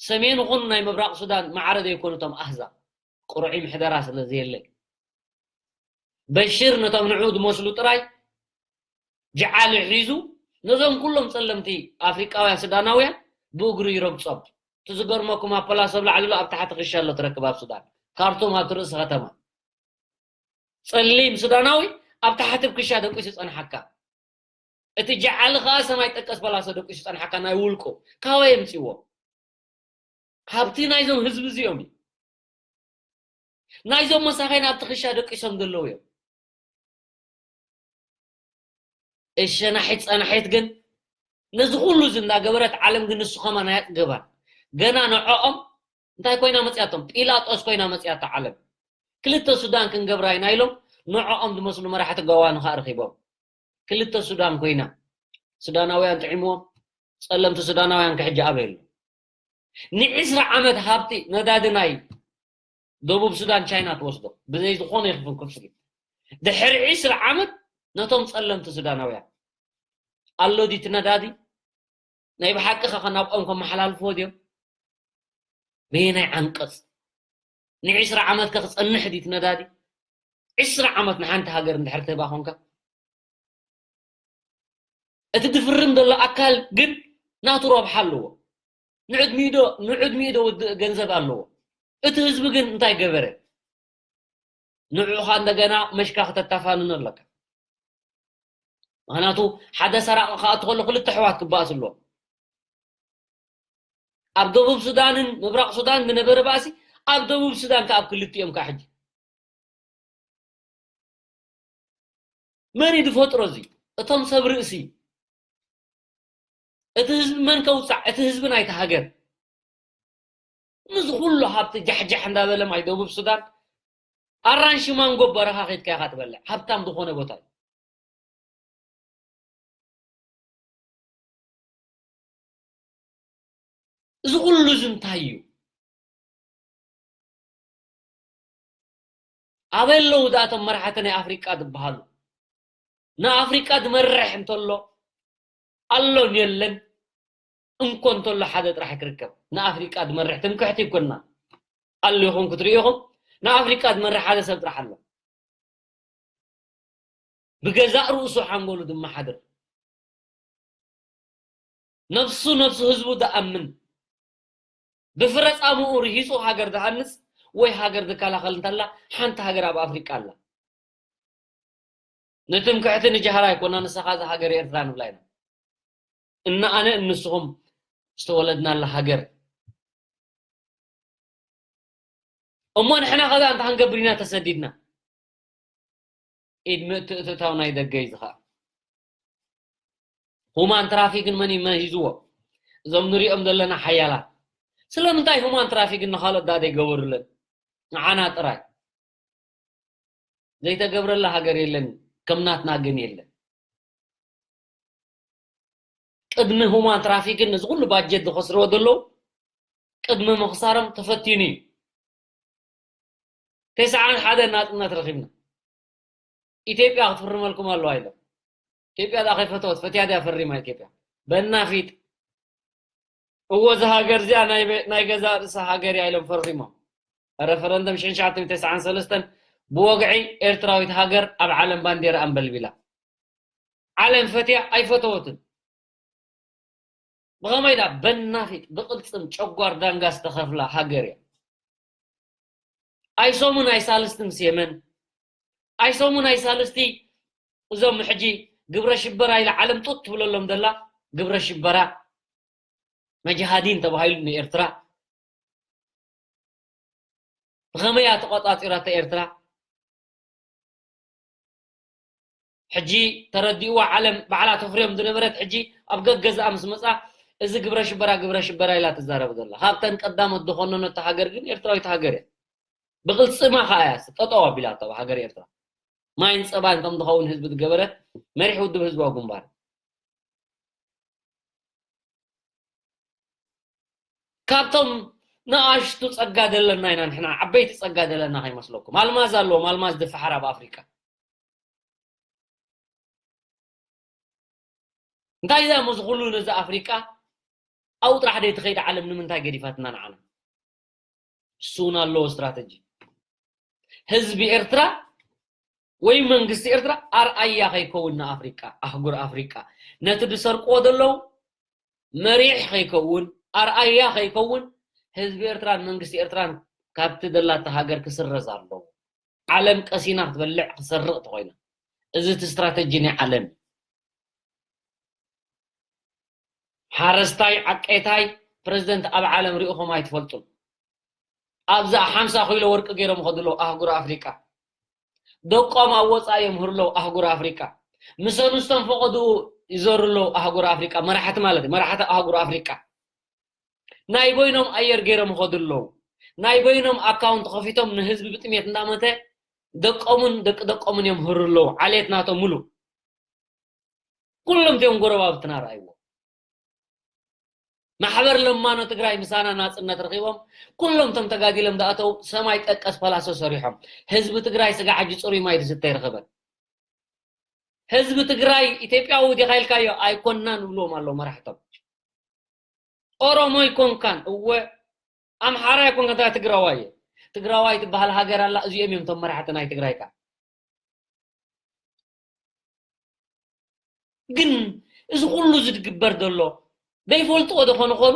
ሰሜን ይኹን ናይ ምብራቕ ሱዳን ማዕረ ዘይኮኑ እቶም ኣህዛብ? ቁሩዕ ምሕደራ ስለ ዘየለ። በሽር ነቶም ንዕኡ ዝመስሉ ጥራይ ጀዓል ሒዙ ነዞም ኩሎም ጸለምቲ ኣፍሪቃውያን ሱዳናውያን ብእግሩ ይረግጾም። እቲ ዝገርመኩም ኣብ ፓላሶ ኣብ ላዕሊ ኣሎ፣ ኣብ ታሕቲ ክሻ ኣሎ ትረክብ ኣብ ሱዳን። ካርቱም ኣብቲ ርእሲ ከተማ። ጸሊም ሱዳናዊ ኣብ ታሕቲ ብክሻ ደቂሱ ጸንሓካ። እቲ ጀዓል ኸኣ ሰማይ ጠቀስ ፓላሶ ደቂሱ ጸንሓካ ናይ ውልቁ። ካበይ የምጽእዎ? ሃብቲ ናይዞም ህዝቢ እዚኦም እዩ። ናይዞም መሳኺን ኣብቲ ክሻ ደቂሶም ዘለዉ እዮም። እሸናሒት ጸናሒት ግን ነዚ ኩሉ እዚ እንዳገበረት ዓለም ግን ንሱ ከማን ኣየጥገባን። ገና ንዕኦም እንታይ ኮይና መጽያቶም? ጲላጦስ ኮይና መጽያታ ዓለም። ክልተ ሱዳን ክንገብራ ኢና ኢሎም ንዕኦም ዝመስሉ መራሕቲ ገዋኑ ከኣ ረኺቦም። ክልተ ሱዳን ኮይና ሱዳናውያን ጥዒምዎም። ጸለምቲ ሱዳናውያን ከ ሕጂ ኣበይ ኣሎ? ንዒስራ ዓመት ሃብቲ ነዳዲ ናይ ደቡብ ሱዳን ቻይና ትወስዶ ብዘይ ዝኾነ ይኽፍል ክፍሊት። ድሕሪ ዒስራ ዓመት ነቶም ጸለምቲ ሱዳናውያን ኣሎ ድዩ እቲ ነዳዲ? ናይ ብሓቂ ኸ ናብኦም ከመሓላልፍዎ ድዮም? በየናይ ዓንቀጽ? ንዒስራ ዓመት ከ ክጸንሕ ድዩ እቲ ነዳዲ? ዒስራ ዓመት ንሓንቲ ሃገር እንድሕር ትህባ ኾንካ፣ እቲ ዝፍርም ዘሎ ኣካል ግን ናቱ ረብሓ ኣለዎ። ንዕድሚኡ ዶ፣ ንዕድሚኡ ዶ ውድእ ገንዘብ ኣለዎ። እቲ ህዝቢ ግን እንታይ ገበረ? ንዕኡ ኸኣ እንደገና መሽካ ከተታፋንኖ ኣለካ። ምኽንያቱ ሓደ ሰራቒ ክኣቱ ከሎ ክልተ ኣሕዋት ክበኣሱ ኣለዎም። ኣብ ደቡብ ሱዳንን ምብራቕ ሱዳን ዝነበረ ባእሲ ኣብ ደቡብ ሱዳን ከኣ ኣብ ክልቲኦም ከኣ ሕጂ መን እዩ ዝፈጥሮ እዚ? እቶም ሰብ ርእሲ። እቲ ህዝቢ መን ከውጻዕ? እቲ ህዝቢ ናይቲ ሃገር። ነዚ ኩሉ ሃብቲ ጃሕጃሕ እንዳበለ ማይ ደቡብ ሱዳን ኣራንሺ ማንጎ በረኻ ኸይድካ ኢኻ ትበልዕ። ሃብታም ዝኾነ ቦታ እዩ። እዚ ኩሉ እዚ እንታይ እዩ? ኣበይ ኣለዉ ደኣ እቶም መራሕቲ ናይ ኣፍሪቃ ዝበሃሉ? ንኣፍሪቃ ዝመርሕ እንተሎ ኣሎን የለን እንኮ እንተሎ ሓደ ጥራሕ ክርከብ። ንኣፍሪቃ ዝመርሕ ትምክሕቲ ይኮንና ኣሎ ይኹን ክትርእዩ ኢኹም። ንኣፍሪቃ ዝመርሕ ሓደ ሰብ ጥራሕ ኣሎ። ብገዛእ ርእሱ ሓንጎሉ ዝመሓድር። ነብሱ ነብሱ ህዝቡ ዝኣምን። ብፍረ ጻምኡ ርሂጹ ሃገር ዝሃንጽ ወይ ሃገር ዝከላኸል እንተላ ሓንቲ ሃገር ኣብ ኣፍሪቃ ኣላ። ንትምክሕቲ ንጃህራ ኣይኮና ንስኻ እዛ ሃገር ኤርትራ ንብላ ኢና። እና ኣነ እንስኹም ዝተወለድናላ ሃገር። እሞ ንሕና ኸዛ እንታይ ክንገብር ኢና ተሰዲድና? ኢድ ምእትእትታው ናይ ደገ እዩ ዝኸኣ። ሁማን ትራፊክን መን እዩ መሂዝዎ? እዞም ንሪኦም ዘለና ሓያላት። ስለምንታይ ሁማን ትራፊክን ንኻልኦት ዳ ዘይገበሩለን? ንዓና ጥራይ። ዘይተገብረላ ሃገር የለን፣ ከም ናትና ግን የለን። ቅድሚ ሁማን ትራፊክን ነዚ ኩሉ ባጀት ዝኸስርዎ ዘለዉ፣ ቅድሚ ምኽሳሮም ተፈቲኑ እዩ። ተስዓን ሓደን ናጽነት ረኺብና። ኢትዮጵያ ክትፍርመልኩም ኣለዋ ኢሎም። ኢትዮጵያ ደኣ ከይፈተወት፣ ፈትያ ድያ ፈሪማ ኢትዮጵያ? በናፊጥ። እዎ፣ እዛ ሃገር እዚኣ ናይ በ-፣ ናይ ገዛእ ርእሳ ሃገር እያ ኢሎም ፈሪሞም። ረፈረንደም ሽሕን ትሽዓተ ሚእትን ተስዓን ሰለስተን ብወግዒ ኤርትራዊት ሃገር ኣብ ዓለም ባንዴራ ኣንበልቢላ። ዓለም ፈትያ ኣይፈተወትን። ብኸመይ ኢላ በናፊጥ ብቕልጽም ጨጓር ዳንጋ ዝተኸፍላ ሃገር እያ። ኣይሶሙን ኣይሳልስቲ ምስ የመን፣ ኣይሶሙን ኣይሳልስቲ እዞም ሕጂ ግብረ ሽበራ ኢላ ዓለም ጡጥ ትብለሎም ዘላ ግብረ ሽበራ መጅሃዲን ተባሂሉ ንኤርትራ ብኸመይ እያ ተቖጻጺራቶ ኤርትራ? ሕጂ ተረዲእዋ ዓለም ባዕላ ተፍርዮም ዝነበረት ሕጂ ኣብ ገገዛኣ ምስ መጻ፣ እዚ ግብረ ሽበራ፣ ግብረ ሽበራ ኢላ ትዛረብ ዘላ። ካብተን ቀዳሞት ዝኾነነቶ ሃገር ግን ኤርትራዊት ሃገር እያ። ብቕልጽማ ኸኣ እያ ጠጠው ኣቢላቶ ኣብ ሃገር ኤርትራ። ማይን ጸባን ከም ዝኸውን ህዝቢ ዝገበረ መሪሕ ውድብ ህዝባዊ ግንባር። ካብቶም ንኣሽቱ ጸጋ ዘለና ኢና ንሕና፣ ዓበይቲ ጸጋ ዘለና ከይመስለኩም። ኣልማዝ ኣለዎም፣ ኣልማዝ ዝፈሓር ኣብ ኣፍሪቃ። እንታይ እዛ እዚ ኩሉ ነዚ ኣፍሪቃ ኣብኡ ጥራሕ ደይ ትኸይድ ዓለም ንምንታይ ገዲፋትና ንዓና? እሱ እውን ኣለዎ ስትራተጂ። ህዝቢ ኤርትራ ወይ መንግስቲ ኤርትራ ኣርኣያ ከይከውን ንኣፍሪቃ፣ ኣህጉር ኣፍሪቃ፣ ነቲ ዝሰርቅዎ ዘለዉ መሪሕ ከይከውን፣ ኣርኣያ ከይከውን፣ ህዝቢ ኤርትራን መንግስቲ ኤርትራን ካብቲ ደላታ ሃገር ክስረዝ ኣለዎ። ዓለም ቀሲና ክትበልዕ ክሰርቕ ተኾይና፣ እዚ እቲ ስትራተጂ ናይ ዓለም እዩ። ሓረስታይ ዓቀይታይ ፕረዚደንት ኣብ ዓለም ርኢኹም ኣይትፈልጡን። ኣብዛ ሓምሳ ኪሎ ወርቂ ገይሮም ይኸዱ ኣለዉ ኣህጉር ኣፍሪቃ። ደቆም ኣብ ወጻኢ የምህሩ ኣለዉ ኣህጉር ኣፍሪቃ። ምስ ኣንስቶም ፈቐድኡ ይዘሩ ኣለዉ ኣህጉር ኣፍሪቃ። መራሕቲ ማለት እዩ፣ መራሕቲ ኣህጉር ኣፍሪቃ። ናይ በይኖም ኣየር ገይሮም ይኸዱ ኣለዉ። ናይ በይኖም ኣካውንት ከፊቶም ንህዝቢ ብጥሜት እንዳመተ ደቆምን ደቂ ደቆምን የምህሩ ኣለዉ። ዓሌት ናቶም ሙሉእ። ኩሎም እቲኦም ጎረባብትና ረኣይዎ። ማሕበር ለማኖ ትግራይ ምሳና ናጽነት ረኺቦም፣ ኩሎም እቶም ተጋዲሎም ዝኣተው ሰማይ ጠቀስ ፓላሶ ሰሪሖም። ህዝቢ ትግራይ ስጋ ሕጂ ጽሩይ ማይ ዝስተ ይረኸበን። ህዝቢ ትግራይ ኢትዮጵያዊ ዲኻ ኢልካዮ ኣይኮንናን ይብልዎም ኣለዉ መራሕቶም። ኦሮሞ ኣይኮንካን፣ እወ ኣምሓራ ኣይኮንካን፣ እንታይ ትግራዋይ እየ። ትግራዋይ ትበሃል ሃገር ኣላ፣ እዚኦም እዮም እቶም መራሕቲ ናይ ትግራይ ከኣ። ግን እዚ ኩሉ ዝግበር ዘሎ ዘይፈልጥዎ ዶ ኾኑ ኾኑ?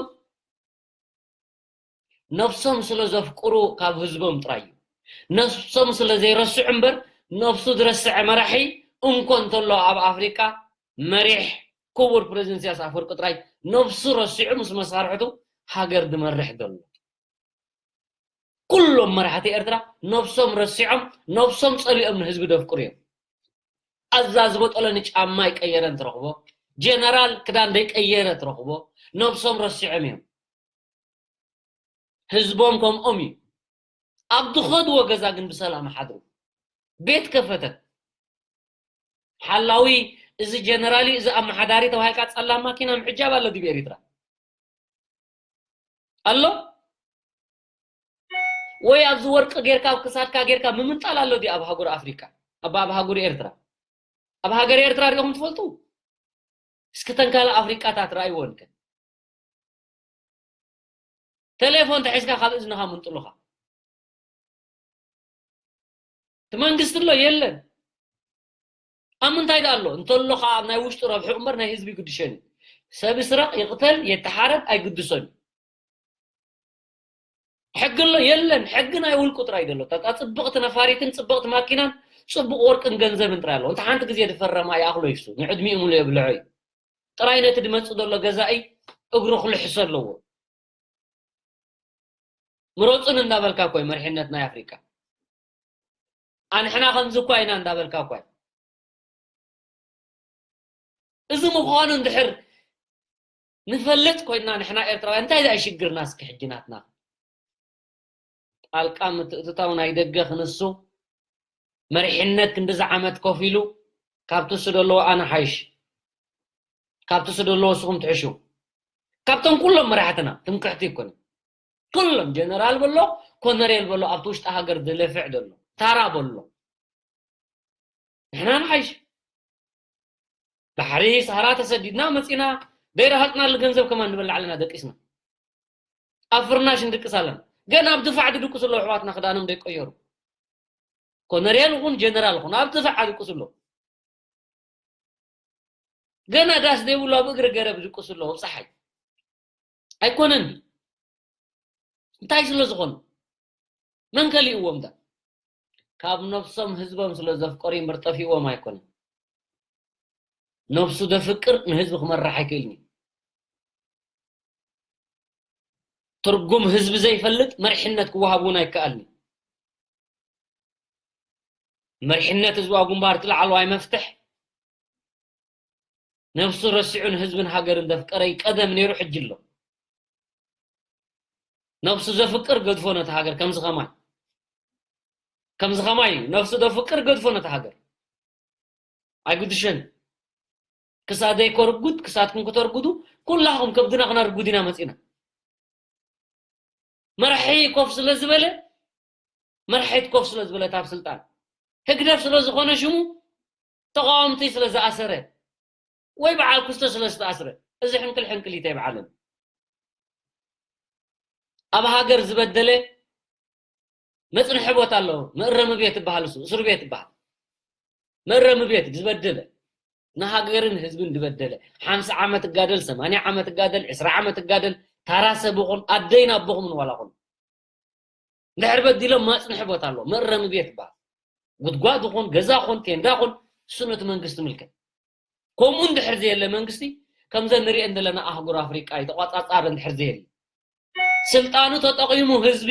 ነፍሶም ስለ ዘፍቅሩ ካብ ህዝቦም ጥራይ እዩ። ነፍሶም ስለ ዘይረስዑ እምበር፣ ነፍሱ ዝረስዐ መራሒ እንኮ እንተሎ ኣብ ኣፍሪቃ መሪሕ ክቡር ፕረዚደንት ኢሳያስ ኣፈወርቂ ጥራይ ነፍሱ ረሲዑ ምስ መሳርሕቱ ሃገር ዝመርሕ ዘሎ። ኩሎም መራሕቲ ኤርትራ ነፍሶም ረሲዖም፣ ነፍሶም ጸሊኦም ንህዝቢ ደፍቅሩ እዮም። ኣዛዚ ቦጠሎኒ ጫማ ይቀየረን ትረኽቦ፣ ጀነራል ክዳን ዘይቀየረ ትረኽቦ፣ ነፍሶም ረሲዖም እዮም። ህዝቦም ከምኦም እዩ። ኣብ ዝኸድዎ ገዛ ግን ብሰላም ሓድሩ። ቤት ከፈተት። ሓላዊ፣ እዚ ጀነራል እዩ፣ እዚ ኣመሓዳሪ ተባሂልካ ጸላም ማኪና ምዕጃብ ኣሎ ድዩ ኤሪትራ? ኣሎ? ወይ ኣብዚ ወርቂ ጌርካ ኣብ ክሳድካ ጌርካ ምምንጣል ኣሎ ድዩ ኣብ ሃገር ኣፍሪቃ? ኣብ፣ ኣብ ሃገር ኤርትራ? ኣብ ሃገር ኤርትራ ሪኢኹም ትፈልጡ? እስኪ ተን ካልእ ኣፍሪቃታት ረኣይወን ከ። ቴሌፎን ተሒዝካ ካብ እዝንኻ ምንጥሉኻ። እቲ መንግስቲ ኣሎ የለን። ኣብ ምንታይ ደኣ ኣሎ? እንተሎ ኸዓ ኣብ ናይ ውሽጡ ረብሑ እምበር ናይ ህዝቢ ይግድሸን እዩ። ሰብ ይስረቕ፣ ይቕተል፣ የተሓረድ ኣይግድሶን እዩ። ሕጊ ኣሎ የለን። ሕጊ ናይ ውልቁ ጥራይ ደሎ። እታ ጽብቕቲ ነፋሪትን ጽብቕቲ ማኪናን ጽቡቕ ወርቅን ገንዘብን ጥራይ ኣለዎ። እንተ ሓንቲ ግዜ ዝፈረማ ይኣኽሎ ይሱ። ንዕድሚኡ ሙሉ የብልዖ እዩ። ጥራይ ነቲ ድመጽእ ዘሎ ገዛኢ እግሩ ክልሕሶ ኣለዎ። ምረጹን እንዳበልካ እኮ እዩ መሪሕነት ናይ ኣፍሪቃ። ኣንሕና ከምዚ እኳ ኢና እንዳበልካ እኳ እዩ። እዚ ምዃኑ እንድሕር ንፈልጥ ኮይንና ንሕና ኤርትራውያን እንታይ ደኣ ሽግርና እስኪ ሕጂ ናትና? ጣልቃ ምትእትታው ናይ ደገ ክንሱ መሪሕነት ክንድዚ ዓመት ኮፍ ኢሉ ካብቲ እሱ ደለዎ ኣነ ሓይሽ፣ ካብቲ እሱ ደለዎ እስኹም ትሕሹ። ካብቶም ኩሎም መራሕትና ትምክሕቲ ይኮነ። ኩሎም ጀነራል በሎ፣ ኮነሬል በሎ ኣብቲ ውሽጢ ሃገር ዝለፍዕ ዘሎ ታራ በሎ። ንሕና ንሓይሽ። ባሕሪ ሰሃራ ተሰዲድና መጺና፣ ዘይረሃጽናሉ ገንዘብ ከማን ንበልዕ ኣለና ደቂስና። ኣብ ፍርናሽ ንድቅስ ኣለና። ገና ኣብ ድፋዕ ዝድቅሱ ኣለዉ ኣሕዋትና ክዳኖም ዘይቀየሩ። ኮነሬል ይኹን ጀነራል ይኹን ኣብ ድፋዕ ድቅሱ ኣለዉ። ገና ዳስ ዘይብሉ ኣብ እግሪ ገረብ ድቅሱ ኣለዉ ኣብ ጸሓይ። ኣይኮነን ድዩ? እንታይ ስለ ዝኾኑ? መን ከሊእዎም ዳ? ካብ ነፍሶም ህዝቦም ስለ ዘፍቀሩ እምበር ጠፊእዎም ኣይኮነን። ነፍሱ ዘፍቅር ንህዝቢ ክመርሕ ኣይክእልን እዩ። ትርጉም ህዝቢ ዘይፈልጥ መሪሕነት ክወሃብ እውን ኣይከኣልን እዩ። መሪሕነት ህዝባዊ ግንባር እቲ ላዕለዋይ መፍትሕ ነብሱ ረሲዑ ንህዝብን ሃገርን ዘፍቀረ ቀደም ነይሩ፣ ሕጂ ኣሎ። ነብሱ ዘፍቅር ገድፎ ነቲ ሃገር። ከምዚ ከማይ፣ ከምዚ ከማይ እዩ። ነብሱ ዘፍቅር ገድፎ ነቲ ሃገር። ኣይጉድሸን። ክሳደይ ከርጉድ፣ ክሳድኩም ክተርጉዱ፣ ኩላኹም ከብድና ክነርጉድ ኢና መጺና። መራሒ ኮፍ ስለ ዝበለ፣ መራሒት ኮፍ ስለ ዝበለት ኣብ ስልጣን፣ ህግደፍ ስለ ዝኾነ ሽሙ፣ ተቃወምቲ ስለ ዝኣሰረ፣ ወይ በዓል ኩስቶ ስለ ዝተኣስረ፣ እዚ ሕንቅል ሕንቅሊት ኣይበዓልን። ኣብ ሃገር ዝበደለ መጽንሒ ቦታ ኣለዎ። መእረሚ ቤት ይበሃል፣ እሱ እስር ቤት ይበሃል። መእረሚ ቤት ዝበደለ፣ ንሃገርን ህዝብን ዝበደለ፣ ሓምሳ ዓመት እጋደል፣ ሰማንያ ዓመት እጋደል፣ ዕስራ ዓመት እጋደል፣ ታራ ሰብ ይኹን፣ ኣደይን ኣቦኹምን ዋላ ኹን፣ እንድሕር በዲሎም መጽንሒ ቦታ ኣለዎ። መእረሚ ቤት ይበሃል። ጉድጓድ ይኹን፣ ገዛ ይኹን፣ ቴንዳ ይኹን፣ እሱ ነቲ መንግስቲ ምልከት። ከምኡ እንድሕር ዘየለ መንግስቲ፣ ከምዘን ንሪኤን ዘለና ኣህጉር ኣፍሪቃ እዩ ተቋጻጻሪ እንድሕር ዘየለ። ስልጣኑ ተጠቒሙ ህዝቢ፣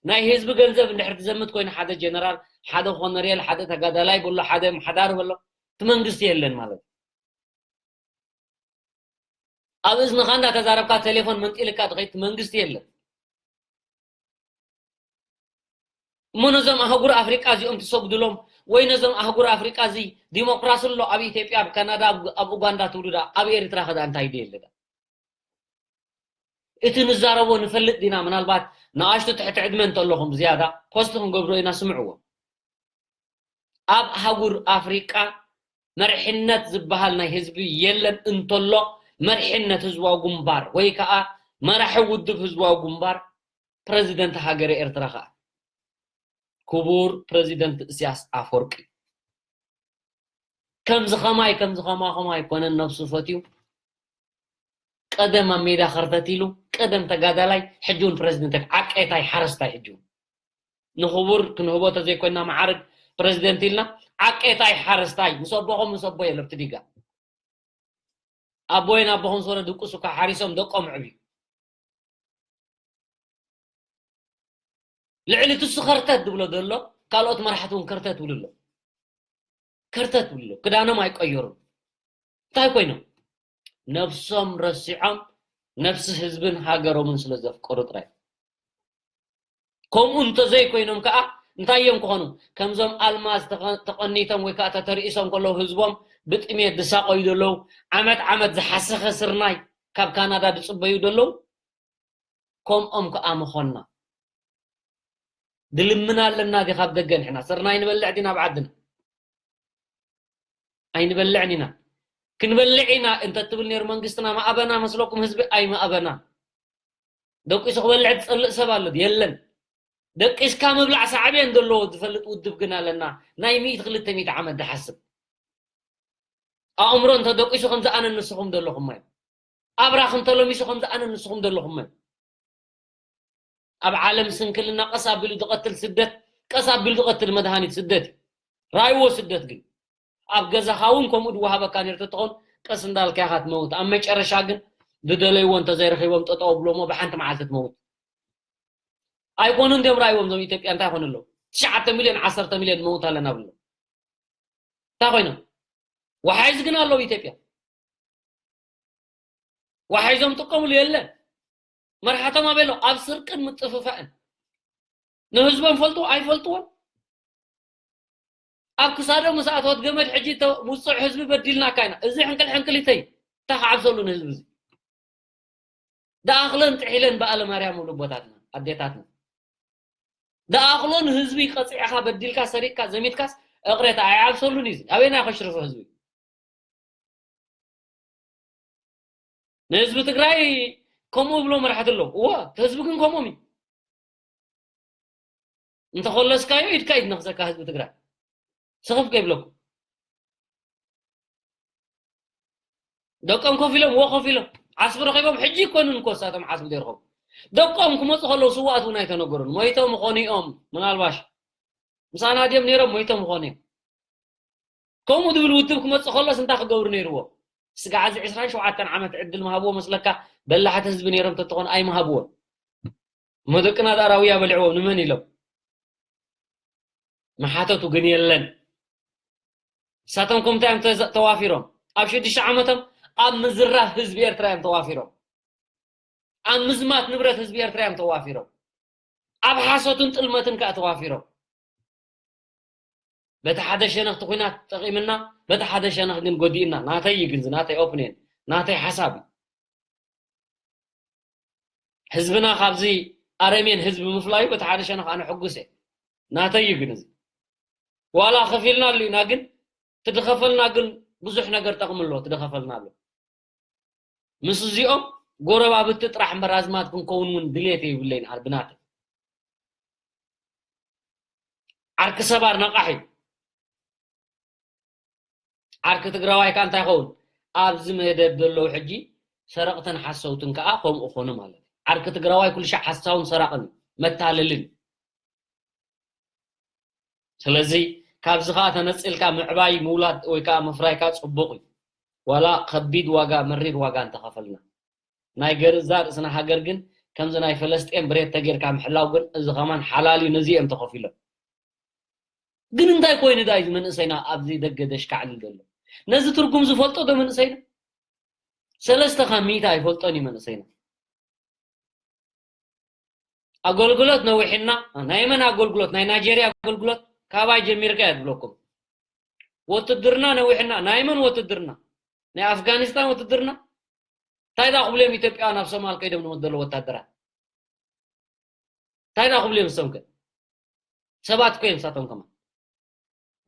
ናይ ህዝቢ ገንዘብ እንድሕር ዝዘምት ኮይኑ፣ ሓደ ጀነራል፣ ሓደ ኮነሬል፣ ሓደ ተጋዳላይ በሎ፣ ሓደ ኣምሓዳሪ በሎ፣ እቲ መንግስቲ የለን ማለት እዩ። ኣብ እዝንኻ እንዳተዛረብካ ቴሌፎን መንጢልካ ትኸይድ፣ እቲ መንግስቲ የለን። እሞ ነዞም ኣህጉር ኣፍሪቃ እዚኦም ትሰግድሎም፣ ወይ ነዞም ኣህጉር ኣፍሪቃ እዚ ዲሞክራሲ ኣሎ ኣብ ኢትዮጵያ፣ ኣብ ካናዳ፣ ኣብ፣ ኣብ ኡጋንዳ ትብሉ ዳ፣ ኣብ ኤርትራ ከ ዳ እንታይ ደየለ ዳ? እቲ ንዛረቦ ንፈልጥ ዲና? ምናልባት ንኣሽቱ ትሕቲ ዕድመ እንተለኹም ዝያዳ ፖስት ክንገብሮ ኢና፣ ስምዕዎ። ኣብ ኣህጉር ኣፍሪቃ መርሕነት ዝበሃል ናይ ህዝቢ የለን። እንተሎ መርሕነት ህዝባዊ ግንባር ወይ ከኣ መራሒ ውድብ ህዝባዊ ግንባር ፕረዚደንት ሃገረ ኤርትራ ከኣ ክቡር ፕረዚደንት እስያስ ኣፈወርቂ። ከምዚ ኸማይ፣ ከምዚ ኸማኹም ኣይኮነን ነብሱ ፈትዩ። ቀደም ኣብ ሜዳ ከርተት ኢሉ፣ ቀደም ተጋዳላይ፣ ሕጂ እውን ፕረዚደንት፣ ዓቄታይ ሓረስታይ። ሕጂ እውን ንኽቡር ክንህቦ ተዘይኮይና መዓርግ ፕረዚደንት ኢልና፣ ዓቄታይ ሓረስታይ፣ ምስ ኣቦኹም፣ ምስ ኣቦ የለ ኣብቲ ዲጋ። ኣቦይን ኣቦኹም ስወረ ድቁስ እኳ ሓሪሶም ደቆም ዕብዩ። ልዕሊ ትሱ ከርተት ዝብሎ ዘሎ፣ ካልኦት መራሕቲ እውን ከርተት ይብሉ ኣሎ። ከርተት ይብሉ ኣሎ። ክዳኖም ኣይቀየሩን። እንታይ ኮይኖም? ነብሶም ረሲዖም፣ ነብሲ ህዝብን ሃገሮምን ስለ ዘፍቀሩ ጥራይ። ከምኡ እንተዘይኮይኖም ከኣ እንታይ እዮም ክኾኑ? ከምዞም ኣልማዝ ተቐ-፣ ተቐኒቶም ወይ ከኣ ተተርኢሶም ከለዉ ህዝቦም ብጥሜት ዝሳቐዩ ዘለዉ፣ ዓመት ዓመት ዝሓሰኸ ስርናይ ካብ ካናዳ ዝጽበዩ ዘለዉ፣ ከምኦም ከኣ ምኾንና። ድልምን ኣለና ድዩ ካብ ደገ ንሕና? ስርናይ ንበልዕ ዲና ኣብ ዓድና? ኣይንበልዕን ኢና። ክንበልዕ ኢና እንተ ትብል ነይሩ መንግስትና፣ ማእበና መስለኩም? ህዝቢ ኣይማእበና። ደቂሱ ክበልዕ ዝጸልእ ሰብ ኣሎ ድዩ? የለን። ደቂስካ ምብላዕ ሳዕቤን ዘለዎ ዝፈልጥ ውድብ ግን ኣለና። ናይ ሚእቲ ክልተ ሚእቲ ዓመት ዝሓስብ ኣእምሮ እንተ ደቂሱ ከምዚ ኣነ ንስኹም ዘለኹም እዩ። ኣብራኽ እንተ ለሚሱ ከምዚ ኣነ ንስኹም ዘለኹም እዩ። ኣብ ዓለም ስንክልና ቀስ ኣቢሉ ዝቐትል ስደት፣ ቀስ ኣቢሉ ዝቐትል መድሃኒት ስደት እዩ። ራይዎ ስደት ግን ኣብ ገዛኻ እውን ከምኡ ዝወሃበካ ነይሩ ተትኾን፣ ቀስ እንዳልካ ኢኻ ትመውት። ኣብ መጨረሻ ግን ዝደለይዎ እንተዘይረኺቦም ጠጠው ኣብሎሞ ብሓንቲ መዓልቲ ትመውት። ኣይኮኑን ድዮም ራይዎም እዞም ኢትዮጵያ እንታይ ኮኑ ኣለዉ? ትሽዓተ ሚልዮን ዓሰርተ ሚልዮን ንመውት ኣለና ብሎ። እንታይ ኮይኖም? ወሓይዝ ግን ኣለዉ ኢትዮጵያ። ወሓይዞም ጥቀምሉ የለን። መርሓቶም ኣበይ ኣለዉ? ኣብ ስርቅን ምጥፍፋእን። ንህዝቦም ፈልጥዎ ኣይፈልጥዎን። ኣብ ክሳዶም ምስ ኣተወት ገመድ ሕጂ ተ-፣ ውጹዕ ህዝቢ በዲልናካ ኢና። እዚ ሕንቅል ሕንቅሊተይ እንታይ ክዓብሰሉ ንህዝቢ እዚ? ደኣኽለን ጥሒለን በኣለ ማርያም ይብሉ ኣቦታትና፣ ኣዴታትና። ደኣኽሎ ንህዝቢ ቀጺዕኻ፣ በዲልካ፣ ሰሪቕካ፣ ዘሚትካስ እቕሬታ ኣይዓብሰሉን እዩ። ኣበይና ከሽርፎ ህዝቢ? ንህዝቢ ትግራይ ከምኡ ብሎ መራሕቲ ኣለዉ። እወ፣ እቲ ህዝቢ ግን ከምኦም እዩ። እንተኾለስካዮ ኢድካ እዩ ዝነኽሰካ ህዝቢ ትግራይ። ስኽፍ ከይብለኩም። ደቆም ኮፍ ኢሎም፣ እወ ኮፍ ኢሎም። ዓስቢ ረኺቦም፣ ሕጂ ይኮኑን እኮ እሳቶም ዓስቢ ዘይረኸቡ። ደቆም ክመጹ ከለዉ ስውኣት እውን ኣይተነገሩን። ሞይቶም ይኾኑ እዮም፣ ምናልባሽ። ምሳና ድዮም ነይሮም፣ ሞይቶም ይኾኑ እዮም። ከምኡ ዝብል ውድብ ክመጽእ ከሎስ እንታይ ክገብሩ ነይርዎ? ስጋዕ እዚ ዕስራን ሸውዓተን ዓመት ዕድል ምሃብዎ መስለካ? በላሕቲ ህዝቢ ነይሮም ተትኾን ኣይምሃብዎን። እሞ ደቅና ደኣ ራውያ በሊዕዎም ንመን ኢሎም? መሓተቱ ግን የለን። ንሳቶም ከምታይ እዮም ተዘ-፣ ተዋፊሮም? ኣብ ሽዱሽተ ዓመቶም ኣብ ምዝራፍ ህዝቢ ኤርትራ እዮም ተዋፊሮም። ኣብ ምዝማት ንብረት ህዝቢ ኤርትራ እዮም ተዋፊሮም። ኣብ ሓሶትን ጥልመትን ከኣ ተዋፊሮም። በቲ ሓደ ሸነኽ እቲ ኲናት ጠቒምና፣ በቲ ሓደ ሸነኽ ግን ጎዲእና። ናተይ እዩ ግን፣ ናተይ ኦፕኔን፣ ናተይ ሓሳብ እዩ። ህዝብና ካብዚ ኣረሜን ህዝቢ ምፍላዩ በቲ ሓደ ሸነኽ ኣነ ሕጉስ እየ። ናተይ እዩ ግን እዚ። ዋላ ከፊልናሉ ኢና፣ ግን ትድኸፈልና ግን ብዙሕ ነገር ጠቕሚ ኣለዎ፣ ትድኸፈልና ኣሎ። ምስ እዚኦም ጎረባብቲ ጥራሕ እምበር ኣዝማድ ክንከውን እውን ድሌት የብለይን። ኣር ብናተይ ዓርኪ ሰባር ነቓሕ እዩ። ዓርኪ ትግራዋይ ከኣ እንታይ ይኸውን? ኣብዚ መደብ ዘለዉ ሕጂ ሰረቕትን ሓሰውትን ከኣ ከምኡ ኾኑ ማለት እዩ። ዓርኪ ትግራዋይ ኩሉ ሻዕ ሓሳውን ሰራቕን እዩ፣ መታለልን እዩ። ስለዚ ካብዚ ከኣ ተነጺልካ ምዕባይ ምውላድ ወይ ከኣ ምፍራይካ ጽቡቕ እዩ። ዋላ ከቢድ ዋጋ፣ መሪር ዋጋ እንተኸፈልና። ናይ ገርዛ ርእስና ሃገር ግን ከምዚ ናይ ፈለስጤን ብሬት ተጌርካ ምሕላው ግን እዚ ከማን ሓላል እዩ፣ ነዚ እዮም ተኸፊሎም። ግን እንታይ ኮይኑ ዳ እዩ መንእሰይና ኣብዚ ደገ ደሽካዕልል ዘሎ? ነዚ ትርጉም ዝፈልጦ ዶ መንእሰይና? ሰለስተ ካብ ሚእቲ ኣይፈልጦን እዩ መንእሰይና። ኣገልግሎት ነዊሕና፣ ናይ መን ኣገልግሎት? ናይ ናይጄርያ ኣገልግሎት ካባይ ጀሚርካ እየ ዝብለኩም። ወትድርና ነዊሕና፣ ናይ መን ወትድርና? ናይ ኣፍጋኒስታን ወትድርና? እንታይ ዳ ክብሉ እዮም ኢትዮጵያውያን ኣብ ሶማል ከይዶም ንመት ዘለዉ ወታደራት? እንታይ ዳ ክብሉ እዮም ንሶም ከ? ሰባት እኮ እዮም ንሳቶም ከማን።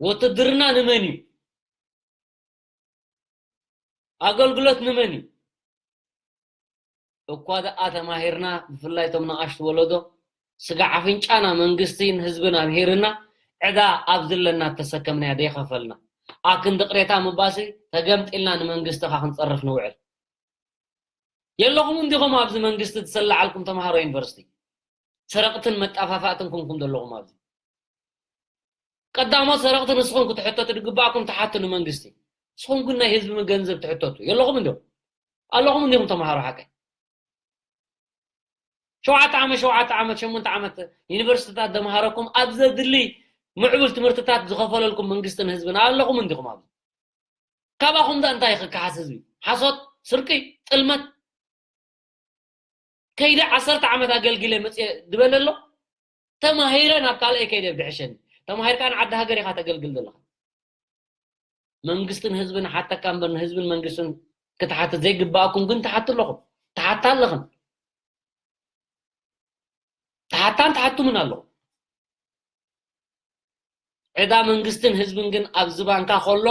ወትድርና ንመን እዩ? ኣገልግሎት ንመን እዩ? እኳ ደኣ ተማሂርና፣ ብፍላይ እቶም ንኣሽቱ ወለዶ፣ ስጋዕ ኣፍንጫና መንግስትን ህዝብን ኣምሂርና፣ ዕዳ ኣብ ዝለና እተሰከምናያ ደይኸፈልና። ኣክንዲ ቅሬታ ምባሲ ተገምጢልና ንመንግስቲ ኸኣ ክንጸርፍ ንውዕል። የለኹም እንዲኹም ኣብዚ መንግስቲ ዝሰላዓልኩም ተምሃሮ ዩኒቨርሲቲ? ሰረቕትን መጣፋፋእትን ኮንኩም ዘለኹም ኣብዚ። ቀዳሞት ሰረቕቲ ንስኹም ክትሕተቱ ዝግባእኩም ትሓቱ ንመንግስቲ። ንስኹም ግን ናይ ህዝቢ ገንዘብ ትሕተቱ። የለኹም እንዲኹም? ኣለኹም እንዲኹም ተምሃሮ ሓቀይ? ሸውዓተ ዓመት፣ ሸውዓተ ዓመት፣ ሸሞንተ ዓመት ዩኒቨርሲቲታት ዘምሃረኩም ኣብ ዘድሊ ምዕቡል ትምህርትታት ዝኸፈለልኩም መንግስትን ህዝብን ኣለኹም እንዲኹም ኣብዚ? ካባኹም ዳ እንታይ ክከሓስ ህዝቢ? ሓሶት፣ ስርቂ፣ ጥልመት? ከይደ ዓሰርተ ዓመት ኣገልጊለ መፅየ ዝበለ ኣሎ? ተማሂረ ናብ ካልኣይ ከይደ ብድሕሸኒ። ተማሂርካ ንዓዲ ሃገር ኢኻ ተገልግል ዘለኻ። መንግስትን ህዝብን ሓተካ እምበር ንህዝብን መንግስትን ክትሓትት ዘይግባኣኩም ግን ትሓቱ ኣለኹም። ትሓታ ኣለኽን። ትሓታን ትሓቱምን ኣለኹም። ዕዳ መንግስትን ህዝብን ግን ኣብዚ ባንካ ከሎ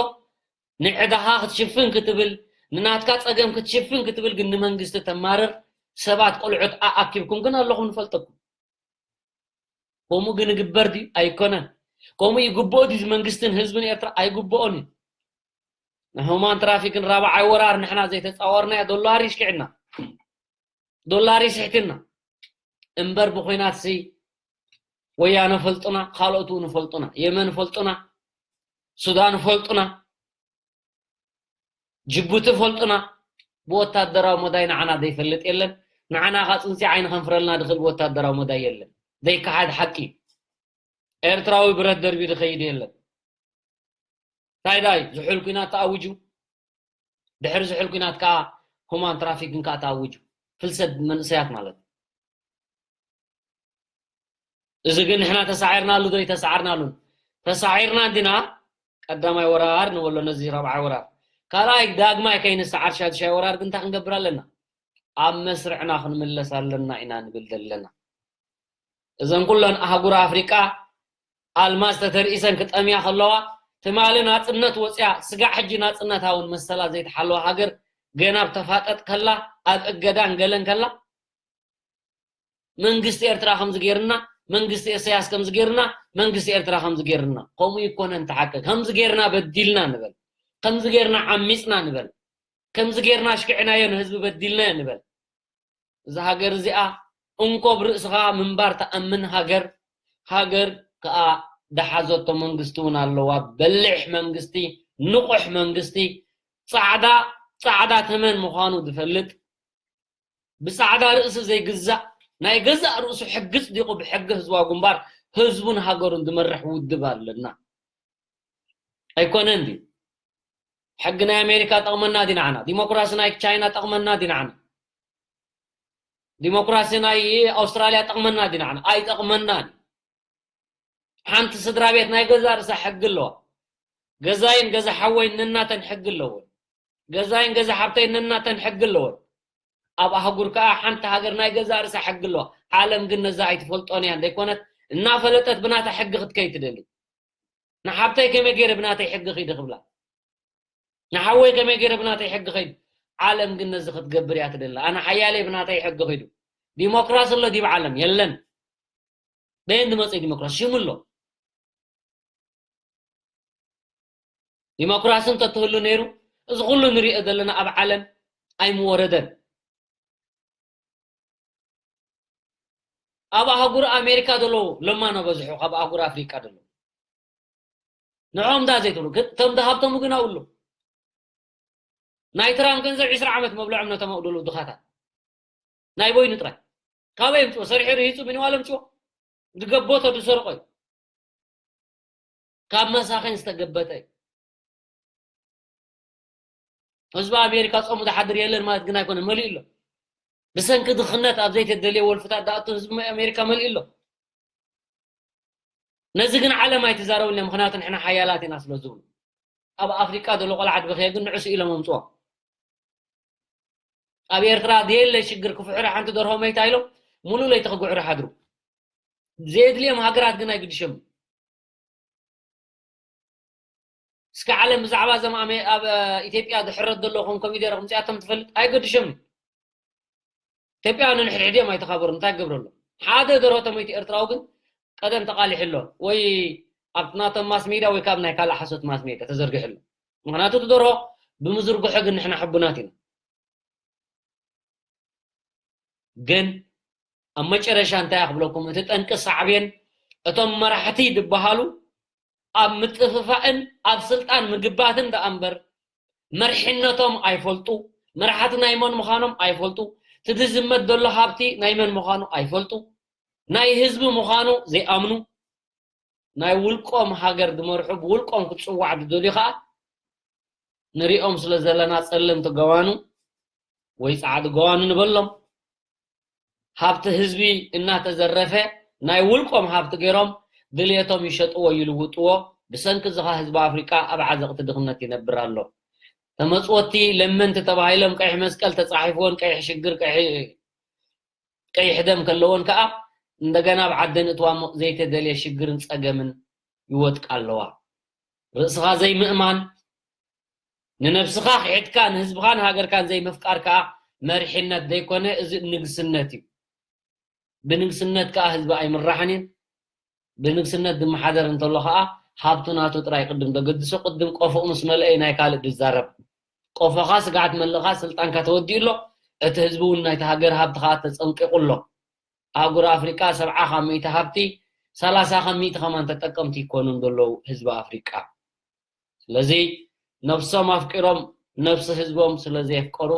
ንዕዳኻ ክትሽፍን ክትብል፣ ንናትካ ጸገም ክትሽፍን ክትብል ግን ንመንግስቲ ተማርር ሰባት ቆልዑት ኣኣኪብኩም ግን ኣለኹም ንፈልጠኩም። ከምኡ ግን ይግበር ድዩ? ኣይኮነን። ከምኡ ይግብኦ ድዩ? መንግስትን ህዝብን ኤርትራ ኣይግብኦን እዩ። ንሁማን ትራፊክን ራብዓይ ወራር ንሕና ዘይተጻወርናዮ ዶላር ይሽክዕና። ዶላር ይስሕትና። እምበር ብኹናት ሲ ወያነ ፈልጡና፣ ካልኦት እውን ፈልጡና፣ የመን ፈልጡና፣ ሱዳን ፈልጡና፣ ጅቡቲ ፈልጡና። ብወታደራዊ መዳይ ንዓና ዘይፈልጥ የለን። ንዓና ኻ ጽንጺ ዓይኒ ከንፍረልና ዝኽእል ብወታደራዊ መዳይ የለን። ዘይከሓድ ሓቂ እዩ። ኤርትራዊ ብረት ደርቢ ዝኸይድ የለን። እንታይ ዳይ ዝሑል ኲናት ተኣውጁ፣ ድሕሪ ዝሑል ኲናት ከኣ ሁማን ትራፊክን ከኣ ተኣውጁ። ፍልሰት መንእሰያት ማለት እዩ። እዚ ግን ንሕና ተሳዒርናሉ ዶ ኣይተሳዓርናሉን? ተሳዒርና እንዲና። ቀዳማይ ወራር ንበሎ ነዚ ራብዓይ ወራር። ካልኣይ ዳግማይ ከይንሰዓር ሻድሻይ ወራር ግን እንታይ ክንገብር ኣለና? ኣብ መስርዕና ክንምለስ ኣለና ኢና ንብል ዘለና። እዘን ኩለን ኣህጉር ኣፍሪቃ ኣልማዝ ተተርኢሰን ክጠምያ ከለዋ፣ ትማሊ ናጽነት ወጽያ፣ ስጋዕ ሕጂ ናጽነታ እውን መሰላ ዘይተሓለወ ሃገር ገና ኣብ ተፋጠጥ ከላ፣ ኣብ እገዳን ገለን ከላ፣ መንግስቲ ኤርትራ ከምዚ ገይርና፣ መንግስቲ ኢሳያስ ከምዚ ገይርና፣ መንግስቲ ኤርትራ ከምዚ ገይርና። ከምኡ ይኮነን እቲ ሓቂ። ከምዚ ገይርና በዲልና ንበል። ከምዚ ገይርና ዓሚጽና ንበል። ከምዚ ገይርና ኣሽኪዕናዮ ንህዝቢ በዲልናዮ ንበል። እዛ ሃገር እዚኣ እንኮ ብርእስኻ ምንባር ትኣምን ሃገር፣ ሃገር ከኣ ደሓዘቶ መንግስቲ እውን ኣለዋ። በሊሕ መንግስቲ፣ ንቑሕ መንግስቲ፣ ጻዕዳ፣ ጻዕዳ ተመን ምዃኑ ዝፈልጥ፣ ብጻዕዳ ርእሲ ዘይግዛእ፣ ናይ ገዛእ ርእሱ ሕጊ ጽዲቑ ብሕጊ ህዝባዊ ግንባር ህዝቡን ሃገሩን ዝመርሕ ውድብ ኣለና። ኣይኮነን ድዩ? ሕጊ ናይ ኣሜሪካ ጠቕመና ዲናዕና? ዲሞክራሲ ናይ ቻይና ጠቕመና ዲናዕና? ዲሞክራሲ ናይ ኣውስትራልያ ጠቕመና ዲናዕና? ኣይጠቕመናን። ሓንቲ ስድራ ቤት ናይ ገዛ ርእሳ ሕጊ ኣለዋ። ገዛይን ገዛ ሓወይን ነናተን ሕጊ ኣለወን። ገዛይን ገዛ ሓብተይን ነናተን ሕጊ ኣለወን። ኣብ ኣህጉር ከኣ ሓንቲ ሃገር ናይ ገዛ ርእሳ ሕጊ ኣለዋ። ዓለም ግን ነዛ ኣይትፈልጦን እያ፣ ዘይኮነት እናፈለጠት ብናታ ሕጊ ክትከይድ ትደሊ። ንሓብተይ ከመይ ገይረ ብናተይ ሕጊ ኺዲ ክብላ፣ ንሓወይ ከመይ ገይረ ብናተይ ሕጊ ኸይዱ። ዓለም ግን ነዚ ክትገብር እያ ትደሊ። ኣነ ሓያለይ ብናተይ ሕጊ ኺዱ። ዲሞክራሲ ኣሎ ዲብ ዓለም የለን። በየን ዝመጽእ ዲሞክራሲ ሽሙ ኣሎ። ዲሞክራሲ እንተትህሉ ነይሩ፣ እዚ ኩሉ ንሪኦ ዘለና ኣብ ዓለም ኣይምወረደን። ኣብ ኣህጉር ኣሜሪካ ዘለዉ ለማኖ በዝሑ፣ ካብ ኣህጉር ኣፍሪቃ ዘለዉ ንዖም ዳ ዘይትብሉ፣ ግን እቶም ዝሃብተሙ ግን ኣብሉ። ናይ ትራምፕ ገንዘብ ዕስራ ዓመት መብልዖም ነቶም ኣብደሉ ድኻታት። ናይ በይኑ ጥራይ። ካበይ የምጽኦ? ሰሪሑ ርሂጹ ሚኒዋል የምጽኦ? ዝገበቶ ዝሰርቆ እዩ። ካብ መሳኺን ዝተገበተ እዩ። ህዝቢ ኣሜሪካ ጾሙ ዝሓድር የለን ማለት ግን ኣይኮነን፣ መሊኡ ኣሎ። ብሰንኪ ድኽነት ኣብ ዘይተደልየ ወልፍታት ዝኣቱ ህዝቢ ኣሜሪካ መሊኡ ኣሎ። ነዚ ግን ዓለም ኣይትዛረብን እያ፣ ምኽንያቱ ንሕና ሓያላት ኢና ስለ ዝብሉ። ኣብ ኣፍሪቃ ዘሎ ቆልዓ ድበኸየ ግን ንዑ ስኢሎም ኣምጽኦ። ኣብ ኤርትራ ዘየለ ሽግር ክፍሕሩ ሓንቲ ደርሆ መይታ ኢሎም ሙሉእ ለይቲ ክግዕሩ ሓድሩ። ዘየድልዮም ሃገራት ግን ኣይግድሾምን። እስከ ዓለም ብዛዕባ እዞም ኣሜ-፣ ኣብ፣ እ፣ ኢትዮጵያ ዝሕረድ ዘሎ ከም ኮሚደረ ከምዚኣቶም ትፈልጥ ኣይገድሾምን። ኢትዮጵያውያን ንሕድሕድ እዮም ኣይተኻበሩን፣ እንታይ ክገብሩ ኣሎ? ሓደ ደርሆ ተመይቱ ኤርትራዊ ግን ቀደም ተቃሊሑ ኣሎ፣ ወይ ኣብቲ ናቶም ማስ ሜድያ ወይ ካብ ናይ ካልእ ሓሶት ማስ ሜድያ ተዘርጊሑ ኣሎ። ምኽንያቱ እቲ ደርሆ ብምዝርግሖ ግን ንሕና ሕቡናት ኢና። ግን ኣብ መጨረሻ እንታይ ክብለኩም፣ እቲ ጠንቂ ሳዕቤን እቶም መራሕቲ ዝበሃሉ ኣብ ምጥፍፋእን ኣብ ስልጣን ምግባትን ደኣ እምበር መርሒነቶም ኣይፈልጡ፣ መራሕቲ ናይ መን ምዃኖም ኣይፈልጡ፣ እቲ ዝዝመት ዘሎ ሃብቲ ናይ መን ምዃኑ ኣይፈልጡ፣ ናይ ህዝቢ ምዃኑ ዘይኣምኑ፣ ናይ ውልቆም ሃገር ዝመርሑ ብውልቆም ክትጽዋዕ ዝደልዩ ከኣ ንሪኦም ስለ ዘለና ጸለምቲ ገዋኑ ወይ ጻዕዲ ገዋኑ ንበሎም። ሃብቲ ህዝቢ እናተዘረፈ ናይ ውልቆም ሃብቲ ገይሮም ድልየቶም ይሸጥዎ ይልውጥዎ። ብሰንኪ እዚ ኸኣ ህዝቢ ኣፍሪቃ ኣብ ዓዘቕቲ ድኽነት ይነብር ኣሎ። ተመጽወቲ ለመንቲ ተባሂሎም ቀይሕ መስቀል ተጻሒፍዎን ቀይሕ ሽግር ቀይሕ ቀይሕ ደም ከለዎን ከኣ እንደገና ኣብ ዓደን እትዋ እሞ ዘይተደልየ ሽግርን ጸገምን ይወድቃ ኣለዋ። ርእስኻ ዘይምእማን፣ ንነብስኻ ክሒድካ ንህዝብኻን ሃገርካን ዘይምፍቃር ከኣ መሪሕነት ዘይኮነ፣ እዚ ንግስነት እዩ። ብንግስነት ከኣ ህዝቢ ኣይምራሕን እዩ። ብንግስነት ዝመሓደር እንተሎ ከኣ ሃብቱ ናቱ ጥራይ ቅድም ዘገድሶ፣ ቅድም ቆፎኡ ምስ መልአ እዩ ናይ ካልእ ዝዛረብ። ቆፎኻ ስጋዕ ትመልእኻ ስልጣንካ ተወዲኡ ኣሎ፣ እቲ ህዝቢ እውን ናይቲ ሃገር ሃብቲ ከኣ ተጸንቂቑ ኣሎ። ኣህጉር ኣፍሪቃ ሰብዓ ካብ ሚእቲ ሃብቲ፣ ሰላሳ ካብ ሚእቲ ከማን ተጠቀምቲ ኣይኮኑን ዘለዉ ህዝቢ ኣፍሪቃ። ስለዚ ነብሶም ኣፍቂሮም ነብሲ ህዝቦም ስለ ዘየፍቀሩ፣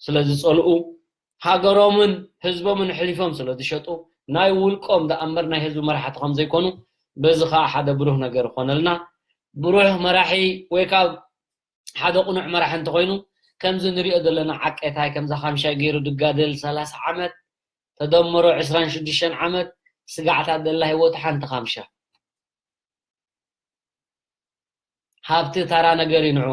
ስለ ዝጸልኡ፣ ሃገሮምን ህዝቦምን ኣሕሊፎም ስለ ዝሸጡ፣ ናይ ውልቆም ደኣ እምበር ናይ ህዝቢ መራሕቲ ከም ዘይኮኑ በዚ ከኣ ሓደ ብሩህ ነገር ይኾነልና። ብሩህ መራሒ ወይ ካብ ሓደ ቅኑዕ መራሒ እንተኾይኑ ከምዚ ንሪኦ ዘለና ዓቄታይ ከምዛ ካምሻይ ገይሩ ድጋደል ሰላሳ ዓመት ተደምሮ ዕስራን ሽዱሽተን ዓመት ስጋዕታ ደላ ህይወቱ ሓንቲ ካምሻ። ሃብቲ ተራ ነገር እዩ ንዕኡ።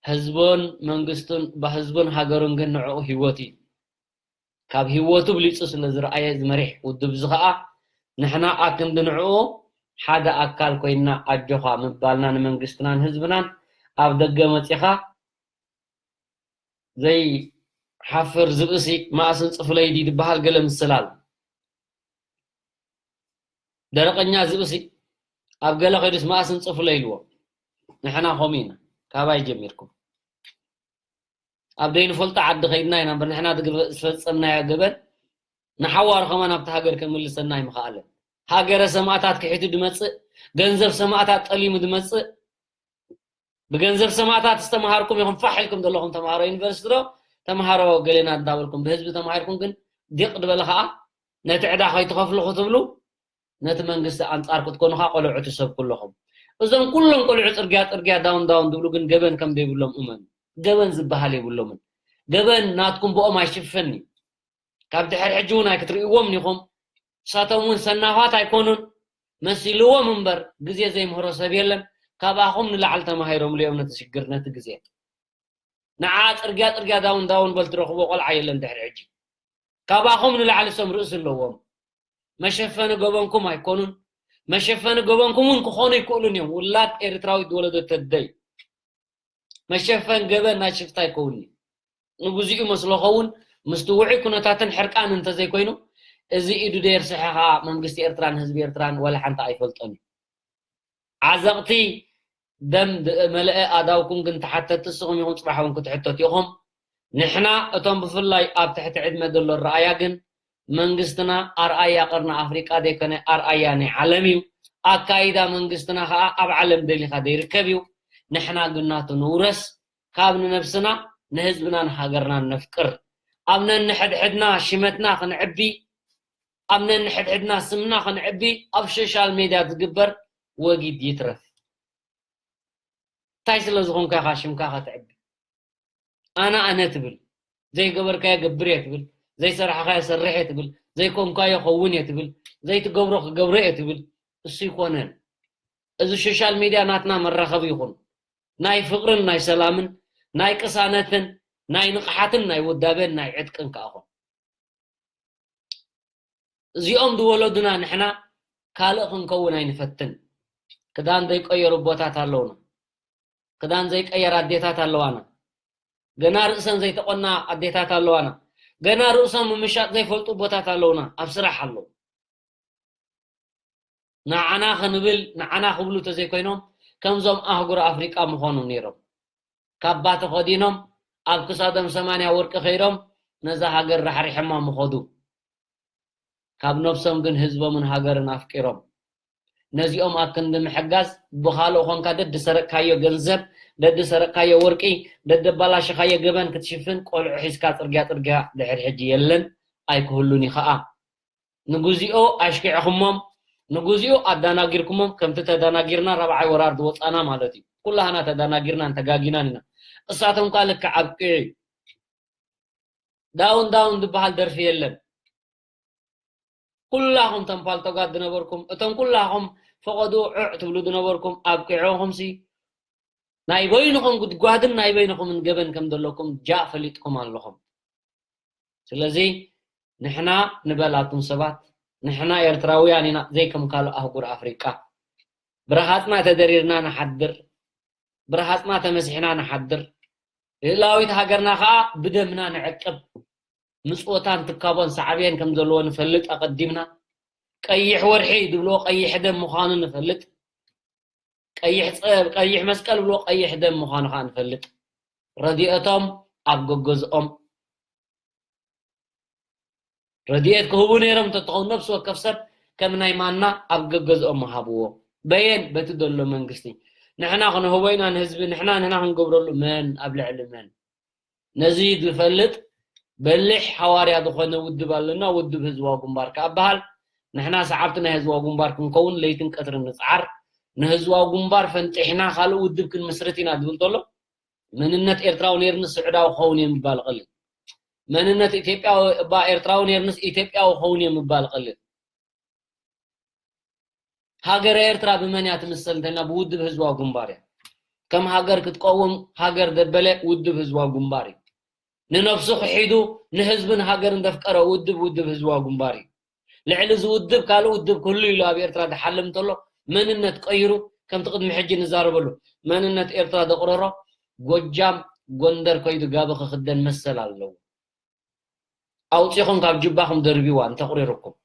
ህዝቡን መንግስቱን፣ ህዝቡን ሃገሩን ግን ንዕኡ ህይወት እዩ። ካብ ህይወቱ ብሊጹ ስለ ዝረኣየ እዚ መሪሕ ውድብ እዚ ኸኣ ንሕና ኣክንዲ ንዕኡ ሓደ ኣካል ኮይንና ኣጆኻ ምባልና ንመንግስትናን ህዝብናን ኣብ ደገ መጺኻ ዘይሓፍር ዝብእሲ መኣስን ጽፍለይ ድዩ ዝበሃል ገለ ምስል ኣሎ። ደረቐኛ ዝብእሲ ኣብ ገለ ከይዱስ መኣስን ጽፍለይ ኢልዎ። ንሕና ከምኡ ኢና። ካባይ ጀሚርኩም። ኣብ ደይንፈልጦ ዓዲ ከይድና ኢና እምበር ንሕና ዝግበ-፣ ዝፈጸምናዮ ገበን ንሓዋሩ ከማን ኣብቲ ሃገር ከምልሰና ኣይምኸኣለን። ሃገረ ሰማእታት ክሒቱ ዝመጽእ፣ ገንዘብ ሰማእታት ጠሊሙ ዝመጽእ፣ ብገንዘብ ሰማእታት ዝተምሃርኩም ኢኹም ፋሕ ኢልኩም ዘለኹም ተምሃሮ ዩኒቨርሲቲ ዶ ተምሃሮ ገሌና እንዳበልኩም ብህዝቢ ተማሂርኩም ግን ዲቕ ዝበለ ኸኣ ነቲ ዕዳ ከይትኸፍሉ ክትብሉ ነቲ መንግስቲ ኣንጻር ክትኮኑ ኸኣ ቆልዑ ትሰብኩ ኣለኹም። እዞም ኩሎም ቆልዑ ጽርግያ ጽርግያ ዳውን ዳውን ዝብሉ ግን ገበን ከም ዘይብሎም እመኑ። ገበን ዝበሃል የብሎምን። ገበን ናትኩም ብኦም ኣይሽፈን እዩ። ካብ ድሕሪ ሕጂ እውን ኣይክትርእይዎም ኢኹም። ንሳቶም እውን ሰናፋት ኣይኮኑን። መሲልዎም እምበር ግዜ ዘይምህሮ ሰብ የለን። ካባኹም ንላዕሊ ተማሂሮምሉ እዮም ነቲ ሽግር ነቲ ግዜ። ንዓ ጽርግያ ጽርግያ ዳውን ዳውን በል ትረኽቦ ቆልዓ የለን ድሕሪ ሕጂ። ካባኹም ንላዕሊ ሰም ርእሲ ኣለዎም። መሸፈኒ ገበንኩም ኣይኮኑን። መሸፈኒ ገበንኩም እውን ክኾኑ ይክእሉን እዮም። ውላድ ኤርትራዊት ወለዶ ተደይ መሸፈን ገበን ናይ ሽፍታ ኣይከውን'ዩ። ንግዚኡ መስሎ ኸውን ምስቲ ውዑይ ኩነታትን ሕርቃን እንተዘይኮይኑ እዚ ኢዱ ደየርስሐ ከዓ መንግስቲ ኤርትራን ህዝቢ ኤርትራን ወላ ሓንቲ ኣይፈልጦን እዩ። ዓዘቕቲ ደም ዝመልአ ኣእዳውኩም ግን ተሓተቲ ንስኹም ኢኹም፣ ጽባሕ እውን ክትሕተቱ ኢኹም። ንሕና እቶም ብፍላይ ኣብ ትሕቲ ዕድመ ዘሎ ኣረኣእያ ግን መንግስትና ኣርኣያ ቀርኒ ኣፍሪቃ ዘይኮነ ኣርኣያ ናይ ዓለም እዩ። ኣካይዳ መንግስትና ከዓ ኣብ ዓለም ደሊኻ ዘይርከብ እዩ። ንሕና ግን ናቱ ንውረስ። ካብ ንነብስና ንህዝብናን ሃገርናን ነፍቅር። ኣብ ነንሕድሕድና ሽመትና ክንዕቢ፣ ኣብ ነንሕድሕድና ስምና ክንዕቢ ኣብ ሶሻል ሜድያ ዝግበር ወጊድ ይትረፍ። እንታይ ስለ ዝኾንካ ኢኻ ሽምካ ከተዕቢ? ኣነ ኣነ ትብል፣ ዘይገበርካዮ ገብር እየ ትብል፣ ዘይሰራሕካዮ ሰርሕ እየ ትብል፣ ዘይኮንካዮ ኸውን እየ ትብል፣ ዘይትገብሮ ክገብሮ እየ ትብል። እሱ ይኮነን። እዚ ሶሻል ሜድያ ናትና መራኸቢ ይኹን። ናይ ፍቕርን ናይ ሰላምን ናይ ቅሳነትን ናይ ንቕሓትን ናይ ውዳበን ናይ ዕጥቅን ከኣ ኹን። እዚኦም ዝወለዱና ንሕና ካልእ ክንከውን ኣይንፈትን። ክዳን ዘይቀየሩ ኣቦታት ኣለውና። ክዳን ዘይቀየራ ኣዴታት ኣለዋና። ገና ርእሰን ዘይተቆና ኣዴታት ኣለዋና። ገና ርእሶም ምምሻጥ ዘይፈልጡ ኣቦታት ኣለውና። ኣብ ስራሕ ኣለዉ። ንዓና ክንብል ንዓና ክብሉ ተዘይኮይኖም ከምዞም ኣህጉር ኣፍሪቃ ምኾኑ ነይሮም። ካባ ተኸዲኖም ኣብ ክሳዶም ሰማንያ ወርቂ ከይዶም ነዛ ሃገር ራሕሪሖማ ምኸዱ። ካብ ነብሶም ግን ህዝቦምን ሃገርን ኣፍቂሮም። ነዚኦም ኣብ ክንዲ ምሕጋዝ ብኻልእ ኾንካ ደድሰረቅካዮ ገንዘብ፣ ደድሰረቅካዮ ወርቂ፣ ደደባላሽኻዮ ገበን ክትሽፍን ቆልዑ ሒዝካ ጽርግያ ጽርግያ ድሕሪ ሕጂ የለን ኣይክህሉን እዩ ኸኣ። ንግዚኡ ኣሽኪዕኹሞም፣ ንግዚኡ ኣዳናጊርኩሞም፣ ከምቲ ተዳናጊርና ራብዓይ ወራር ዝወጻና ማለት እዩ። ኩላህና ተዳናጊርናን ተጋጊናን ኢና። እሳቶም ከኣ ልክዕ ኣብቂዑ እዩ። ዳውን ዳውን ዝበሃል ደርፊ የለን። ኩላኹም ተንፋልቶጋት ዝነበርኩም፣ እቶም ኩላኹም ፈቐዶ ዑዕ ትብሉ ዝነበርኩም ኣብቂዑኹምሲ ናይ በይንኹም ጉድጓድን ናይ በይንኹምን ገበን ከም ዘለኩም ጃእ ፈሊጥኩም ኣለኹም። ስለዚ ንሕና ንበላቱም ሰባት ንሕና ኤርትራውያን ኢና፣ ዘይከም ካልእ ኣህጉር ኣፍሪቃ። ብረሃጽና ተደሪርና ንሓድር፣ ብረሃጽና ተመሲሕና ንሓድር። ልእላዊት ሃገርና ከኣ ብደምና ንዕቅብ። ምጽወታን ትካቦን ሳዕቤን ከም ዘለዎ ንፈልጥ ኣቐዲምና። ቀይሕ ወርሒ ዝብልዎ ቀይሕ ደም ምዃኑ ንፈልጥ። ቀይሕ ጸ-፣ ቀይሕ መስቀል ዝብልዎ ቀይሕ ደም ምዃኑ ከኣ ንፈልጥ። ረድኤቶም ኣብ ገገዝኦም ረድኤት ክህቡ ነይሮም እንተትኸውን ነብሲ ወከፍ ሰብ ከም ናይ ማና ኣብ ገገዝኦም ምሃብዎ። በየን በቲ ዘሎ መንግስቲ። ንሕና ክንህቦ ኢና ንህዝቢ፣ ንሕና ንሕና ክንገብረሉ መን ኣብ ልዕሊ መን? ነዚ ዝፈልጥ በሊሕ ሓዋርያ ዝኾነ ውድብ ኣለና፣ ውድብ ህዝባዊ ግንባር ከኣ በሃል። ንሕና ሰዓብቲ ናይ ህዝባዊ ግንባር ክንከውን ለይትን ቀትርን ንጽዓር። ንህዝባዊ ግንባር ፈንጢሕና ካልእ ውድብ ክንምስርት ኢና ዝብል ዘሎ መንነት ኤርትራዊ ነይርኒ ስዑዳዊ ክኸውን እየ ምባል ቀሊል። መንነት ኢትዮጵያዊ እባ ኤርትራዊ ነይርንስ ኢትዮጵያዊ ክኸውን እየ ምባል ቀሊል። ሃገረ ኤርትራ ብመን እያ ትምሰል እንተልና ብውድብ ህዝባዊ ግንባር እያ። ከም ሃገር ክትቀውም ሃገር ዘበለ ውድብ ህዝባዊ ግንባር እዩ። ንነብሱ ክሒዱ ንህዝብን ሃገርን ዘፍቀረ ውድብ ውድብ ህዝባዊ ግንባር እዩ። ልዕሊ እዚ ውድብ ካልእ ውድብ ክህሉ ኢሉ ኣብ ኤርትራ ዝሓልም እንተሎ መንነት ቀይሩ ከምቲ ቅድሚ ሕጂ ንዛረበሉ መንነት ኤርትራ ዘቕረሮ ጎጃም ጎንደር ከይዱ ጋቢ ክኽደን መሰል ኣለዎ። ኣውጺኹም ካብ ጅባኹም ደርቢዋ እንተቕሪርኩም።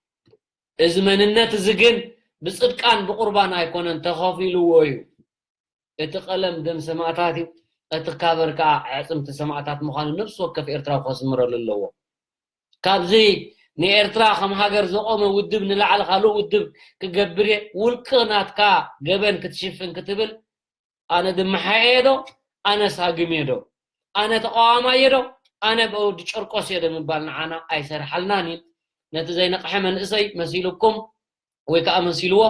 እዚ መንነት እዚ ግን ብጽድቃን ብቑርባን ኣይኮነን፣ ተኸፊልዎ እዩ። እቲ ቀለም ደም ሰማእታት እዩ፣ እቲ ካቨር ከኣ ኣዕጽምቲ ሰማእታት ምዃኑ ነፍሲ ወከፍ ኤርትራዊ ከስምረሉ ኣለዎ። ካብዚ ንኤርትራ ከም ሃገር ዘቖመ ውድብ ንላዕሊ ካልእ ውድብ ክገብር እየ፣ ውልቂ ናትካ ገበን ክትሽፍን ክትብል ኣነ ድመሓየ ዶ? ኣነ ሳግም እየ ዶ? ኣነ ተቃዋማይ እየ ዶ? ኣነ ብወዲ ጨርቆስ እየ ዶ ምባል ንዓና ኣይሰርሓልናን እዩ። ነቲ ዘይነቕሐ መንእሰይ መሲልኩም ወይ ከኣ መሲልዎ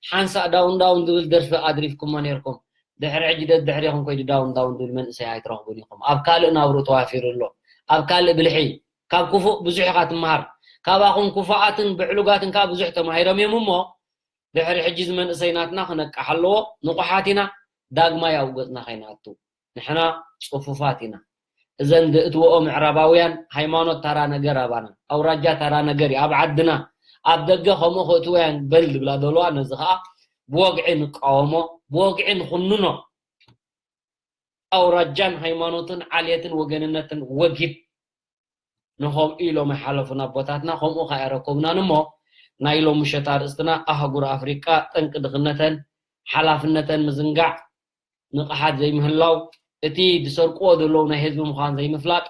ሓንሳእ ዳውን ዳውን ዝብል ደርፊ ኣድሪፍኩሞ ነርኩም። ድሕሪ ሕጂ ደድሕሪኹም ኮይዱ ዳውን ዳውን ዝብል መንእሰይ ኣይትረኽቡን ኢኹም። ኣብ ካልእ ናብርኡ ተዋፊሩ ኣሎ። ኣብ ካልእ ብልሒ። ካብ ክፉእ ብዙሕ ኢኻ ትመሃር። ካባኹም ክፉኣትን ብዕሉጋትን ከኣ ብዙሕ ተማሂሮም እዮም እሞ፣ ድሕሪ ሕጂ እዚ መንእሰይ ናትና ክነቅሕ ኣለዎ። ንቑሓት ኢና። ዳግማይ ኣብ ገጽና ከይንኣቱ። ንሕና ጽፉፋት ኢና። እዘን ዝእትወኦ ምዕራባውያን ሃይማኖት ተራ ነገር ኣባና፣ ኣውራጃ ተራ ነገር እዩ። ኣብ ዓድና፣ ኣብ ደገ ከምኡ ክእትወያን በል ዝብላ ዘለዋ፣ ነዚ ኸኣ ብወግዒ ንቃወሞ፣ ብወግዒ ንኹንኖ። ኣውራጃን ሃይማኖትን ዓሌትን ወገንነትን ወጊድ ንኸምኡ ኢሎም ኣይሓለፉን ኣቦታትና፣ ከምኡ ኸኣ ኣይረከቡናን እሞ፣ ናይ ሎሚ ምሸት ኣርእስትና ኣህጉር ኣፍሪቃ ጠንቂ ድኽነተን ሓላፍነተን ምዝንጋዕ፣ ንቕሓት ዘይምህላው፣ እቲ ዝሰርቅዎ ዘለዉ ናይ ህዝቢ ምዃን ዘይምፍላጥ፣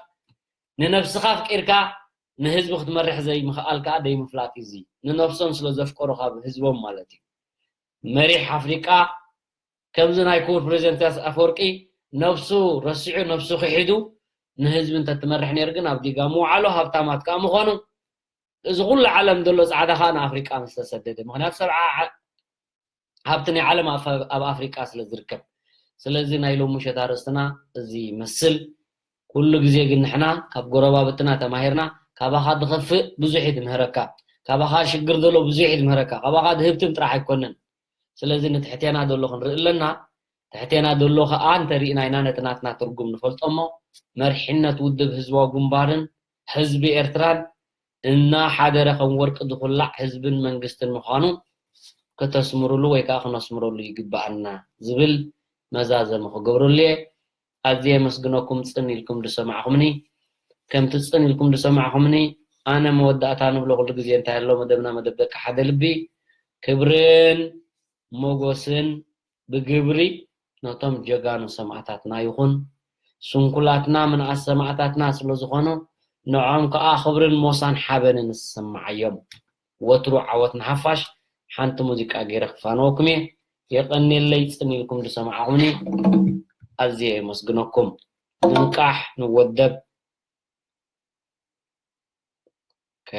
ንነብስኻ ኣፍቂርካ ንህዝቢ ክትመርሕ ዘይምኽኣል ከኣ ዘይምፍላጥ እዩ። እዚ ንነብሶም ስለ ዘፍቀሩ ካብ ህዝቦም ማለት እዩ። መሪሕ ኣፍሪቃ ከምዚ ናይ ክቡር ፕሬዚደንት ኢሳያስ ኣፈወርቂ ነብሱ ረሲዑ ነብሱ ክሒዱ ንህዝቢ እንተትመርሕ ነይሩ ግን ኣብ ዲጋ ምውዓሉ ሃብታማት ከኣ ምኾኑ። እዚ ኩሉ ዓለም ዘሎ ጻዕዳ ከኣ ንኣፍሪቃ ምስ ተሰደደ። ምኽንያቱ ሰብ ዓ-፣ ዓ-፣ ሃብቲ ናይ ዓለም ኣብ፣ ኣብ ኣፍሪቃ ስለ ዝርከብ። ስለዚ ናይ ሎሚ ምሸት ኣርእስትና እዚ ይመስል። ኩሉ ግዜ ግን ንሕና ካብ ጎረባብትና ተማሂርና፣ ካባኻ ዝኸፍእ ብዙሕ እዩ ዝምህረካ፣ ካባኻ ሽግር ዘሎ ብዙሕ እዩ ዝምህረካ፣ ካባኻ ዝህብትም ጥራሕ ኣይኮነን። ስለዚ ንትሕቴና ዘሎ ክንርኢ ኣለና። ትሕቴና ዘሎ ከኣ እንተሪእና ኢና ነቲ ናትና ትርጉም ንፈልጦ እሞ፣ መሪሕነት ውድብ ህዝባዊ ግንባርን ህዝቢ ኤርትራን እናሓደረ ከም ወርቂ ዝኹላዕ ህዝብን መንግስትን ምዃኑ ከተስምሩሉ ወይ ከኣ ክነስምረሉ ይግብኣና ዝብል መዛዘሚ ክገብረሉ እየ። ኣዝየ የመስግነኩም ጽን ኢልኩም ዝሰማዕኹምኒ። ከምቲ ጽን ኢልኩም ዝሰማዕኹምኒ፣ ኣነ መወዳእታ ንብሎ ኩሉ ግዜ እንታይ ኣሎ፣ መደብና መደብ ደቂ ሓደ ልቢ። ክብርን ሞጎስን ብግብሪ ነቶም ጀጋኑ ሰማእታትና ይኹን። ስንኩላትና ምንኣስ ሰማእታትና ስለ ዝኾኑ፣ ንዕኦም ከኣ ክብርን ሞሳን ሓበንን ዝስምዓዮም። ወትሩ ዓወት ንሓፋሽ። ሓንቲ ሙዚቃ ገይረ ክፋነወኩም እየ። የቐንየለይ ጽን ኢልኩም ዝሰማዕኹምኒ። ኣዝየ የመስግነኩም። ንንቃሕ፣ ንወደብ። ኦኬ።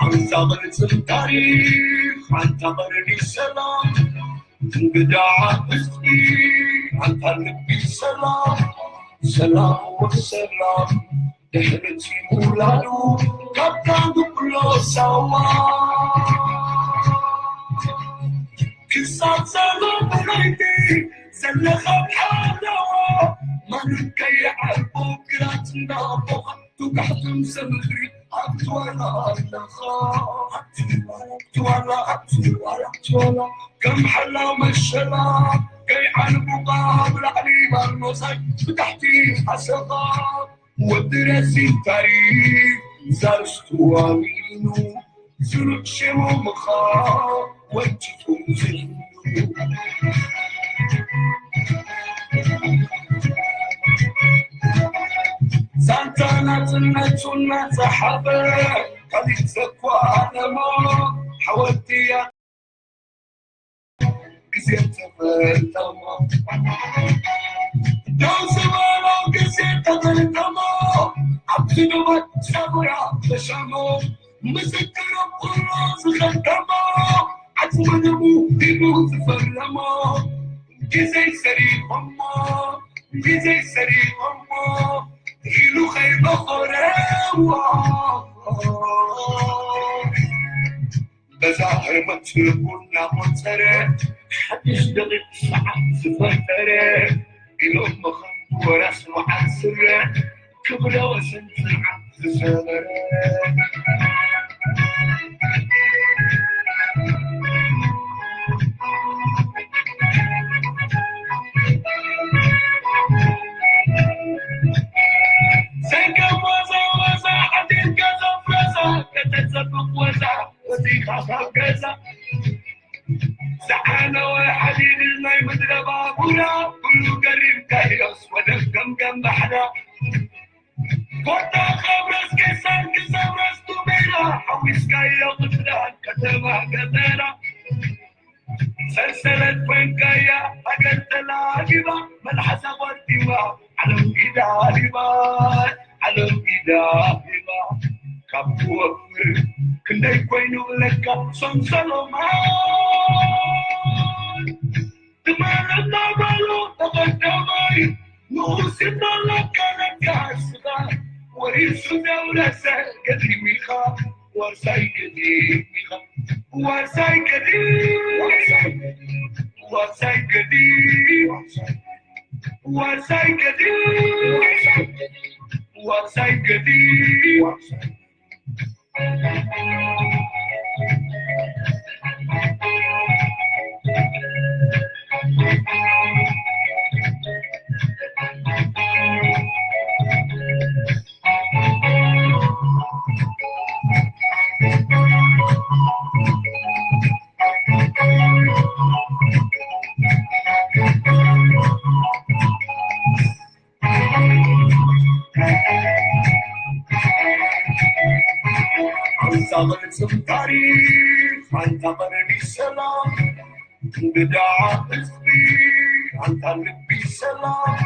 ኣንታ ቅርጽን ታሪኽ፣ ኣንታ ቀርኒ ሰላም፣ እንግዳ ህዝቢ፣ ኣንታ ልቢ ሰላም፣ ሰላም ወሰላም፣ ድሕሪ እቲ ውላዱ፣ ካብ ካንዱ ኩሎ ሳዋ። ክሳብ ሰላም ለይቲ ዘለኻ ሓለዋ፣ ማንም ከይዓርቦ ግራት እንዳቦኻ፣ ቱጋሕቱም ሰብ ምድሪ ኣብቲ ዋላ ኣለኻ። ኣብቲ ዋላ፣ ኣብቲ ዋላ፣ ኣብቲ ዋላ፣ ኣብቲ ዋላ፣ ከም ሓላው መሸላ፣ ከይዓርቡኻ ብላዕሊ ባርኖሳይ፣ ብታሕቲ ሓሰኻ። ወዲ ረዚን ታሪኽ ዛርስቱ ኣሚኑ ስሩዕ ሽሙ ምኻድ ወጅቱ ዝህሉ። ዛንታ ናጽነቱ እናጸሓፈ ካሊእ ዘኳለሞ ሓወልቲ እያ። ግዜ ተፈልጠሞ። ደው ዝበሎ ግዜ ተፈልጠሞ። ኣብቲ ዱባት ጸጉራ ተሸሞ። ምስክር ኩሉ ዝኸተሞ። ዓጽሚ ደሙ ሂቡ ዝፈረሞ። ግዜ ሰሪሖሞ። ግዜ ሰሪሖሞ። በዛ ህርመት ልቡ እናቖጸረ ሓድሽ ደቂቕ ሰዓት ዝፈጠረ ኢሎም መኸንቱ ወራስ በዓል ስረ ክብረ ወሰን ጽንዓት ዝሰበረ። ሰንከም ወዛ ወዛ ዓዲልካ ዘፍረዛ ከተጸብቕ ወዛ ወጺኻ ካብ ገዛ ዝዓነወ ሓዲድ ናይ ምድረ ባቡራ ኩሉ ገሪምካዮስ ወደብ ገምገም ባሕራ ኮታ ከብረስ ቄሳር ክሰብረስ ቱሜራ ሓዊስካዮ ምድራን ከተማ ገጠራ ሰንሰለት ኮይንካያ ሃገር ተላጊባ መልሓሳ ቆርጢማ ዓለም ኢዳ ሂባ ዓለም ኢዳ ሂባ ካብ ትወፍር ክንደይ ኮይኑ ለካ ሰንሰሎማ ትማል እናበሉ ተቐዳማይ ንኡስ እናላካ ለካ ስኻ ወሪሱ ዘውረሰ ገዲም ኢኻ ዋርሳይ ገዲም ኢኻ ዋርሳይ ገዲም ዋርሳይ ገዲም ዋርሳይ ገዲም ዋርሳይ ገዲም ኣንታ ቅልጽም ታሪኽ ኣንታ ቀረኒ ሰላም እንግዳ ህዝቢ ኣንታ ልቢ ሰላም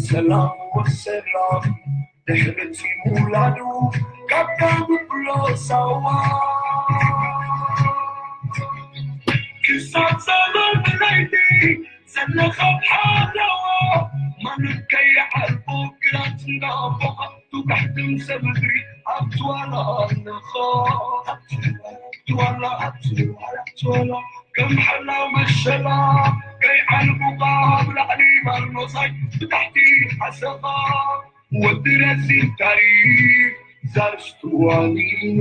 ሰላም ወሰላም ድሕሪ እቲ ምውላዱ ካብ ዳሙ ብሎ ሳዋ ክሳብ ሰላም ብለይቲ ዘለኻ ሓለዋ ማንም ከይዓርፉ ግራት እንዳቦኻ ቱጋሕትን ሰብ ምድሪ ኣብቲ ዋላ ኣለኻ ኣብቲ ዋላ ኣብቲ ዋላ ኣብቲ ዋላ ከም ሓላው መሸላ ከይዓልቡኻ ብላዕሊ ባርኖሳይ ብታሕቲ ሓሰኻ ወዲ ረዚን ታሪኽ ዛርስቱ ዋኒኑ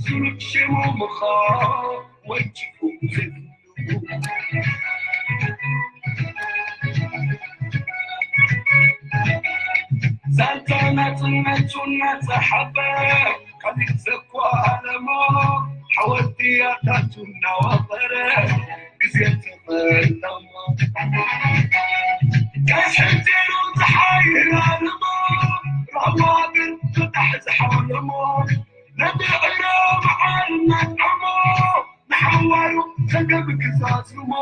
ስሩዕ ሽሙ ምኻ ወጅፉ ዝብሉ ዛንታ ናጽነቱ እናጸሓፈ ካሊእ ዘኳ ኣለሞ ሓወልቲ ኣታቱ እናዋፈረ ግዜ ተመለሞ ቀስ ሕንዚሩ ዝሓይር ኣለሞ ራማ ግን ፍታሕ ዝሓለሞ ነቲ ዕረ መዓር እናጥዓሞ ንሓዋሩ ዘገብ ክዛዝሞ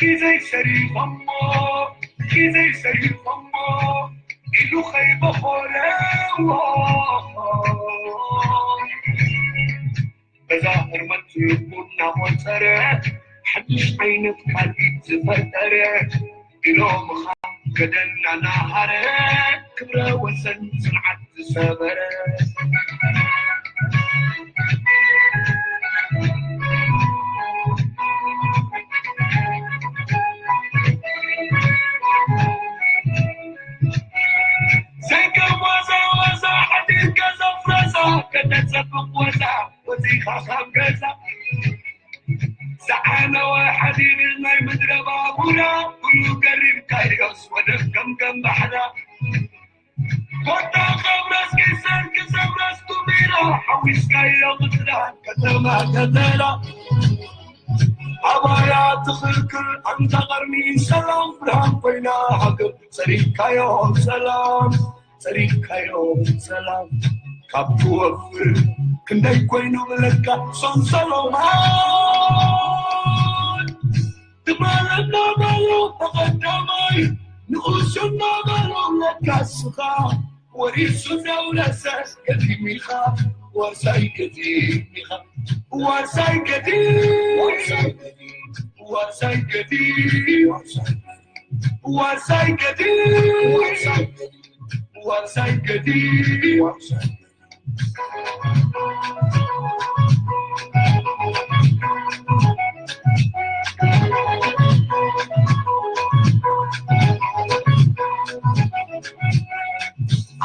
ኪዘይ ሰሪኾሞ ኪዘይ ሰሪኾሞ ኢሉ ከይበኾረ በዛ ህርመት ልቡ እናቖጸረ ሓድሽ ዓይነት ካልኢት ዝፈጠረ ኢሎምኻ ከደና ናሃረ ክብረ ወሰን ጽንዓት ዝሰበረ ዘይከም ዋዛ ዋዛ ሓዲርካ ዘፍረዛ ከተጸብቕ ወዛ ወጺኻ ካብ ገዛ ዝዓነወ ሓዲድ ናይ ምድረ ባቡራ ኩሉ ገሪምካዮስ ወደብ ገምገም ባሕራ ኮታ ከብረስ ቂሰር ክሰብረስ ቱሚራ ሓዊስካዮ ምድራን ከተማ ከተራ ኣባያ ትኽልክል ኣንታ ቀርኒ ሰላም ብርሃን ኮይና ሃገር ጸሪግካዮ ሰላም ጸሪግካዮ ሰላም ካብ ትወፍር ክንደይ ኮይኑ ብለካ ሰንሰሎማ ትማል እናበሉ ተቐዳማይ ንኡስ እናበሉ ለካስኻ ወሪሱ ዘውረሰ ገዲም ኢኻ ዋርሳይ ገዲም ኢኻ ዋርሳይ ገዲም ዋርሳይ ገዲም ዋርሳይ ገዲም ዋርሳይ ገዲም ዋርሳይ ገዲም ዋርሳይ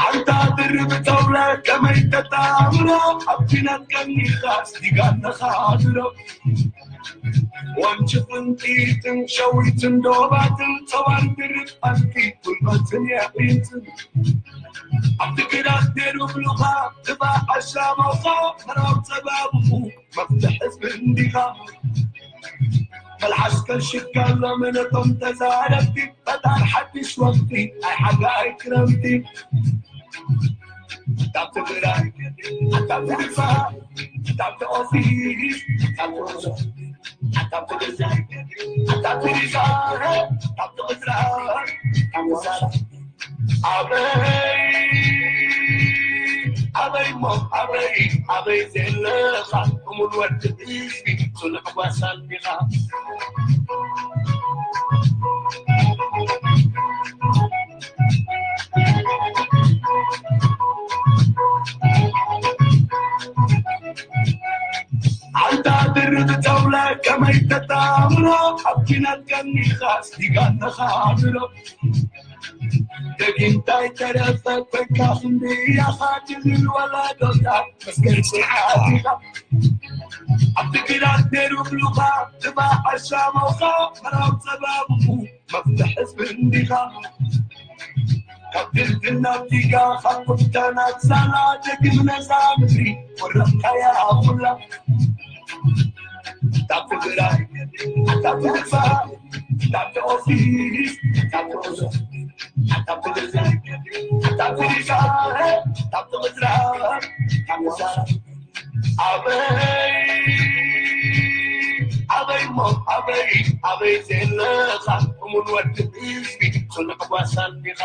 ኣንታ ድርብ ተውለ ከመይ ተጣምሮ ኣብ ኲናት ቀኒኻስ ዲጋ ኣለኻ ድሮ ወንጭፍን ጥይትን ሸዊትን ዶባትን ተዋን ድርብ ኣልኪ ጉልበትን የዕይንትን ኣብቲ ግራት ነይሩ ብሉኻ ትባዕ ኣሻሞኻ መራው ጸባብኹ መፍትሕ ህዝቢ እንዲኻ መልሓስ ከሽካ ሎሚ ነቶም ተዛረብቲ ፈጣር ሓድሽ ወቅቲ ኣይ ሓጋይ ክረምቲ ካብ ትግራይ ኣታ ትግፋ ካብ ኦፊስ ካብ ኣታ ትግዛይ ኣታ ትግዛ ካብ ትግዝራ ካብ ኣበይ ኣበይ ሞ ኣበይ ኣበይ ዘለኻ እሙን ወዲ ህዝቢ ጽኑዕ ጓሳ እንዲኻ ኣንታ ድርብ ተውለ ከመይ ተጣምሮ ኣብ ኲናት ቀኒኻስ ዲጋ ኣለኻ ድሮ ደጊምታይ ተረፈ ኮይንካ ክንድያኻ ትብል ወላዶታት መስገን ጽንዓት ኢኻ ኣብቲ ግራት ነይሩ ብሉኻ ትባዕ ኣሻሞኻ መራው ጸባብኹ መፍትሕ ህዝቢ እንዲኻ ካብ ድልድል ናብ ዲጋ ካብ ቁፍታ ናብ ዛላ ደግም ነዛ ምድሪ ወረቕካያ ኩላ ካብ ትግራይ ካብ ትግፋ ካብ ኦፊስ ካብ ኦዞ ካብ ትግዛይ ካብ ትግዛ ካብ ትግዝራ ካብ ዛ ኣበይ ኣበይ ሞ ኣበይ ኣበይ ዘለኻ እሙን ወዲ ህዝቢ ጽኑዕ ጓሳ እንዲኻ